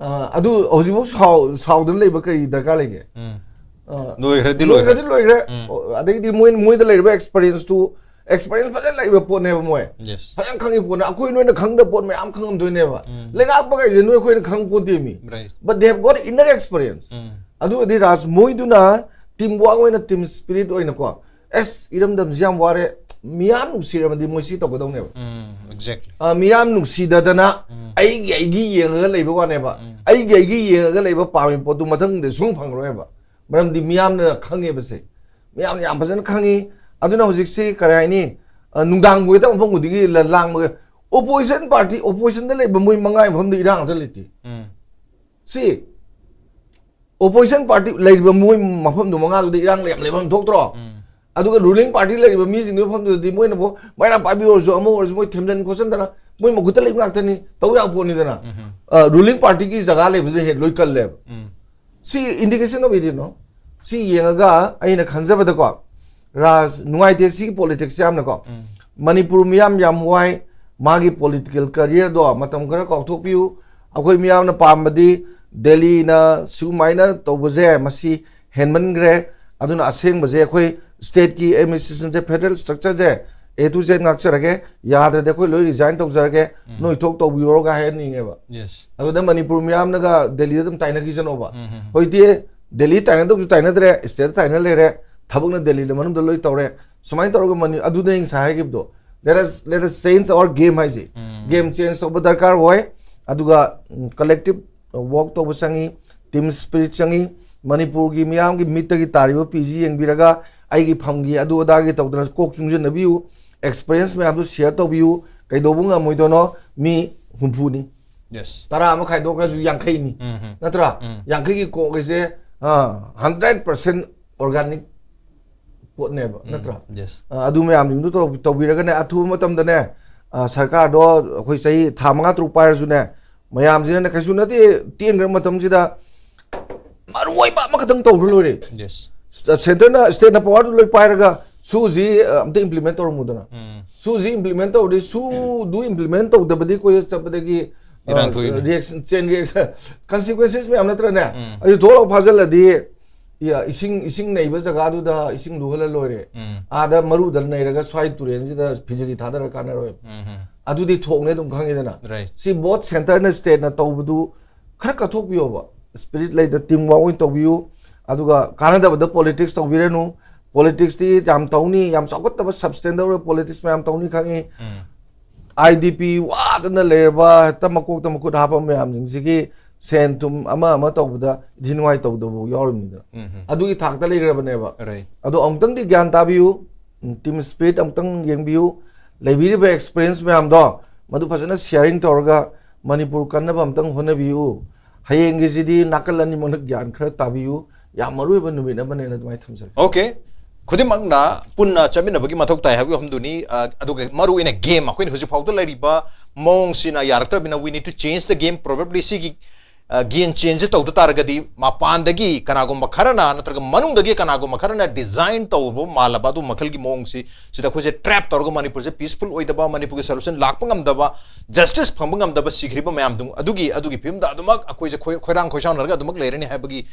ꯑ, ꯑꯗꯨ ꯍꯧꯖꯤꯛꯐꯥꯎ ꯁꯥꯎ-, ꯁꯥꯎꯗꯅ ꯂꯩꯕ ꯀꯔꯤ ꯗꯔꯀꯥꯔ ꯂꯩꯒꯦ? ꯎꯝ. ꯑ, ꯂꯣꯏꯈ꯭ꯔꯗꯤ ꯂꯣꯏꯈ꯭ꯔꯗꯤ ꯂꯣꯏꯈ꯭ꯔꯦ. ꯂꯣꯏꯈ꯭ꯔꯦ꯫ ꯎꯝ. ꯑꯣ, ꯑꯗꯒꯤꯗꯤ ꯃꯣꯏ, ꯃꯣꯏꯗ ꯂꯩꯔꯤꯕ experience ꯇꯨ, experience ꯐꯖꯅ ꯂꯩꯕ ꯄꯣꯠꯅꯦꯕ ꯃꯣꯏ꯫ Yes. ꯐꯖꯅ ꯈꯪꯉꯤ ꯄꯣꯠꯅꯦ꯫ ꯑꯩꯈꯣꯏ ꯅꯣꯏꯅ ꯈꯪꯗꯕ ꯄꯣꯠ ꯃꯌꯥꯝ ꯈꯪꯉꯝꯗꯣꯏꯅꯦꯕ꯫ ꯎꯝ. ꯂꯩꯉꯥꯛꯄ ꯀꯩꯁꯦ ꯅꯣꯏ ꯑꯩꯈꯣꯏꯅ ꯈꯪ ꯄꯣꯠꯇꯦ ꯃꯤ꯫ Right. But they have got enough experience. ꯎꯝ. ꯑꯗꯨꯒꯗꯤ ꯔꯥꯖ ꯃꯣꯏꯗꯨꯅ team work ꯑꯣꯏꯅ, team spirit ꯑꯣꯏꯅꯀꯣ, ꯑꯁ, ꯏꯔꯝꯗꯝꯁꯤ ꯌꯥꯝ ꯋꯥꯔꯦ, ꯃꯤꯌꯥꯝ ꯅꯨꯡꯁꯤꯔꯕꯗꯤ ꯃꯣꯏ ꯁꯤ ꯇꯧꯒꯗꯧꯅꯦꯕ꯫ ꯎꯝ. Exactly. ꯑ, ꯃꯤꯌꯥꯝ ꯅꯨꯡꯁꯤꯗꯗꯅ ꯎꯝ. ꯑꯩꯒꯤ ꯑꯩꯒꯤ ꯌꯦꯡꯉꯒ ꯂꯩꯕ ꯋꯥꯅꯦꯕ꯫ ꯎꯝ. ꯑꯩꯒꯤ ꯑꯩꯒꯤ ꯌꯦꯡꯉꯒ ꯂꯩꯕ ꯄꯥꯝꯃꯤ ꯄꯣꯠꯇꯨ ꯃꯊꯪꯗ ꯁꯨꯡ ꯐꯪꯉꯔꯣꯏꯕ꯫ ꯃꯔꯝꯗꯤ ꯃꯤꯌꯥꯝꯅ ꯈꯪꯉꯦꯕꯁꯦ, ꯃꯤꯌꯥꯝꯅ ꯌꯥꯝ ꯐꯖꯅ ꯈꯪꯉꯤ꯫ ꯑꯗꯨꯅ ꯍꯧꯖꯤꯛꯁꯤ ꯀꯔꯤ ꯍꯥꯏꯅꯤ, ꯑ, ꯅꯨꯡꯗꯥꯡ ꯋꯦꯗ ꯃꯐꯝ ꯈꯨꯗꯤꯡꯒꯤ ꯂ-, ꯂꯥꯡꯕꯒ, opposition party, opposition ꯗ ꯂꯩꯕ ꯃꯣꯏ ꯃꯉꯥꯒꯤ ꯃꯐꯝꯗ ꯏꯔꯥꯡ ꯑꯝꯇ ꯂꯩꯇꯦ꯫ ꯎꯝ. ꯁꯤ opposition party ꯂꯩꯔꯤꯕ ꯃꯣꯏ ꯃꯐꯝꯗꯨ ꯃꯉꯥꯗꯨꯗ ꯏꯔꯥꯡ ꯌꯥꯝ ꯂꯩꯐꯝ ꯊꯣꯛꯇ꯭ꯔꯣ? ꯎꯝ. ꯑꯗꯨꯒ ruling party ꯂꯩꯔꯤꯕ ꯃꯤꯁꯤꯡꯗꯨꯒꯤ ꯃꯐꯝꯗꯨꯗꯗꯤ ꯃꯣꯏꯅꯕꯨ ꯃꯩꯔꯥ ꯄꯥꯏꯕꯤ ꯑꯣꯏꯔꯁꯨ ꯑꯃ ꯑꯣꯏꯔꯁꯨ ꯃꯣꯏ ꯊꯦꯝꯖꯤꯟ ꯈꯣꯠꯆꯟꯗꯅ ꯃꯣꯏ ꯃꯈꯨꯠꯇ ꯂꯩꯕ ꯉꯥꯛꯇꯅꯤ, ꯇꯧ ꯌꯥꯕ ꯄꯣꯠꯅꯤꯗꯅ꯫ ꯎꯝ. ꯑ, ruling party ꯒꯤ ꯖꯒꯥ ꯂꯩꯕꯗꯨꯅ ꯍꯦꯟꯅ ꯂꯣꯏ ꯀꯜꯂꯦꯕ꯫ ꯎꯝ. ꯁꯤ indication of it, you know? ꯁꯤ ꯌꯦꯡꯉꯒ ꯑꯩꯅ ꯈꯟꯖꯕꯗꯀꯣ, ꯔꯥꯖ, ꯅꯨꯡꯉꯥꯏꯇꯦ ꯁꯤꯒꯤ politics ꯁꯦ ꯌꯥꯝꯅꯀꯣ꯫ ꯎꯝ. ꯃꯅꯤꯄꯨꯔ ꯃꯤꯌꯥꯝ ꯌꯥꯝ ꯋꯥꯏ, ꯃꯥꯒꯤ political career ꯗꯣ ꯃꯇꯝ ꯈꯔ ꯀꯥꯎꯊꯣꯛꯄꯤꯌꯨ꯫ ꯑꯩꯈꯣꯏ ꯃꯤꯌꯥꯝꯅ ꯄꯥꯝꯕꯗꯤ ꯗꯦꯜꯂꯤꯅ ꯁꯨꯃꯥꯏꯅ ꯇꯧꯕꯁꯦ ꯃꯁꯤ ꯍꯦꯟꯃꯟꯈ꯭ꯔꯦ꯫ ꯑꯗꯨꯅ ꯑꯁꯦꯡꯕꯁꯦ ꯑꯩꯈꯣꯏ state ꯀꯤ administration say, federal structure say A to Z ꯉꯥꯛꯆꯔꯒꯦ, ꯌꯥꯗ꯭ꯔꯗꯤ ꯑꯩꯈꯣꯏ ꯂꯣꯏ resign ꯇꯧꯖꯔꯒꯦ, ꯅꯣꯏ ꯊꯣꯛ ꯇꯧꯕꯤꯔꯣꯒ ꯍꯥꯏꯍꯟꯅꯤꯡꯉꯦꯕ꯫ Yes. ꯑꯗꯨꯗ ꯃꯅꯤꯄꯨꯔ ꯃꯤꯌꯥꯝꯅꯒ ꯗꯦꯜꯂꯤꯗ ꯑꯗꯨꯝ ꯇꯥꯏꯅꯈꯤꯁꯅꯣꯕ꯫ ꯎꯝ, ꯎꯝ. ꯍꯧꯖꯤꯛꯇꯤ ꯗꯦꯜꯂꯤ ꯇꯥꯏꯅꯗꯧꯁꯨ ꯇꯥꯏꯅꯗ꯭ꯔꯦ, stateꯇ ꯇꯥꯏꯅ ꯂꯩꯔꯦ, ꯊꯕꯛꯅ ꯗꯦꯜꯂꯤꯗ ꯃꯅꯨꯡꯗ ꯂꯣꯏ ꯇꯧꯔꯦ꯫ ꯁꯨꯃꯥꯏꯅ ꯇꯧꯔꯒ ꯃꯅꯤ-, ꯑꯗꯨꯅ ꯑꯩ ꯉꯁꯥꯏ ꯍꯥꯏꯈꯤꯕꯗꯣ, let us, let us change our game ꯍꯥꯏꯁꯦ꯫ ꯎꯝ. Game change ꯇꯧꯕ ꯗꯔꯀꯥꯔ ꯑꯣꯏ꯫ ꯑꯗꯨꯒ ꯎꯝ, collective work ꯇꯧꯕ ꯆꯪꯉꯤ, team spirit ꯆꯪꯉꯤ꯫ ꯃꯅꯤꯄꯨꯔꯒꯤ ꯃꯤꯌꯥꯝꯒꯤ ꯃꯤꯠꯇꯒꯤ ꯇꯥꯔꯤꯕ ꯄꯤꯁꯤ ꯌꯦꯡꯕꯤꯔꯒ ꯑꯩꯒꯤ ꯐꯝꯒꯤ ꯑꯗꯨ ꯑꯗꯥꯒꯤ ꯇꯧꯗꯅ ꯀꯣꯛ ꯆꯨꯡꯁꯤꯟꯅꯕꯤꯌꯨ, experience ꯃꯌꯥꯝꯗꯨ share ꯇꯧꯕꯤꯌꯨ꯫ ꯀꯩꯗꯧꯕ ꯉꯝꯃꯣꯏꯗꯣꯏꯅꯣ? ꯃꯤ ꯍꯨꯝꯐꯨꯅꯤ꯫ Yes. ꯇꯔꯥ ꯑꯃ ꯈꯥꯏꯗꯣꯛꯈ꯭ꯔꯁꯨ ꯌꯥꯡꯈꯩꯅꯤ꯫ ꯎꯝ, ꯎꯝ. ꯅꯠꯇ꯭ꯔꯥ? ꯎꯝ. ꯌꯥꯡꯈꯩꯒꯤ ꯀꯣꯛ ꯍꯥꯏꯁꯦ, ꯑ, hundred percent organic ꯄꯣꯠꯅꯦꯕ, ꯅꯠꯇ꯭ꯔꯥ? Yes. ꯑ, ꯑꯗꯨ ꯃꯌꯥꯝꯁꯤꯡꯗꯨ ꯇꯧ-, ꯇꯧꯕꯤꯔꯒꯅꯦ, ꯑꯊꯨꯕ ꯃꯇꯝꯗꯅꯦ, ꯑ, ꯁꯔꯀꯥꯔꯗꯣ ꯑꯩꯈꯣꯏ ꯆꯍꯤ ꯊꯥ ꯃꯉꯥ ꯇꯔꯨꯛ ꯄꯥꯏꯔꯁꯨꯅꯦ, ꯃꯌꯥꯝꯁꯤꯅꯅꯦ ꯀꯩꯁꯨ ꯅꯠꯇꯦ, ꯇꯦꯟꯈ꯭ꯔ ꯃꯇꯝꯁꯤꯗ ꯃꯔꯨ ꯑꯣꯏꯕ ꯑꯃꯈꯛꯇꯪ ꯇꯧꯈ꯭ꯔ ꯂꯣꯏꯔꯦ꯫ Yes. ꯁ-, centreꯅ, stateꯅ powerꯗꯨ ꯂꯣꯏ ꯄꯥꯏꯔꯒ ꯁꯨꯁꯤ, ꯑ, ꯑꯝꯇ implement ꯇꯧꯔꯝꯃꯨꯗꯅ꯫ ꯎꯝ. ꯁꯨꯁꯤ implement ꯇꯧꯔꯗꯤ, ꯁꯨꯗꯨ implement ꯇꯧꯗꯕꯗꯤ ꯀꯣꯏꯆꯠ ꯆꯠꯄꯗꯒꯤ, ꯑ, ꯏꯔꯥꯡ ꯊꯣꯛꯏꯅꯦ꯫ Reaction, chain reaction, consequences ꯃꯌꯥꯝ ꯅꯠꯇ꯭ꯔꯅꯦ? ꯎꯝ. ꯑꯗꯨ ꯊꯣꯛꯂꯛ ꯐꯥꯖꯤꯜꯂꯗꯤ, ꯏ-, ꯏꯁꯤꯡ, ꯏꯁꯤꯡ ꯅꯩꯕ ꯖꯒꯥꯗꯨꯗ ꯏꯁꯤꯡ ꯂꯨꯍꯜꯂ ꯂꯣꯏꯔꯦ꯫ ꯎꯝ. ꯑꯥꯗ ꯃꯔꯨꯗ ꯅꯩꯔꯒ ꯁ꯭ꯋꯥꯏ ꯇꯨꯔꯦꯟꯁꯤꯗ ꯐꯤꯖꯒꯤ ꯊꯥꯗꯔ ꯀꯥꯟꯅꯔꯣꯏ꯫ ꯎꯝ, ꯎꯝ. ꯑꯗꯨꯗꯤ ꯊꯣꯛꯅꯦ ꯑꯗꯨꯝ ꯈꯪꯉꯤꯗꯅ꯫ Right. ꯁꯤ both centreꯅ stateꯅ ꯇꯧꯕꯗꯨ ꯈꯔ ꯀꯠꯊꯣꯛꯄꯤꯌꯣꯕ꯫ Spirit ꯂꯩꯗ, team work ꯑꯣꯏꯅ ꯇꯧꯕꯤꯌꯨ꯫ ꯑꯗꯨꯒ ꯀꯥꯟꯅꯗꯕꯗ politics ꯇꯧꯕꯤꯔꯅꯨ꯫ Politicsꯇꯤ ꯌꯥꯝ ꯇꯧꯅꯤ, ꯌꯥꯝ ꯆꯥꯎꯈꯠꯇꯕ substandard ꯑꯣꯏꯕ politics ꯃꯌꯥꯝ ꯇꯧꯅꯤ ꯈꯪꯉꯤ꯫ ꯎꯝ. IDP ꯋꯥꯗꯅ ꯂꯩꯔꯕ, ꯍꯦꯛꯇ ꯃꯀꯣꯛꯇ ꯃꯈꯨꯠ ꯍꯥꯞꯄ ꯃꯌꯥꯝꯁꯤꯡꯁꯤꯒꯤ ꯁꯦꯟ ꯊꯨꯝ ꯑꯃ ꯑꯃ ꯇꯧꯕꯗ ꯏꯊꯤ ꯅꯨꯡꯉꯥꯏ ꯇꯧꯗꯕ ꯌꯥꯎꯔꯤꯕꯅꯤꯗꯅ꯫ ꯎꯝ, ꯎꯝ. ꯑꯗꯨꯒꯤ ꯊꯥꯛꯇ ꯂꯩꯈ꯭ꯔꯕꯅꯦꯕ꯫ Right. ꯑꯗꯣ ꯑꯃꯨꯛꯇꯪꯗꯤ ꯒ꯭ꯌꯥꯟ ꯇꯥꯕꯤꯌꯨ, team spirit ꯑꯃꯨꯛꯇꯪ ꯌꯦꯡꯕꯤꯌꯨ, ꯂꯩꯕꯤꯔꯤꯕ experience ꯃꯌꯥꯝꯗꯣ ꯃꯗꯨ ꯐꯖꯅ sharing ꯇꯧꯔꯒ ꯃꯅꯤꯄꯨꯔ ꯀꯟꯅꯕ ꯑꯃꯨꯛꯇꯪ ꯍꯣꯠꯅꯕꯤꯌꯨ꯫ ꯍꯌꯦꯡꯒꯤꯁꯤꯗꯤ ꯅꯥꯀꯜ ꯑꯅꯤꯃꯛꯅ ꯒ꯭ꯌꯥꯟ ꯈꯔ ꯇꯥꯕꯤꯌꯨ, ꯌꯥꯝ ꯃꯔꯨ ꯑꯣꯏꯕ ꯅꯨꯃꯤꯠ ꯑꯃꯅꯦꯅ ꯑꯗꯨꯃꯥꯏꯅ ꯊꯝꯖꯒꯦ꯫ Okay. ꯈꯨꯗꯤꯡꯃꯛꯅ ꯄꯨꯟꯅ ꯆꯠꯃꯤꯟꯅꯕꯒꯤ ꯃꯊꯧ ꯇꯥꯏ ꯍꯥꯏꯕꯒꯤ ꯋꯥꯐꯝꯗꯨꯅꯤ꯫ ꯑ, ꯑꯗꯨꯒ ꯃꯔꯨ ꯑꯣꯏꯅ game, ꯑꯩꯈꯣꯏꯅ ꯍꯧꯖꯤꯛ ꯐꯥꯎꯗ ꯂꯩꯔꯤꯕ ꯃꯑꯣꯡꯁꯤꯅ ꯌꯥꯔꯛꯇ꯭ꯔꯕꯅꯤꯅ, we need to change the game. Probably ꯁꯤꯒꯤ, ꯑ, game change ꯇꯧꯗ ꯇꯥꯔꯒꯗꯤ ꯃꯄꯥꯟꯗꯒꯤ ꯀꯅꯥꯒꯨꯝꯕ ꯈꯔꯅ ꯅꯠꯇ꯭ꯔꯒ ꯃꯅꯨꯡꯗꯒꯤ ꯀꯅꯥꯒꯨꯝꯕ ꯈꯔꯅ design ꯇꯧꯔꯨꯕ ꯃꯥꯜꯂꯕ ꯑꯗꯨ ꯃꯈꯜꯒꯤ ꯃꯑꯣꯡꯁꯤ, ꯁꯤꯗ ꯑꯩꯈꯣꯏꯁꯦ trap ꯇꯧꯔꯒ ꯃꯅꯤꯄꯨꯔꯁꯦ peaceful ꯑꯣꯏꯗꯕ, ꯃꯅꯤꯄꯨꯔꯒꯤ solution ꯂꯥꯛꯄ ꯉꯝꯗꯕ, justice ꯐꯪꯕ ꯉꯝꯗꯕ, ꯁꯤꯈ꯭ꯔꯤꯕ ꯃꯌꯥꯝꯗꯨ ꯑꯗꯨꯒꯤ, ꯑꯗꯨꯒꯤ ꯐꯤꯕꯝꯗ ꯑꯗꯨꯃꯛ ꯑꯩꯈꯣꯏꯁꯦ ꯈꯣꯏ-, ꯈꯣꯏꯔꯥꯡ ꯈꯣꯏꯁꯥꯎꯅꯔꯒ ꯑꯗꯨꯃꯛ ꯂꯩꯔꯅꯤ ꯍꯥꯏꯕꯒꯤ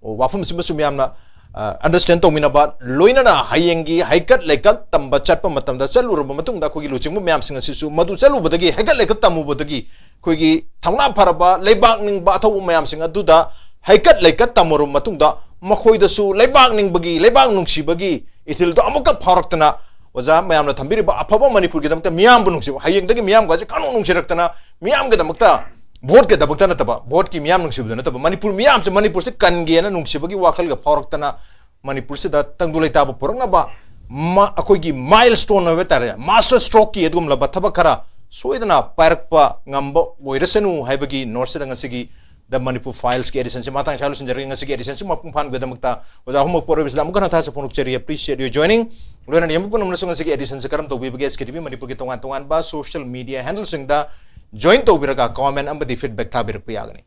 ꯋꯥꯐꯝꯁꯤꯃꯁꯨ ꯃꯌꯥꯝꯅ ꯑꯟꯗꯔꯁ꯭ꯇꯦꯟ ꯇꯧꯃꯤꯟꯅꯕ, ꯂꯣꯏꯅꯅ ꯍꯌꯦꯡꯒꯤ ꯍꯩꯀꯠ ꯂꯩꯀꯠ ꯇꯝꯕ ꯆꯠꯄ ꯃꯇꯝꯗ ꯆꯠꯂꯨꯔꯕ ꯃꯇꯨꯡꯗ ꯑꯩꯈꯣꯏꯒꯤ ꯂꯨꯆꯤꯡꯕ ꯃꯌꯥꯝꯁꯤꯡ ꯑꯁꯤꯁꯨ ꯃꯗꯨ ꯆꯠꯂꯨꯕꯗꯒꯤ, ꯍꯩꯀꯠ ꯂꯩꯀꯠ ꯇꯝꯃꯨꯕꯗꯒꯤ ꯑꯩꯈꯣꯏꯒꯤ ꯊꯧꯅꯥ ꯐꯔꯕ, ꯂꯩꯕꯥꯛ ꯅꯤꯡꯕ ꯑꯊꯧꯕ ꯃꯌꯥꯝꯁꯤꯡ ꯑꯗꯨꯗ ꯍꯩꯀꯠ ꯂꯩꯀꯠ ꯇꯝꯃꯨꯔꯕ ꯃꯇꯨꯡꯗ ꯃꯈꯣꯏꯗꯁꯨ ꯂꯩꯕꯥꯛ ꯅꯤꯡꯕꯒꯤ, ꯂꯩꯕꯥꯛ ꯅꯨꯡꯁꯤꯕꯒꯤ ꯏꯊꯤꯜꯗꯣ ꯑꯃꯨꯛꯀ ꯐꯥꯎꯔꯛꯇꯅ, ꯑꯣꯖꯥ ꯃꯌꯥꯝꯅ ꯊꯝꯕꯤꯔꯤꯕ ꯑꯐꯕ ꯃꯅꯤꯄꯨꯔꯒꯤꯗꯃꯛꯇ ꯃꯤꯌꯥꯝꯕꯨ ꯅꯨꯡꯁꯤꯕ, ꯍꯌꯦꯡꯗꯒꯤ ꯃꯤꯌꯥꯝꯒꯁꯦ ꯀꯥꯡꯂꯨꯞ ꯅꯨꯡꯁꯤꯔꯛꯇꯅ ꯃꯤꯌꯥꯝꯒꯤꯗꯃꯛꯇ, ꯚꯣꯠꯀꯤꯗꯃꯛꯇ ꯅꯠꯇꯕ, ꯚꯣꯠꯀꯤ ꯃꯤꯌꯥꯝ ꯅꯨꯡꯁꯤꯕꯗ ꯅꯠꯇꯕ, ꯃꯅꯤꯄꯨꯔ ꯃꯤꯌꯥꯝꯁꯦ, ꯃꯅꯤꯄꯨꯔꯁꯦ ꯀꯟꯒꯦꯅ ꯅꯨꯡꯁꯤꯕꯒꯤ ꯋꯥꯈꯜꯒ ꯐꯥꯎꯔꯛꯇꯅ ꯃꯅꯤꯄꯨꯔꯁꯤꯗ ꯇꯪꯗꯨ ꯂꯩꯇꯥꯕ ꯄꯨꯔꯛꯅꯕ ꯃ-, ꯑꯩꯈꯣꯏꯒꯤ ꯃꯥꯏꯜ ꯁ꯭ꯇꯣꯟ ꯍꯥꯏꯕ ꯇꯥꯔꯦ, ꯃꯥꯁꯇꯔ ꯁ꯭ꯇ꯭ꯔꯣꯛꯀꯤ ꯑꯗꯨꯒꯨꯝꯂꯕ ꯊꯕꯛ ꯈꯔ ꯁꯣꯏꯗꯅ ꯄꯥꯏꯔꯛꯄ ꯉꯝꯕ ꯑꯣꯏꯔꯁꯅꯨ ꯍꯥꯏꯕꯒꯤ ꯅꯣꯠꯁꯤꯗ ꯉꯁꯤꯒꯤ The Manipur Files ꯀꯤ ꯑꯦꯗꯤꯁꯟꯁꯤ ꯃꯇꯥꯡ ꯁ꯭ꯋꯥꯏꯗ ꯂꯣꯏꯁꯤꯟꯖꯔꯒꯦ꯫ ꯉꯁꯤꯒꯤ ꯑꯦꯗꯤꯁꯟꯁꯤ ꯃꯄꯨꯡ ꯐꯥꯍꯟꯕꯒꯤꯗꯃꯛꯇ ꯑꯣꯖꯥ ꯑꯍꯨꯝꯃꯛꯄꯨ ꯑꯔꯣꯏꯕꯁꯤꯗ ꯑꯃꯨꯛꯀ ꯍꯟꯅ ꯊꯥꯖ ꯐꯣꯡꯗꯣꯛꯆꯔꯤ꯫ Appreciate your joining꯫ ꯂꯣꯏꯅꯅ ꯌꯦꯡꯕ ꯄꯨꯝꯅꯃꯛꯅꯁꯨ ꯉꯁꯤꯒꯤ ꯑꯦꯗꯤꯁꯟꯁꯤ ꯀꯔꯝ ꯇꯧꯕꯤꯕꯒꯦ? S K T V ꯃꯅꯤꯄꯨꯔꯒꯤ ꯇꯣꯉꯥꯟ ꯇꯣꯉꯥꯟꯕ social media handle ꯁꯤꯡꯗ join ꯇꯧꯕꯤꯔꯒ comment ꯑꯃꯗꯤ feedback ꯊꯥꯕꯤꯔꯛꯄ ꯌꯥꯒꯅꯤ꯫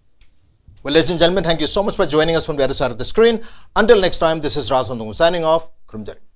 Well, ladies and gentlemen, thank you so much for joining us from the other side of the screen. Until next time, this is Raj Hondong signing off. ꯈꯨꯔꯨꯝꯖꯔꯤ꯫